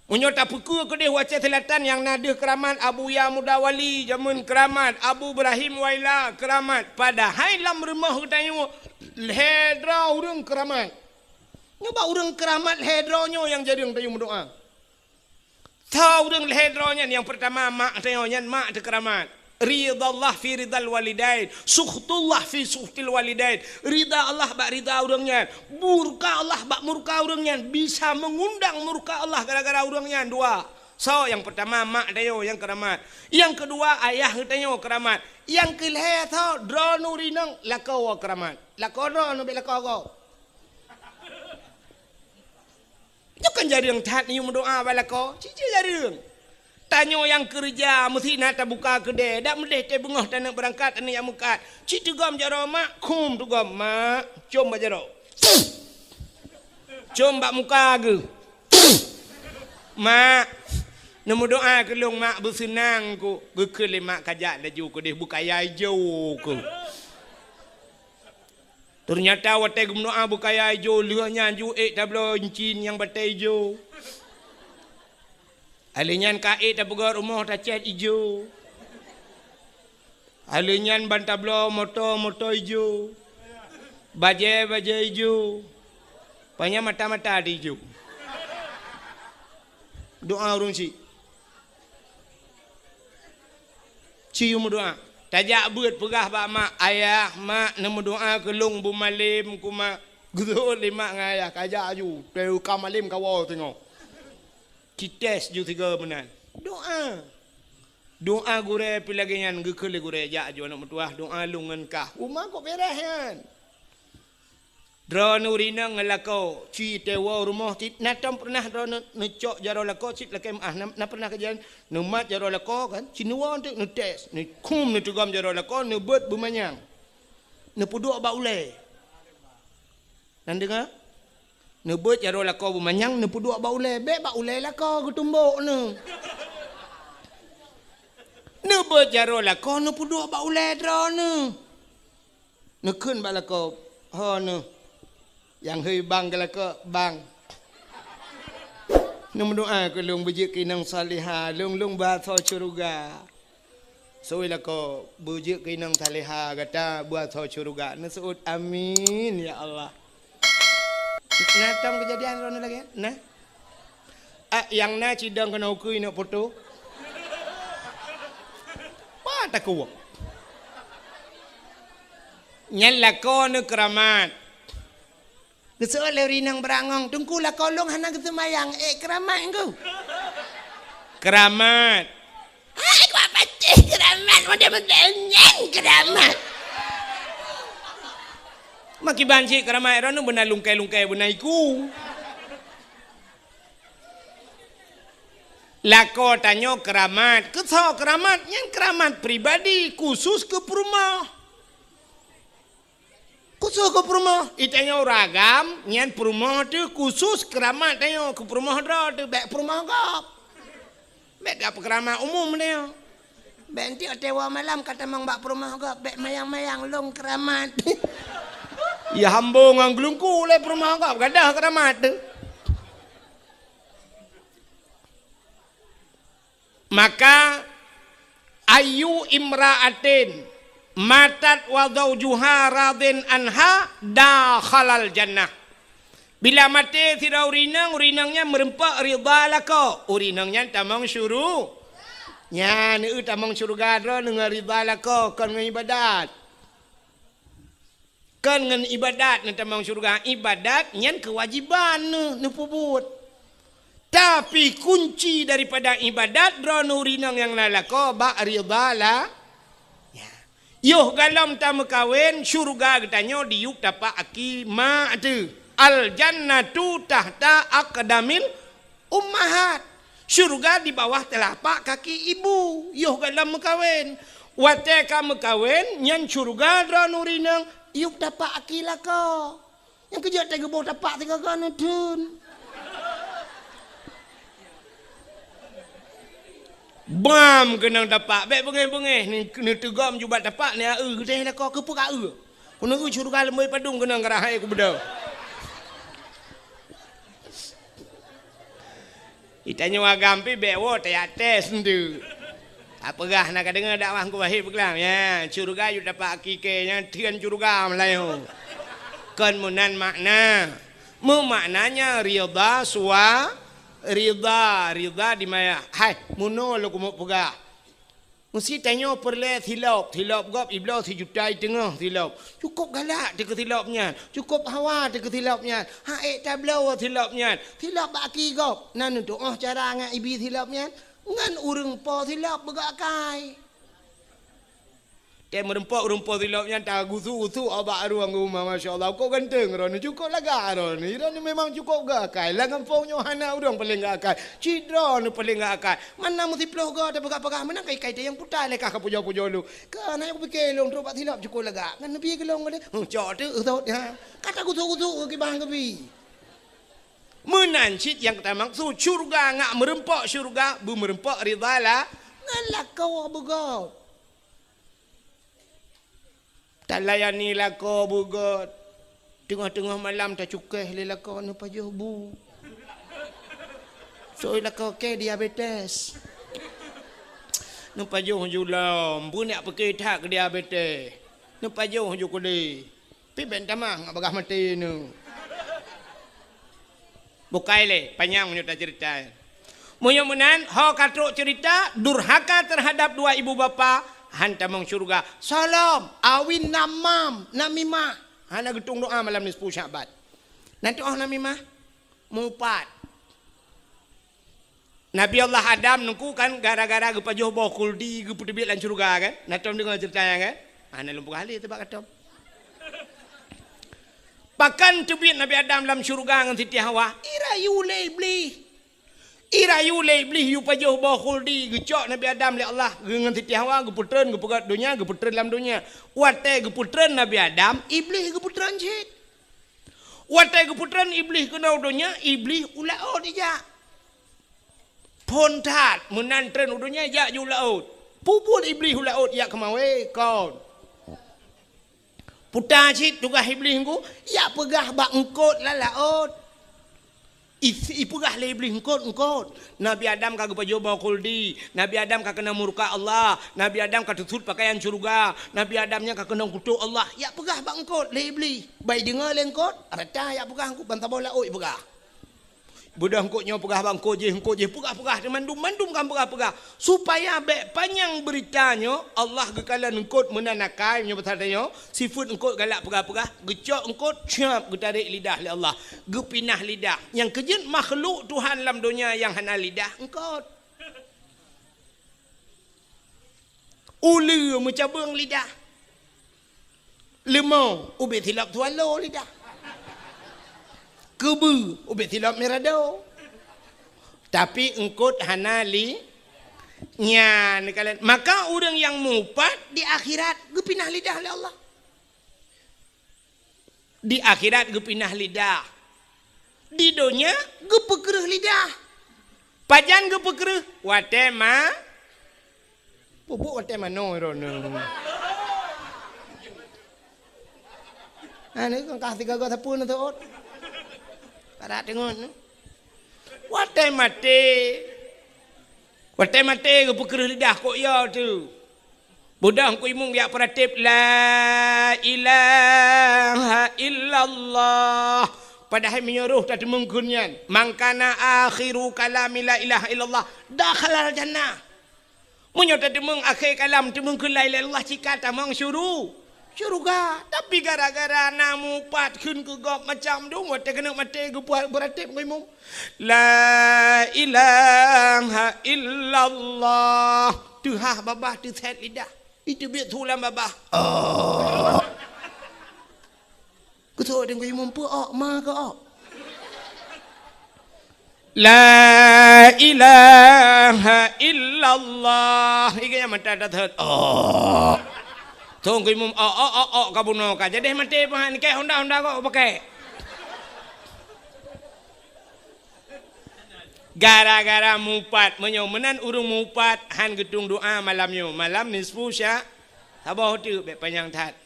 Meunyoe tapeukeue keudeh u Aceh Selatan nyang na deuh keuramat, Abuya Muda Wali jameun keuramat, Abu Ibrahim Waila keuramat. Padahai lam rumoh geutanyoe lhée droe ureueng keuramat. Nyoe bak ureueng keuramat lhée droe nyoe nyang jareueng tanyoe meudoá. Tho ureueng lhée droe nyan, nyang peurtama mak tanyoe nyan mak teukeuramat. Ridallah fi ridal walidain, sukhtullah fi sukhtil walidain. Rida Allah bak rida ureueng nyan, murka Allah bak murka ureueng nyan, bisa meungundang murka Allah gara-gara ureueng nyan dua. So, nyang peurtama mak tanyoe nyang keuramat. Nyang keudua ayah geutanyoe keuramat. Nyang keulhée so droeneuh rineueng lakoe keuramat. Lakoe droeneuh bék lakoe gob. Nyoe kan jareueng that neuyue meudoá bak lakoe, cit-cit jareueng. Tanyoe nyang keureuja meusti na tabuka keudée, dak meudeh teuh beungoh taneuk beurangkat, taneuk jak meukat. Cit teugom jaroe mak, khum teugom mak, com bak jaroe. Com bak muka geuh. Mak, neumeudoá keu lôn mak, beuseunang ku. Geukheun lé mak kajak laju keudeh beukaya ijo ku. Teunyata watée geumeudoá beukaya ijo, lheueh nyan ju ék tabloe incin nyang batée ijo. Alheuh nyan ka ék tapeugét rumoh tacét ijo. Alheuh nyan ban tabloe moto, moto ijo. Bajée, bajée ijo. Panya mata-mata di ijo. Doá ureueng chik. Ci meudoá. Tajak beuet peugah bak mak, "Ayah, mak, neumeudoá keu lôn beumalem ku mak." Geuseuôt lé mak ngon ayah, kajak aju. Teuka malem kawoe singoh. Cites ju sigoe meunan. Doá. Doá gurée pih lagée nyan geukheun lé gurée, "Jak aju aneuk meutuwah, doá lôn ngon kah." Uma kok beres nyan. Droeneuh rineueng ngon lakoe, ci teuwoe rumoh cit, na tom pernah droeneuh neucok jaroe lakoe cit lakée meuah, na, na pernah kejadian neumat jaroe lakoe kan, ci neuwoe teuk neutes, neukhum neuteugom jaroe lakoe, neubeuet beumanyang. Neupeuduek bak ulée. Nan deungoe? Neubeuet jaroe lakoe beumanyang, neupeuduek bak ulée. Bék bak ulée lakoe geutumbok neuh. Neubeuet jaroe lakoe, neupeuduek bak ulée droeneuh. Neukheun bak lakoe, "Ho neuh." Nyang hôi bang keu lakoe, "Bang." Neumeudoá keu lôn beujeuet keu inong salihah, lôn, lôn beuasoe syeuruga. Soi lakoe, beujeuet keu inong salihah gata beuasoe syeuruga. Neuseuôt, "Amin, ya Allah." Na tom keujadian droeneuh lagée nyan? Na? Ah, nyang na cidong keunoe ukeue inok poto. Wah, takuwok. Nyan lakoe neuh keuramat. Geuseuôt lé ureueng inong beurangong, "Teungku, lakoe lôn hana geuseumayang, ék keuramat, Teungku?" Keuramat. Hai, kuat patéh keuramat, model-model nyan keuramat. Makiban cit keuramat droeneuh beuna lungkai-lungkai beuna iku. Lakoe tanyoe keuramat. Keu soe keuramat? Nyan keuramat pribadi, khusus keu peurumoh. Khusus keu peurumoh, i tanyoe ureueng agam, nyan peurumoh teuh khusus keuramat tanyoe, keu peurumoh droe teuh, bék peurumoh gob. Bék ka peukeuramat umum tanyoe. Bék enteuk watée woe malam ka tamong bak peurumoh gob, bék mayang-mayang lôn keuramat. Ya hambo ngon geulungku lé peurumoh gob, gadôh keuramat teuh. Maka, "Ayyu imra'atin matat wa zaujuha radin anha dakhalal jannah." Bila maté sidroe ureueng inong, ureueng inong nyan meureumpok ridha lakoe, ureueng inong nyan tamong syuru-, nyan, eu, tamong syeuruga droeneuh ngon ridha lakoe, kon ngon ibadat. Kon ngon ibadat neutamong syeuruga. Ibadat nyan keuwajiban neuh, neupeubuet. Tapi kunci daripada ibadat droeneuh ureueng inong nyang na lakoe bak ridha la-, ya. Yoh galom tameukawen, syeuruga geutanyoe diyueb tapak aki mak teuh. Al jannatu tahta aqdamil ummahat. Syeuruga di bawah teulapak kaki ibu, yoh galom meukawen. Watée ka meukawen, nyan syeuruga droeneuh ureueng inong, yub tapak aki lakoe. Nyang keujeuet teuh geuboh tapak sigoe-goe neutheun. Bam keunong tapak, bék beungéh-beungéh, ni, neuteugom jubah tapak, ni, eu, geutéh lakoe, keupeue ka eu. Keuneuk eu syeuruga leumoi padum keunong geurahai keu beudôh. Itanyoe agam pih bék woe teuyak tes enteuk. Tapeugah na ka deungoe dakwah Teungku Wahid peugah, ya, syeuruga yub tapak aki kée nyan theun syeuruga meulayeue. Kon meunan makna. Meumaknanya ridha sua-, ridha, ridha di maya. Hai, meunoe lôn keumeung peugah. Meusti tanyoe peureulée silop, silop gob ibloe sijuta i teungoh silop. Cukôp galak teuh keu silop nyan, cukôp hawa teuh keu silop nyan, han ék tabloe silop nyan. Silop bak aki gob, na neutuoh cara ngon ibi silop nyan, ngon ureueng po silop beugok akai. Tée meureumpok ureueng po silop nyan tagusu-gusu bak rueng u ma, masya Allah, kok ganteng droeneuh, cukôp lagak droeneuh. Droeneuh memang cukôp gok akai. Lam gampông nyoe hana ureueng paleng gok akai. Cit droeneuh paleng gok akai. Mana meusiplôh goe tapeugah-peugah, meunan kai-kai teuh nyang puta lé kah ka pujoe-pujoe lôn. Ka na nyang kupike lôn trok bak silop cukôp lagak. Ngon neubi keu lôn lé. Huh, cok teuh, eusôt, ha. Ka tagusu-gusu keu kibang keubi. Meunan cit nyang tamaksud syeuruga ngat meureumpok syeuruga, beumeureumpok ridha la-, ngon lakoe beugop. Talayani lakoe beugôt. Teungoh-teungoh malam tacukéh lé lakoe neupajoh bu. Soi lakoe kée diabetes. Neupajoh ju lom, beunyak pike that keu diabetes. Neupajoh ju keudeh. Pih ben tamah ngat bagaih maté neu. Bukai lé, panyang meunyoe taceurita. Meunyoe meunan, ho ka trok ceurita, durhaka teuhadab dua ibu bapa, han tamong syeuruga. Soe lom, awin namam, namimah. Hana geutueng doá malam nisfu Sya'ban. Na tuoh namimah? Mupat. Nabi Allah Adam nungku kan gara-gara geupajoh boh khuldi geupeuteubiet lam syeuruga kan? Na tom deungoe ceurita nyan kan? Hana lôn peugah lé teuh bak katom. Pakon teubiet Nabi Adam lam syeuruga ngon Siti Hawa? Irayu lé Iblih. Irayu lé Iblih yue pajoh boh khuldi, geucok Nabi Adam lé Allah, geu-, ngon Siti Hawa geupeutreun, geupeugöt donya, geupeutreun lam donya. Watèe geupeutreun Nabi Adam, Iblih geupeutreun cit. Watèe geupeutreun Iblih keunoe u donya, Iblih u laôt ijak. Phôn that, meunan treun u donya, jak ju laôt. Peue buet Iblih u laôt, jak keumawé, kon. Puta cit tugaih Iblih ngon, jak peugah bak eungkôt lam laôt. I-, ipeugah lé Iblih eungkôt, eungkôt. Nabi Adam ka geupajoh boh khuldi. Nabi Adam ka keunong murka Allah. Nabi Adam ka teusut pakaian syeuruga. Nabi Adam nyan ka keunong kutok Allah. Jak peugah bak eungkôt lé Iblih. Bai deungö lé eungkôt, rata jak peugah eungkôt, ban saboh laôt peugah. Beudôh eungkôt nyoe peugah bak eungkôt jéh, eungkôt jéh peugah-peugah, mandum-mandum kan peugah-peugah. Supaya bèk panyang beurita nyoe, Allah geukalon eungkôt meunan akai, meunyoe basa tanyoe, sifeuet eungkôt galak peugah-peugah, geucok eungkôt, cap, geutarek lidah lé Allah, geupinah lidah. Nyang keujeuet makhluk Tuhan lam donya nyang hana lidah, eungkôt. Uleue meucabeueng lidah. Leumo ubé silop swallow lidah. Keubeue ubé silop mirado. Tapi eungkôt hana li-, nyan kalon. Maka ureueng nyang mupat di akhirat geupinah lidah lé Allah. Di akhirat geupinah lidah. Di donya geupeukreuh lidah. Pajan geupeukreuh? Watèe ma-, pupuk watèe manoe droeneuh. Ha, ni kan kah tiga go sapeue na teuôt. Parat teungon. Watèe maté. Watèe maté geupeukreuh lidah kok ya tu. Beudôh Teungku Imum jak peuratéb, "La ilaha illallah." Padahai meunyoe roh tateumeung kheun nyan, "Man kana akhiru kalami la ilaha illallah, dakhalal jannah." Meunyoe tateumeung akhé kalam teumeung kheun la ilaha illallah, cit ka tamong syuru-, syeuruga. Tapi gara-gara na mupat kheun keu gob macam dum, watèe keuneuk maté geupeuratéb Teungku Imum. La ilaha illallah. Teuhah babah teusét lidah. Iteubiet su lam babah. Oh. Keusoe Teungku Imum peue ok, ma keu ok. La ilaha illallah. Iga nyang mata dah thot. Oh. Teungku Imum ok, ok, ok, ok, ka bunoe ka. Jadi maté pahan keu honda-honda kok pakai. Gara-gara mupat, meunyoe meunan ureueng mupat han geutueng doa malam nyoe, malam nisfu Sya-, saboh teuk bèk panyang that.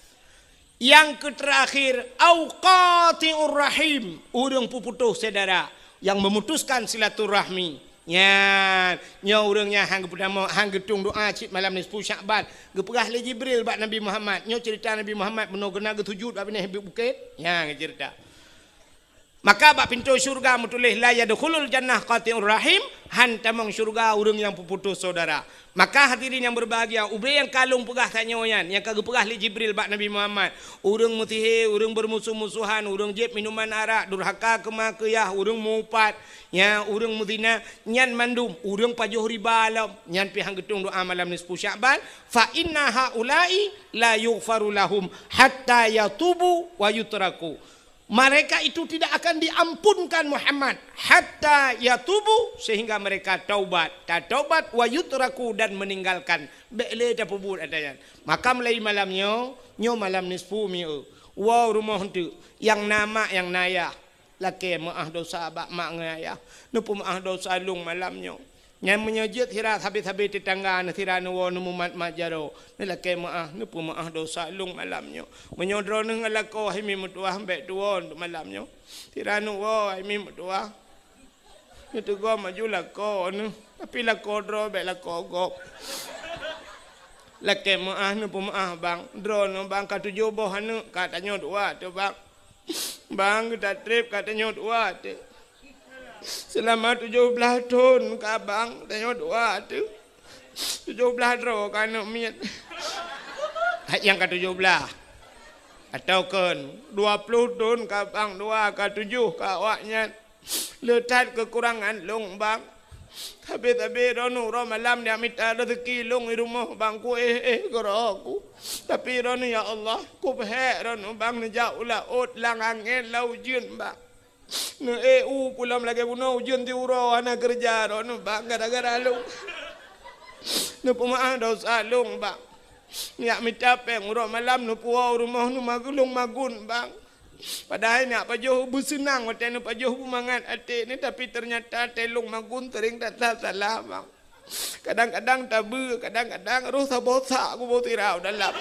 Nyang keuterakhir, au qati'ur rahim, ureueng peuputôh syedara, nyang memutuskan silaturahmi. Nyan, nyoe ureueng nyan han geupeutamong, han geutueng doa cit malam nisfu Syakban. Geupeugah lé Jibril bak Nabi Muhammad, nyoe ceurita Nabi Muhammad bunoe geuneuk geusujut bak binéh bukét. Nyan geuceurita. Maka bak pintoe syeuruga meutuléh, "La yadkhulul jannah qati'ur rahim," han tamong syeuruga ureueng nyang peuputôh syedara. Maka hadirin nyang berbahagia, ubé nyang ka lôn peugah tanyoe nyan, nyang ka geupeugah lé Jibril bak Nabi Muhammad, ureueng meusihé, ureueng beurmusoh-musohan, ureueng jieb minuman arak, durhaka keu ma keu yah, ureueng mupat, nya ureueng meuzina, nyan mandum ureueng pajoh riba lom, nyan pih han geutueng doa malam nisfu Syakban, "Fa inna haula'i la yughfaru lahum hatta yatubu wa yutraku." Mereka itu tidak akan diampunkan Muhammad hatta yatubu, sehingga mereka taubat, tataubat, wa yutraku, dan meninggalkan. Bèk lé tapeubuet ata nyan. Maka mulai malam nyoe, nyoe malam nisfu mieu. Woe rumoh eunteuk, nyang na mak, nyang na yah. Lakèe meu'ah dosa bak mak ngon ayah. Neupeumeu'ah dosa lôn malam nyoe. Nyan meunyoe jeuet sira sabe-sabe teutangga, neusira neuwoe neumumat-mat jaroe, neulakèe meu'ah, neupeumeu'ah dosa lôn malam nyoe. Meunyoe droeneuh ngon lakoe hai mi meutuwah, bèk tuwoe malam nyoe. Sira neuwoe hai mi meutuwah, neuteugom aju lakoe neuh, tapi lakoe droe bèk lakoe gob. Lakèe meu'ah, neupeumeu'ah bang, droeneuh bang ka tujoh boh aneuk, ka tanyoe dua teuh bang. Bang, geutatréb ka tanyoe dua teuh. Seulama tujoh blaih thon ka bang tanyoe dua teuh. Tujoh blaih droe ka aneuk miet. Hai nyang ka tujoh blaih. Atawa kon dua ploh thon ka bang dua, ka tujoh ka awaknyan. Le that keukurangan lôn bang. Sabe-sabe droeneuh uroe malam jak mita raseuki lôn di rumoh bang, kuéh-éh keudroe ku. Tapi droeneuh ya Allah, kupeuhék droeneuh bang neujak u laôt lam angén lam ujeuen bang. Neu-eu pulang lagée bunoe ujeuen siuroe hana keureuja droeneuh bang gara-gara lôn. Neupeumeu'ah desya lôn bang. Neujak mita péng uroe malam neupuwoe u rumoh neumagun lôn magun bang. Padahai neujak pajoh beuseunang watée neupajoh beumangat até nyoe, tapi teunyata até lôn magun seuring that-that salah bang. Kadang-kadang tabeue, kadang-kadang roh saboh sak kuboh sira u dalam.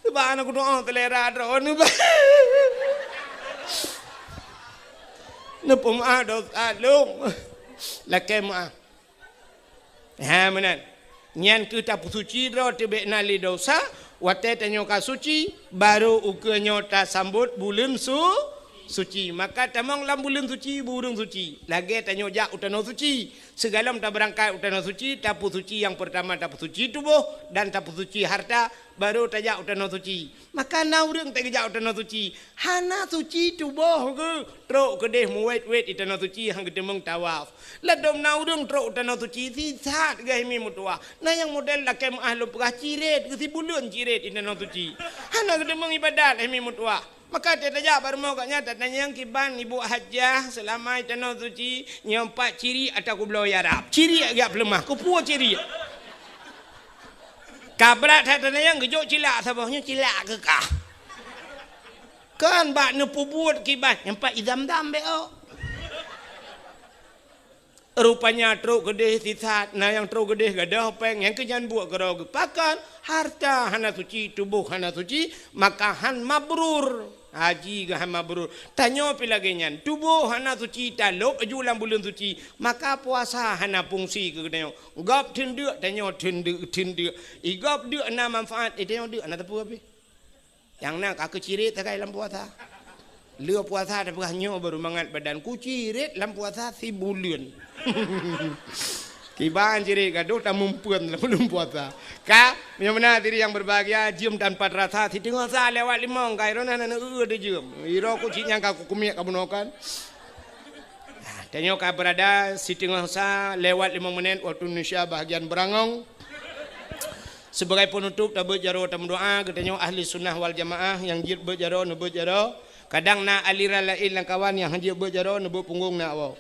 Subhanallah, kudoa seulera droeneuh bang. Neupeumeu'ah desya lôn. Lakée meu'ah. Ha meunan. Nyan keuh tapeusuci droe teubek na lé desya, watée tanyoe ka suci, barô ukeue nyoe tasambot buleuen su-, suci. Maka tamong lam buleuen suci, bu ureuëng suci. Lagée tanyoe jak u tanoh suci. Sigohlom tabeurangkat u tanoh suci, tapeusuci nyang peurtama tapeusuci tuboh dan tapeusuci harta, barô tajak u tanoh suci. Maka na ureuëng teugeujak u tanoh suci, hana suci tuboh geuh, trok keudeh muwét-wét di tanoh suci han geuteumeung tawaf. Ladôm na ureuëng trok u tanoh suci sisat geuh himi meutuwah. Na nyang model lakée meu'ah lôn peugah cirét geuh sibuleuen cirét di tanoh suci. Hana geuteumeung iébadat himi meutuwah. Maka teutajak bak rumoh gobnyan tatanyong kiban ibu hajah seulama di tanoh suci nyoe pat cirét atawa kubloe arab. Cirét geujak peuleumah, kupuwoe cirét. Ka brat that tanyoe geujok cilak saboh nyoe cilak keu kah. Kan bak neupeubuet kiban nyang pat idam-dam bék oh. Rupanya trok keudeh sisat, na nyang trok keudeh gadôh péng nyang keu nyan buet keudroe geupakan, harta hana suci, tuboh hana suci, maka han mabrur. Haji geuh han mabrur. Tanyoe pih lagée nyan, tuboh hana suci, talôb aju lam buleuen suci, maka puasa hana fungsi keu geutanyoe. Gob theun deuk, tanyoe theun deuk, theun deuk. I gob deuk na manfaat, i tanyoe deuk hana teupeu pih. Nyang na ka keucirét sagai lam puasa. Lheueh puasa tapeugah nyoe baru mangat badan kucirét lam puasa sibuleuen. Kiban cirét gadôh tamumpeuen lam buleuen puasa. Ka, meunyoe meunan diri nyang berbahagia, jeuem tanpa terasa, siteungoh sa lewat limong, ka iroh na neu-eu teuh jeuem. Iroh ku cit nyang ka kukumiek ka bunoe kan. Tanyoe ka beurada siteungoh sa lewat limong menit waktu Indonesia bahagian beurangong. Sibagai peunutôb tabeuet jaroe tameudoa, geutanyoe ahli sunnah wal jamaah nyang jeuet beuet jaroe neubeuet jaroe. Kadang na aliran laén lam kawan nyang han jeuet beuet jaroe neubeuet punggong na awak.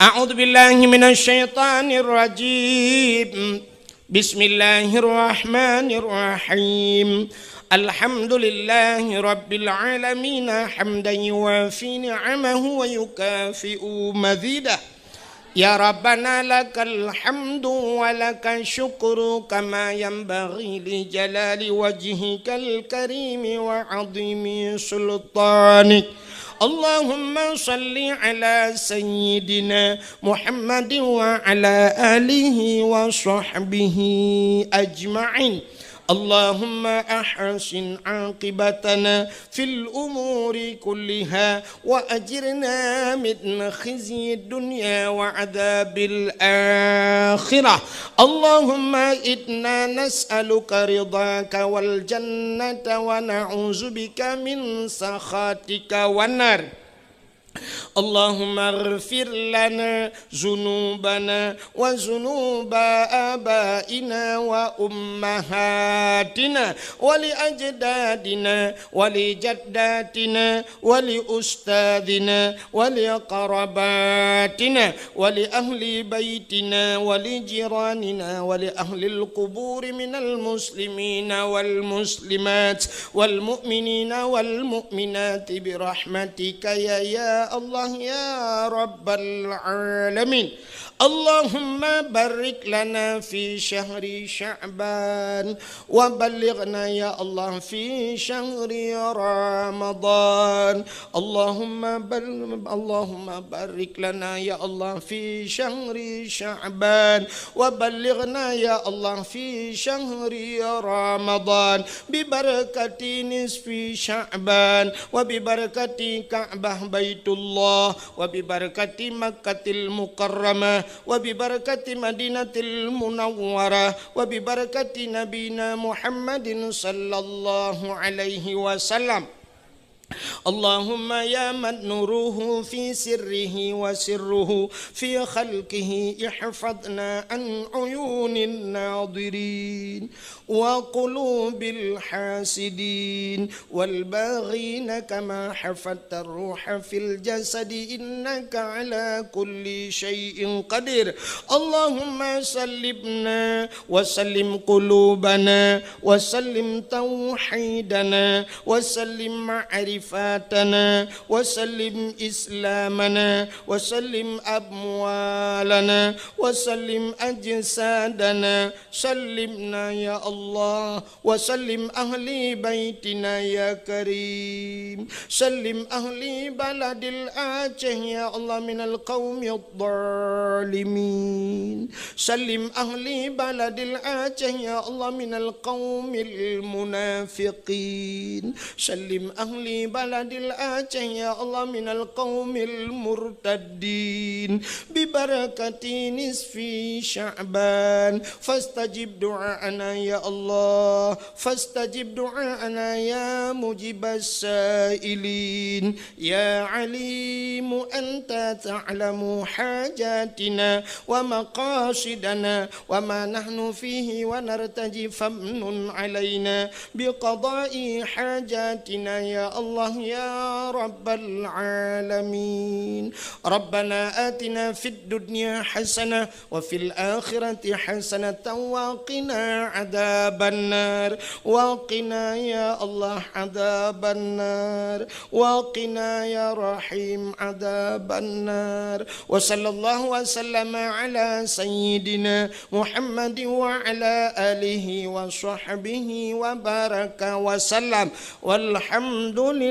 A'udzubillahi minasyaitonirrajim. Bismillahirrahmanirrahim. Alhamdulillahi rabbil alamin, hamdan yuwafi ni'amahu wa yukafi'u mazidah. Ya Rabbana lakal hamdu wa lakal syukru kama yanbaghi li jalali wajhikal karimi wa azimi sultanik. Allahumma salli ala sayyidina Muhammadin wa ala alihi wa sahbihi ajma'in. Allahumma ahsin aqibatana fil umuri kulliha wa ajirna min khizyid dunya wa adzabil akhirah. Allahumma inna nas'aluka ridhaka wal jannata wa na'udzubika min sakhatika wan nar. Allahumma ighfir lana dzunubana wa dzunuba abaina wa ummahatina wa li ajdadina wa li jaddatina wa li ustadzina wa li qarabatina wa li ahli baitina wa li jiranina wa li ahlil quburi minal muslimina wal muslimat wal mu'minina wal mu'minati bi rahmatika ya, ya Allah ya Rabbal alamin. Allahumma barik lana fi syahri Sya'ban wa ballighna ya Allah fi syahri Ramadan. Allahumma bal-, Allahumma barik lana ya Allah fi syahri Sya'ban wa ballighna ya Allah fi syahri Ramadan bi barakati nisfi Sya'ban wa bi barakati Ka'bah Baitullah wa bi barakati Makkatil Mukarramah wa bi barakati Madinatil Munawwarah wa bi barakati Nabina Muhammadin sallallahu alaihi wasallam. اللهم يا من نوره في سره وسره في خلقه، احفظنا عن عيون الناظرين وقلوب الحاسدين والباغين كما حفظت الروح في الجسد، إنك على كل شيء قدير. اللهم سلمنا وسلم قلوبنا وسلم توحيدنا وسلم معرفاتنا وسلم إسلامنا وسلم أموالنا وسلم أجسادنا. سلمنا يا الله وسلم أهل بيتنا يا كريم. سلم أهل بلد الآجه يا الله من القوم الظالمين. سلم أهل بلد الآجه يا الله من القوم المنافقين. سلم أهل بلد الآجه يا الله من القوم المرتدين. ببركة نصف شعبان فاستجب دعاءنا يا الله، فاستجب دعاءنا يا مجيب السائلين. يا عليم أنت تعلم حاجاتنا ومقاصدنا وما نحن فيه ونرتجي، فامنن علينا بقضاء حاجاتنا يا الله يا رب العالمين. ربنا آتنا في الدنيا حسنة وفي الآخرة حسنة وقنا عذاب النار. وقنا يا الله عذاب النار. وقنا يا رحيم عذاب النار. وصلى الله وسلم على سيدنا محمد وعلى آله وصحبه وبارك وسلم. والحمد لله.